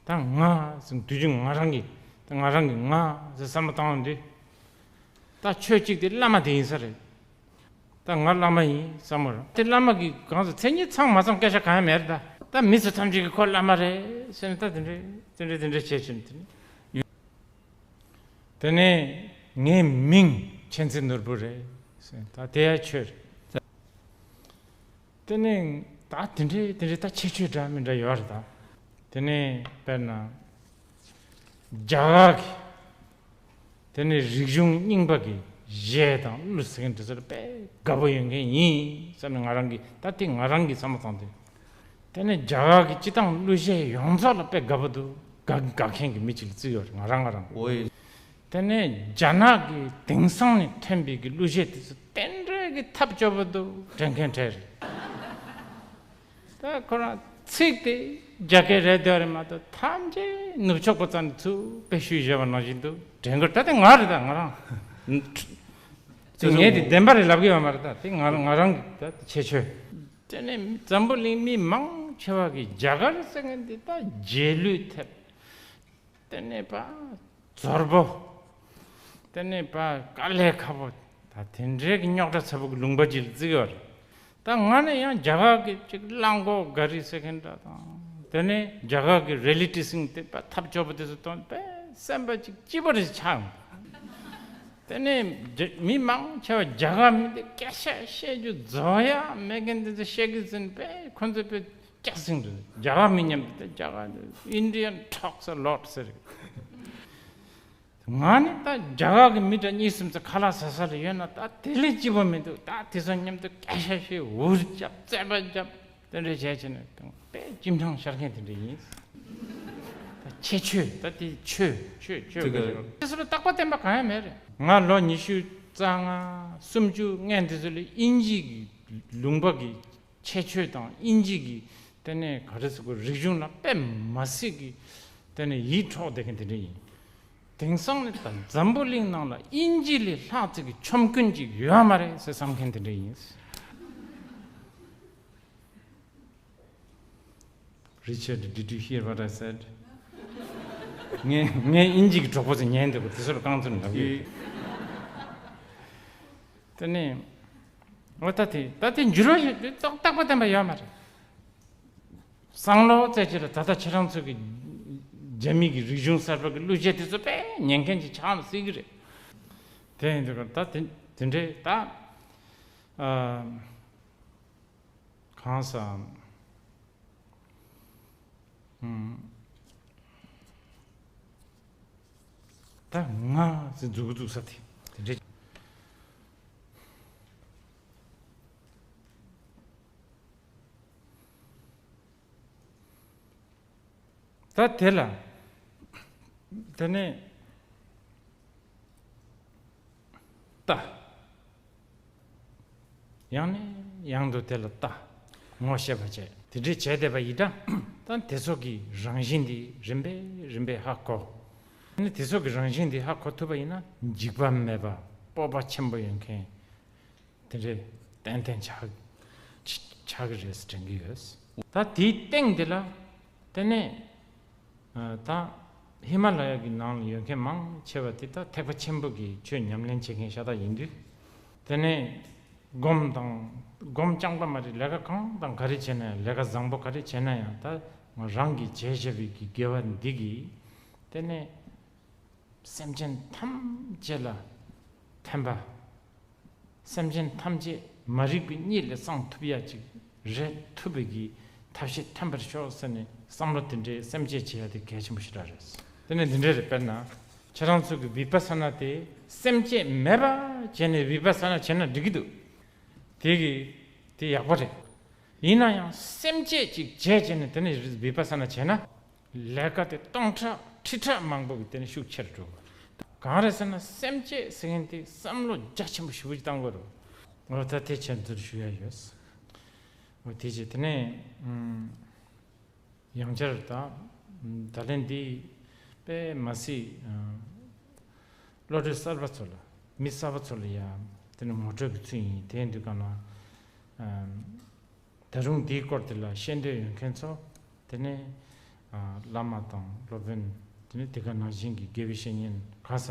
ད་ང་ཟེར་དུས་རྒྱུན་ང་རང་གིས་ད་ང་རང་གིས་ང་ཟེར་བསམ་བློ་བཏང་བ་འདི། ད་ཆོས་གཅིག་དེ་བླ་མ་དེ་ཡིན་ས་རེད། ད་ང་བླ་མ་ཡིན་བསམ་བློ་རང་དེ་བླ་མ་གི་གང་ཟེར་མཚན་ཉིད་ཚང་མ་ཚང་སྐད་ཆ་གང་ཡང་མེད་རེད། ད་ད་མི་ཚོ་ཐམས་ཅད་ཀྱིས་ཁོ་བླ་མ་རེད་ཟེར་ནས་ད་དེ་འདྲས་དེ་འདྲས་དེ་འདྲས་བྱས་བྱུང་དེ་ནས། དེ་ནས་ངའི་མིང་མཁྱེན་བརྩེ་ནོར་བུ་རེད་ཟེར་ད་དེ་ཡང་ཆོས་རེད། དེ་ནས་ད་དེ་འདྲའི་དེ་འདྲའི་ད་ཁྱད་ཆོས་འདྲ་མི་འདྲ་ཡོད་རེད་ད། དེ་ནས་དཔེར་ན། རྒྱ་གར་གྱི། དེ་ནས་རིག་གཞུང་རྙིང་པ་གི་གཞས་དང་གླུ་ཟེར་མཁན་དེ་ཚོ་ལ་དཔེ་དགའ་པོ་ཡོད་མཁན་ཡིན་བསམ་ནས་ང་རང་གིས་ད་དེ་ང་རང་གིས་བསམ་བློ་བཏང་དུས། དེ་ནས་རྒྱ་གར་གྱི་སྤྱི་བཏང་གླུ་གཞས་ཡོངས་རྫོགས་ལ་དཔེ་དགའ་པོ་འདུག་དགའ་དགའ་མཁན་གྱི་མི་གཅིག་ལ་བརྩི་ཡོད་རེད་ང་རང་ང་རང་། འོ་ཡེ། དེ་ནས་རྒྱ་ནག་གི་དེང་སང་ནས་ཐོན་པའི་གི་གླུ་གཞས་དེ་ཚོ་དེ་འདྲའི་གི་ཐབས་སྐྱོ་པོ་འདུག་དྲན་མཁན་གྲས་རེད། ད་ཁོ་རང་ཚིག་དེ་རྒྱ་སྐད་རེད་འདོད་རེད་མ་གཏོགས་ཐམས་ཅད་ནུབ་ཕྱོགས་པ་ཙམ་ནས་ཚུར་དཔེ་ཞུས་བཞག་པ་ནང་བཞིན་འདུག་དྲན་གི་ད་དེ་ང་རེད་ད་ང་རང་། དེ་ངས་དེ་བདེན་པ་རེད་ལབ་གི་ཡོད་མ་རེད་ད་དེ་ང་ང་རང་གི་ད་ཁྱད་ཆོས། དེ་ནས་འཛམ་བུ་གླིང་མི་མང་ཆེ་བ་གིས་རྒྱ་གར་ཟེར་མཁན་འདི་ད་རྗེས་ལུས་ཐེབས། དེ་ནས་པ་ཛོར་པོ། དེ་ནས་པ་དཀའ་ལས་ཁག་པོ། ད་དེ་འདྲའི་གི་རྙོག་དྲ་ཚ་པོ་གི་ལུང་པ་ཅིག་ལ་བརྩི་གི་ཡོད་རེད། ད་ང་ནི་ཡང་རྒྱ་གར་གི་ཅིག་གླང་གོག་ག་རི་ཟེར་མཁན་འདྲ་དང་། དེ་ནས་རྒྱ་གར་གི་རི་ལི་ཊི་སིང་དེ་པ་ཐབས་སྐྱོ་པོ་དེ་ཚོ་མཐོང་པས་སེམས་པ་ཅིག་སྐྱིད་པོ་རེ་ཆགས་ཡོང་། དེ་ནས་རྒྱ་མི་མང་ཆེ་བ་རྒྱ་གར་མི་དེ་སྐད་ཆ་བཤད་རྒྱུ་རྫོགས་ཡ་མེད་མཁན་དེ་ཚོ་བཤད་གི་ཟིན་པས་ཁོ་ཚོ་དཔེ་སྐྱག་ཟིན་འདུག་རྒྱ་གར་མི་མཉམ་དུ་རྒྱ་གར་Indian talks a lot ཟེར། ང་ནི་ད་རྒྱ་གར་གི་མི་འདྲ་གཉིས་གསུམ་ཚོ་ཁ་ལག་ཟ་ས་ལ་ཡོད་ན་ད་དེ་ལས་སྐྱིད་པོ་མི་འདུག་ད་དེ་ཚོ་མཉམ་དུ་སྐད་ཆ་བཤད་འུར་རྒྱབ་རྩེད་པ་རྒྱབ་དེ་འདྲ་བྱས་བྱས་ནས་དཔེ་ཅིམ་ཆང་ཤར་མཁན་དེ་འདྲ་ཡིན། ད་ཁྱད་ཆོས་ད་དེ་ཆོས་ཆོས་ཆོས་དེ་ག་ག་རེ་རེད། དེ་ཚོ་ལ་རྟག་པ་བརྟན་པ་གང་ཡང་མེད་རེད། ང་ལོ་ཉི་ཤུ་རྩ་ལྔ་སུམ་ཅུ་སྔོན་དེ་ཚོ་ལ་དབྱིན་ཇི་གི་ལུང་པ་གི་ཁྱད་ཆོས་དང་དབྱིན་ཇི་གི་དེ་ནས་ག་རེ་ཟེར་དགོས་རིག་གཞུང་ལ་དཔེ་མ་སྲིད་ཀྱི་དེ་ནས་ཡིད་འཕྲོག་བསྡད་མཁན་དེ་འདྲ་ཡིན། དེང་སང་ནི་ད་འཛམ་བུ་གླིང་ནང་ལ་དབྱིན་ཇི་ལས་ལྷག་ཙིག་གི་ཆོམ་རྐུན་ཅིག་ཡོད་མ་རེད་ཟེར་བསམ་མཁན་དེ་འདྲ་ཡིན། Richard, did you hear what I said? ངས་ངས་དབྱིན་ཇི་གི་གྲོགས་པོ་ཚོ་ཉན་འདུག་གོ་དེ་ཚོར་རྐང་ཚུར་འདུག་གི། དེ་ནས་འོ་ད་དེ་ད་དེ་འགྱུར་བ་ཡོད་རྟག་པ་བརྟན་པ་ཡོད་མ་རེད། བསམ་བློ་བཙལ་གྱི་ལ་ད་ལྟ་ཁྱེད་རང་ཚོ་གི་རྒྱ་མི་གི་རིག་གཞུང་གསར་པ་གི་གླུ་གཞས་དེ་ཚོ་དཔེ་ཉན་མཁན་ཅིག་ཆགས་མི་སྲིད་གི་རེད། དེ་ཡིན་དུས་ད་དེ་དེ་འདྲའི་ད་ཨ་གང་ཟག་ད་ང་ཟེར་འཛུགས་འཛུགས་ས་དེ་དེ་འདྲས། ད་དེ་ལ་དེ་ནས་ལྟ། ཡང་ནས་ཡང་དུ་དེ་ལ་ལྟ། ངོ་ཤེས་པ་བྱས་དེ་འདྲས་བྱས་བསྡད་པ་ཡིན་ད། ད་དེ་ཚོ་གི་རང་བཞིན་འདི་རིམ་པས་རིམ་པས་ཧ་གོ། ཨ་ནི་དེ་ཚོ་གི་རང་བཞིན་འདི་ཧ་གོ་ཐུབ་པ་ཡིན་ན་འཇིགས་པ་མེད་པ་སྤོབས་པ་ཆེན་པོ་ཡོད་མཁན་དེ་འདྲས་ཏན་ཏན་ཆགས་ཆགས་ཀྱི་རེད་ཟེར་དྲན་གྱི་ཡོད། ད་དེའི་སྟེང་དེ་ལ་དེ་ནས་ད་ཧི་མ་ལ་ཡ་གི་ནང་ལ་ཡོད་མཁན་མང་ཆེ་བ་དེ་ད་ཐེག་པ་ཆེན་པོ་གི་ཆོས་ཉམས་ལེན་བྱེད་མཁན་ཤ་སྟག་ཡིན་དུས། དེ་ནས་སྒོམ་དང་སྒོམ་རྐྱང་པ་མ་རེད། ལས་ཀ་གང་དང་ག་རེ་བྱས་ན་ཡང་ལས་ཀ་བཟང་པོ་ག་རེ་བྱས་ན་ཡང་ད་རང་གིས་བྱས་བཞག་པའི་གི་དགེ་བ་འདི་གིས་དེ་ནས་སེམས་ཅན་ཐམས་ཅད་ལ་ཕན་པ། སེམས་ཅན་ཐམས་ཅད་མ་རིག་པའི་གཉིད་ལས་སངས་ཐུབ་ཡ་ཅིག་རེད། ཐུབ་པའི་གི་ཐབས་ཤེས་ཐོན་པར་ཤོག་ཟེར་ནས་བསམ་བློ་དེ་འདྲའི་སེམས་བསྐྱེད་བྱེད་ཡ་དེ་གལ་ཆེན་པོ་ཞེ་དྲག་རེད། དེ་ནས་འདི་འདྲ་རེད། དཔེར་ན་ཁྱེད་རང་ཚོ་གི་བི་པ་ས་ན་དེ་སེམས་བསྐྱེད་མེད་པ་བྱས་ནས་བི་པ་ས་ན་བྱས་ན་འགྲིག་གི་འདུག་དེ་གི་དེ་ཡག་པོ་རེད། ཡིན་ན་ཡང་སེམས་བསྐྱེད་ཅིག་བྱས་བྱས་ནས་དེ་ནས་བི་པ་ས་ན་བྱས་ན། ལས་ཀ་དེ་སྟོང་ཕྲག་ཁྲི་ཕྲག་མང་པོ་གི་དེ་ནས་ཤུགས་ཆེར་འགྲོ་དགོས། གང་རེད་ཟེར་ན་སེམས་བསྐྱེད་ཟེར་མཁན་དེ་བསམ་བློ་རྒྱ་ཆེན་པོ་ཞེ་པོ་ཅིག་བཏང་དགོས་རེད། འོ་ད་དེ་ཁྱེད་ཚོར་ཞུ་ཡ་ཡོད། འོ་དེ་རྗེས་དེ་ནས་ཡང་བསྐྱར་ད་ད་ལན་འདི་དཔེ་མ་སྲིད་བློ་གྲོས་གསར་པ་ཚོ་ལ་མི་གསར་པ་ཚོ་ལ་ཡ་དེ་ནས་ངོ་སྤྲོད་ཀྱི་ཚུལ་ཡིན། དེ་ཡིན་དུས་གང་ན། ད་རུང་འདིའི་སྐོར་དེ་ལ་ཤེས་འདོད་ཡོད་མཁན་ཚོ་དེ་ནས་བླ་མ་དང་སློབ་དཔོན། དེ་ནས་དེ་ག་ནང་བཞིན་གྱི་དགེ་བའི་བཤེས་གཉེན་ག་ས་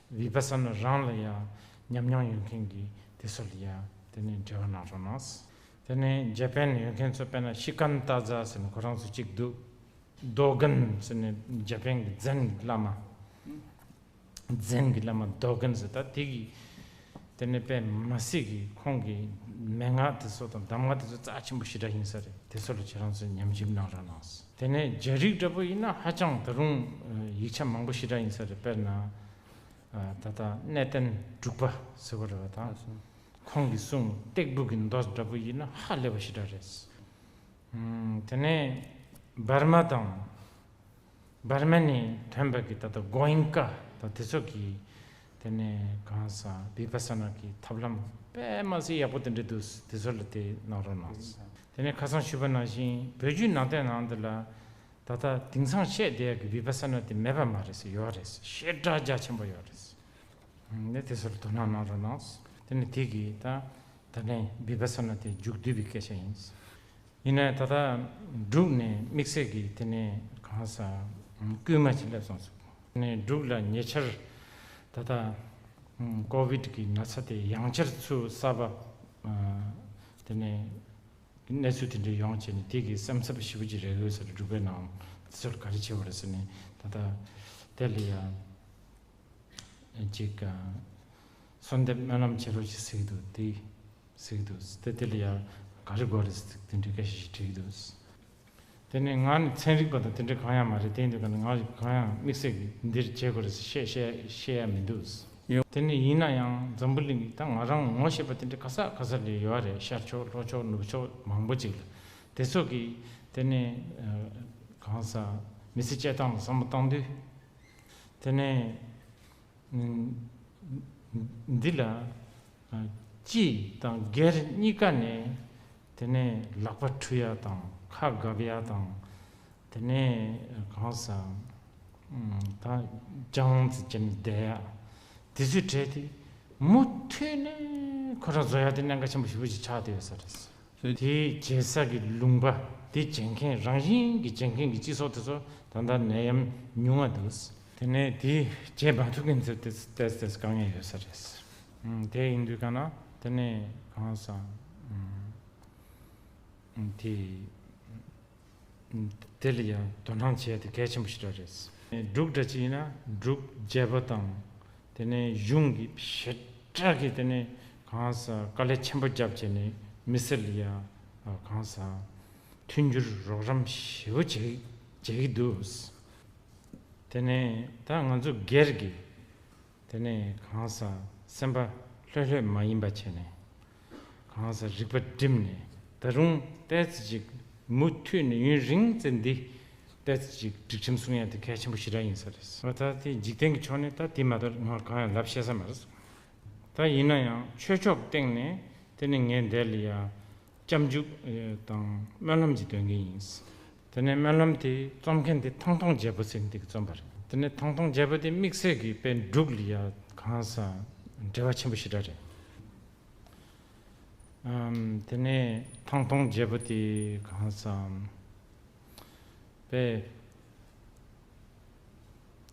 བི་པ་ས་ན་རང་ལ་ཡང་ཉམས་མྱོང་ཡོད་མཁན་གྱི་དེ་ཚོ་ལ་ཡང་དེ་ནས་འབྲེལ་བ་གནང་རོགས་གནང་། དེ་ནས་ཇ་པན་ཡོད་མཁན་ཚོ་དཔེར་ན་ཤི་ཀན་ཏཱ་ཛ་ཟེར་ནས་ཁོ་རང་ཚོ་གཅིག་འདུག་དོ་གན་ཟེར་ནས་ཇ་པན་གྱི་ཛེན་བླ་མ། ཛེན་གྱི་བླ་མ་དོ་གན་ཟེར། ད་དེ་གི་དེ་ནས་དཔེ་མ་སྲིད་ཀྱི་ཁོང་གི་མན་ངག་དེ་ཚོ་དང་གདམས་ངག་དེ་ཚོ་རྩ་ཆེན་པོ་ཞེ་དྲག་ཡིན་ས་རེད། དེ་ཚོ་ལ་ཁྱེད་རང་ཚོས་ཉམས་ཞིབ་གནང་རོགས་གནང་། དེ་ནས་རྒྱ་རིགས་འདྲ་པོ་ཡིན་ན་ཧ་ཅང་ད་རུང་ཡིག་ཆ་མང་པོ་ཞེ་དྲག་ཡིན་ས་རེད། དཔེར་ན་ད་ལྟ་གནས་བརྟན་དྲུག་པ་ཟེར་བ་རེད་པ། ད་ཁོང་གི་གསུང་སྟེགས་བུ་གི་མདོ་འདྲ་པོ་ཡིན་ན་ཧ་ལས་པ་ཞེ་དྲག་རེད། དེ་ནས་འབར་མ་དང་། འབར་མ་ནས་ཐོན་པ་གི་ད་ལྟ་གོ་ཨིན་ཀ་དང་དེ་ཚོ་གི་དེ་ནས་གང་ཟག་བི་པ་ས་ན་གི་ཐབས་ལམ་དཔེ་མ་སྲིད་ཡག་པོ་དེ་འདྲ་འདུག་དེ་ཚོ་ལ་དེ་གནང་རོགས་གནང་། དེ་ནས་ཁ་སང་ཞུས་པ་ནང་བཞིན་བོད་བརྒྱུད་ནང་བསྟན་ནང་དུ་ལ་ད་ལྟ་དེང་སང་བཤད་བསྡད་ཡག་གི་བི་པ་ས་ན་དེ་མེད་པ་མ་རེད་ཟེར། ཡོད་རེད་ཟེར། ཞེ་དྲག་རྒྱ་ཆེན་པོ་ཡོད་རེད་ཟེར། ནས་དེ་ཚོར་དོ་སྣང་གནང་རོགས་གནང་། དེ་ནས་དེ་གི་ད་ད་ནས་བི་པ་ས་ན་དེ་མཇུག་བསྡུ་བའི་སྐད་ཆ་ཡིན། ཡིན་ནའི་ད་ལྟ་འབྲུག་ནས་དམིགས་བསལ་གྱི་དེ་ནས་གང་ཟག་བསྐུལ་མ་ཅིག་སླེབས་སོང་ཟེར། དེ་ནས་འབྲུག་ལ་ཉེ་ཆར་ད་ལྟ་ཀོ་བིད་ཀྱི་ན་ཚ་དེ་ཡང་བསྐྱར་ཚུར་གསར་པ་དེ་ནས་གནས་ཚུལ་དེ་འདྲ་ཡོང་བྱས་ནས་དེ་གི་སེམས་འཚབ་ཞེ་པོ་ཅིག་རེད་འོས་ཟེར། འབྲུག་པའི་ནང་དེ་ཚོར་ག་རེ་བྱེད་པ་རེད་ཟེར་ནས་ད་ལྟ་དེ་ལ་ཡང་ཅིག་གསོལ་འདེབས་སྨོན་ལམ་བྱེད་རོགས་ཅིག་ཟེར་གྱི་འདུག་དེ་ཟེར་གྱི་འདུག་དེ་དེ་ལ་ཡང་ག་རེ་དགོས་རེད་ཟེར་དེ་འདྲའི་སྐད་ཆ་ཞིག་དྲིས་ཀྱི་འདུག་དེ་ནས་ང་ནི་ཚན་རིག་པ་དང་དེ་འདྲ་གང་ཡང་མ་རེད། དེ་ཡིན་དུས་ཀ་ནས་ང་གང་ཡང་དམིགས་བསལ་གྱི་འདིར་བྱེད་དགོས་རེད་ཟེར་བཤད་བཤད་བཤད་ཡ་མི་འདུག་ཡོད། དེ་ནས་ཡིན་ན་ཡང་འཛམ་བུ་གླིང་གི་ད་ང་རང་ངོ་ཤེས་པ་དེ་འདྲ་ག་ས་ག་ས་ལ་ཡོད་རེད། ཤར་ཕྱོགས་ལྷོ་ཕྱོགས་ནུབ་ཕྱོགས་མང་པོ་ཅིག་ལ་དེ་ཚོ་གིས་དེ་ནས་གང་ཟག་མི་ཚེ་སྐྱེལ་སྟངས་ལ་བསམ་བློ་བཏང་དུས། དེ་ནས་འདི་ལ་སྤྱི་དང་སྒེར་གཉིས་ཀ་ནས་དེ་ནས་ལག་པ་འཁྲུ་ཡ་དང་ཁ་འགབ་ཡ་དང་། དེ་ནས་གང་ཟག་ད་ཅང་ཙི་ཅན་བསྡད་ཡ་དེ་ཚོའི་གྲས་དེ་མུ་མཐུད་ནས་ཁོ་རང་བཟོ་ཡ་དེ་གནད་འགག་ཆེན་པོ་ཞེ་པོ་ཅིག་ཆགས་བསྡད་ཡོད་ས་རེད། དེའི་རྒྱལ་ས་གི་ལུང་པ་དེ་བྱེད་མཁན་རང་བཞིན་གྱི་བྱེད་མཁན་གྱི་སྤྱི་ཚོགས་དེ་ཚོ་ད་ལྟ་ནད་ཡམས་ཉུང་བ་འདུག་དེ་ནས་དེ་བྱེད་མ་ཐུབ་མཁན་ཚོ་ཏོག་ཙམ་ཏོག་ཙམ་དཀའ་ངལ་ཡོད་ས་རེད། ཨུམ། དེ་ཡིན་དུས་ག་ན་དེ་ནས་གང་ཟག་ཨུམ། དེ་དེ་ལ་ཡང་དོ་སྣང་བྱས་ཏེ་གལ་ཆེན་པོ་ཞིག་རེད། འབྲུག་འདྲ་ཅིག་ཡིན་ན་འབྲུག་རྒྱལ་པོ་དང་དེ་ནས་གཞུང་གི་ཞེ་དྲག་གི་དེ་ནས་གང་ཟག་དཀའ་ལས་ཆེན་པོ་བརྒྱབ་བྱས་ནས་མི་སེར་ལ་ཡང་གང་ཟག་མཐུན་འགྱུར་རོགས་རམ་ཞེ་པོ་བྱེད་བྱེད་ཀྱི་འདུག་དེ་ནས་ད་ང་ཚོ་སྒེར་གྱི་དེ་ནས་གང་ཟག་སེམས་པ་ལྷོད་ལྷོད་མ་ཡིན་པ་བྱས་ནས་གང་ཟག་རིག་པ་བསྒྲིམས་ནས་ད་རུང་ཏོག་ཙམ་ཅིག་མུ་མཐུད་ནས་ཡུན་རིང་ཙམ་འདི་ཏོག་ཙམ་ཅིག་སྒྲིག་ཁྲིམས་སྲུང་ཡ་དེ་གལ་ཆེན་པོ་ཞེ་དྲག་ཡིན་ས་རེད། ད་དེ་འཇིག་རྟེན་གྱི་ཕྱོགས་ནས་ད་དེ་མ་གཏོགས་ང་གང་ཡང་ལབ་ཤེས་ས་མ་རེད། ད་ཡིན་ན་ཡང་ཆོས་ཕྱོགས་སྟེང་ནས་དེ་ནི་ངས་འདི་ལ་ཡ་སྐྱབས་འཇུག་དང་སྨོན་ལམ་གྱི་དོན་གྱི་ཡིན། དེ་ནས་སྨོན་ལམ་དེ་རྩོམ་མཁན་དེ་ཐང་སྟོང་རྒྱལ་པོ་ཟེར་མཁན་དེ་གིས་རྩོམ་པ་རེད། དེ་ནས་ཐང་སྟོང་རྒྱལ་པོ་དེ་དམིགས་བསལ་གྱི་དཔེ་འབྲུག་ལ་ཡ་གང་ཟག་འབྲེལ་བ་ཆེན་པོ་ཞེ་དྲག་རེད། ཨམ། དེ་ནས་ཐང་སྟོང་རྒྱལ་པོ་དེ་གང་ཟག་དཔེ།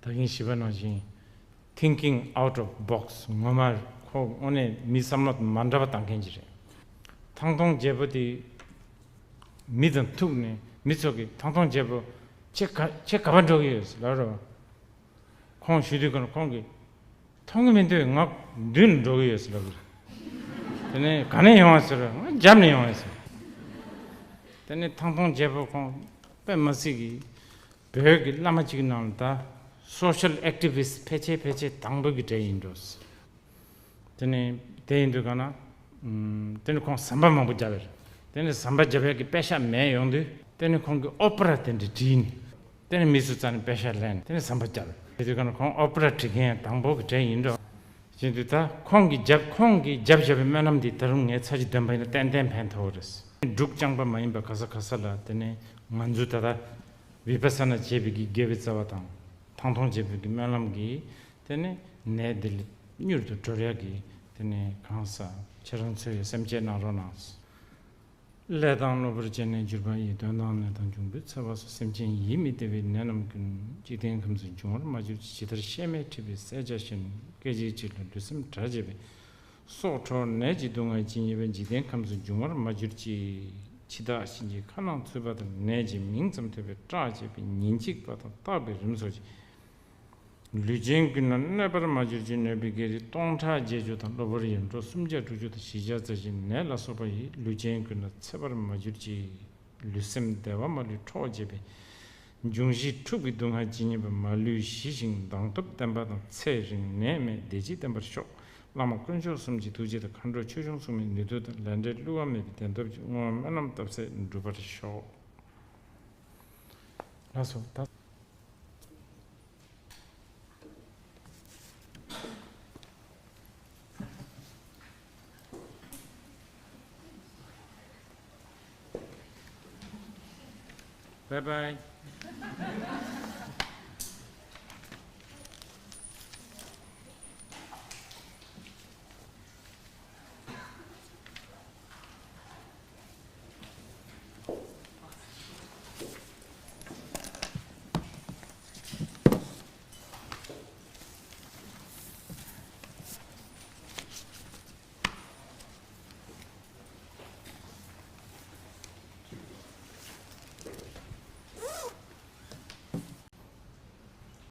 ད་གིན་ཞུས་པ་ནང་བཞིན་thinking out of box ངོ་མ་ཁོ་དངོས་གནས་མི་བསམ་བློ་མ་འདྲ་བ་བཏང་མཁན་ཅིག་རེད། ཐང་སྟོང་རྒྱལ་པོ་དེ་མི་དང་ཐུག་ནས་མི་ཚོ་གིས་ཐང་སྟོང་རྒྱལ་པོ་ཁྱེད་ག་ཁྱེད་ག་པར་འགྲོ་གི་ཡོད་ལབ་རོགས། ཁོང་ཞུ་དུས་ཀྱང་ཁོང་གིས་མཐོང་གི་མི་འདུག་ང་མདུན་ལ་འགྲོ་གི་ཡོད་ཟེར་ལབ་གི་རེད། དེ་ནས་ག་ནས་ཡོང་བ་ཟེར་ང་རྒྱབ་ནས་ཡོང་བ་ཟེར། དེ་ནས་ཐང་སྟོང་རྒྱལ་པོ་ཁོང་དཔེ་མི་སྲིད་གི་བོད་ཀྱི་བླ་མ་གཅིག་ནང་ལ་ད་social activist ཕལ་ཆེར་ཕལ་ཆེར་དང་པོ་གི་གྲས་ཡིན་འགྲོ། དེ་ནས་དེ་ཡིན་དུས་ག་ན། ཨམ། དེ་ནས་ཁོང་ཟམ་པ་མང་པོ་བརྒྱབ་པ་རེད། དེ་ནས་ཟམ་པ་བརྒྱབ་ཡག་གི་པེ་ཤ་མེད་ཡོང་དུས་དེ་ནས་ཁོང་གིས་ཨོ་པེ་ར་དེ་འདྲ་བྲིས་ནས་དེ་ནས་མི་ཚོའི་རྩ་ནས་པེ་ཤ་ལེན་དེ་ནས་ཟམ་པ་བརྒྱབ། དེ་དུས་ག་ན་ཁོང་ཨོ་པེ་ར་བྲིས་མཁན་དང་པོ་གི་གྲས་ཡིན་འགྲོ། བྱེད་དུས་ད་ཁོང་གིས་བརྒྱབ་ཁོང་གིས་བརྒྱབ་བཞག་པའི་སྨོན་ལམ་འདི་ད་རུང་ངས་ཚར་གཅིག་འདོན་པ་ཡིན་ན་ཏན་ཏན་ཕན་ཐོགས་རེད། འབྲུག་རྐྱང་པ་མ་ཡིན་པ་ག་ས་ག་ས་ལ་དེ་ནས་ང་ཚོ་ད་ལྟ་བི་པ་ས་ན་བྱེད་པའི་གི་དགེ་བའི་རྩ་བ་དང་ཐང་སྟོང་བྱེད་པའི་གི་སྨོན་ལམ་གྱིས་དེ་ནས་ནད་འདི་ལས་མྱུར་དུ་གྲོལ་ཡག་གི་དེ་ནས་གང་ཟག་ཁྱེད་རང་ཚོས་སེམས་བསྐྱེད་གནང་རོགས་གནང་། ལས་དང་གློ་བུར་བཅས་ནས་གྱུར་པ་ཡི། གདོན་དང་ནད་དང་འབྱུང་པོའི་ཚེ་བ་སོགས། སེམས་ཅན་ཡིད་མི་བདེ་བའི་ནད་རྣམས་ཀུན། འཇིག་རྟེན་ཁམས་སུ་འབྱུང་བར་མ་གྱུར་ཅིག་ཇི་ལྟར་གཤེད་མས་འཁྲིད་པའི་བསད་བྱ་བཞིན། སྐད་ཅིག་གཅིག་ལ་ལུས་སེམས་འབྲལ་བྱེད་པའི། སྲོག་འཕྲོག་ནད་ཀྱི་སྡུག་བསྔལ་ཇི་སྙེད་པ། འཇིག་རྟེན་ཁམས་སུ་འབྱུང་བར་མ་གྱུར་ཅིག་འཆི་བདག་གཤིན་རྗེའི་ཁ་ནང་ཚུད་པ་དང་། ནད་ཀྱི་མིང་ཙམ་ཐོས་པས་སྐྲག་བྱེད་པའི། ཉིན་གཅིག་པ་དང་རྟག་པའི་རིམས་སོགས་ཀྱིས། ལུས་ཅན་ཀུན་ལ་གནོད་པར་མ་གྱུར་ཅིག་གནོད་པའི་བགེགས་རིགས་སྟོང་ཕྲག་བརྒྱད་ཅུ་དང་། གློ་བུར་ཡེ་འདྲོག་སུམ་བརྒྱ་དྲུག་ཅུ་དང་། བཞི་བརྒྱ་རྩ་བཞི་ནད་ལ་སོགས་པ་ཡིས། ལུས་ཅན་ཀུན་ལ་འཚེ་བར་མ་གྱུར་ཅིག་ལུས་སེམས་བདེ་བ་མ་ལུས་འཕྲོག་བྱེད་པའི། འབྱུང་བཞི་འཁྲུགས་པའི་སྡུག་བསྔལ་ཇི་སྙེད་པ། མ་ལུས་ཞི་ཞིང་མདངས་སྟོབས་ལྡན་པ་དང་། ཚེ་རིང་ནད་མེད་བདེ་སྐྱིད་ལྡན་པར་ཤོག་བླ་མ་དཀོན་མཆོག་གསུམ་གྱི་ཐུགས་རྗེ་དང་། མཁའ་འགྲོ་ཆོས་སྐྱོང་སྲུང་མའི་ནུས་མཐུ་དང་། ལས་འབྲས་བསླུ་བ་མེད་པའི་བདེན་སྟོབས་ཀྱིས། བསྔོ་བ་སྨོན་ལམ་བཏབ་ཚད་འགྲུབ་པར་ཤོག་ལགས་སོ། ད། Bye bye.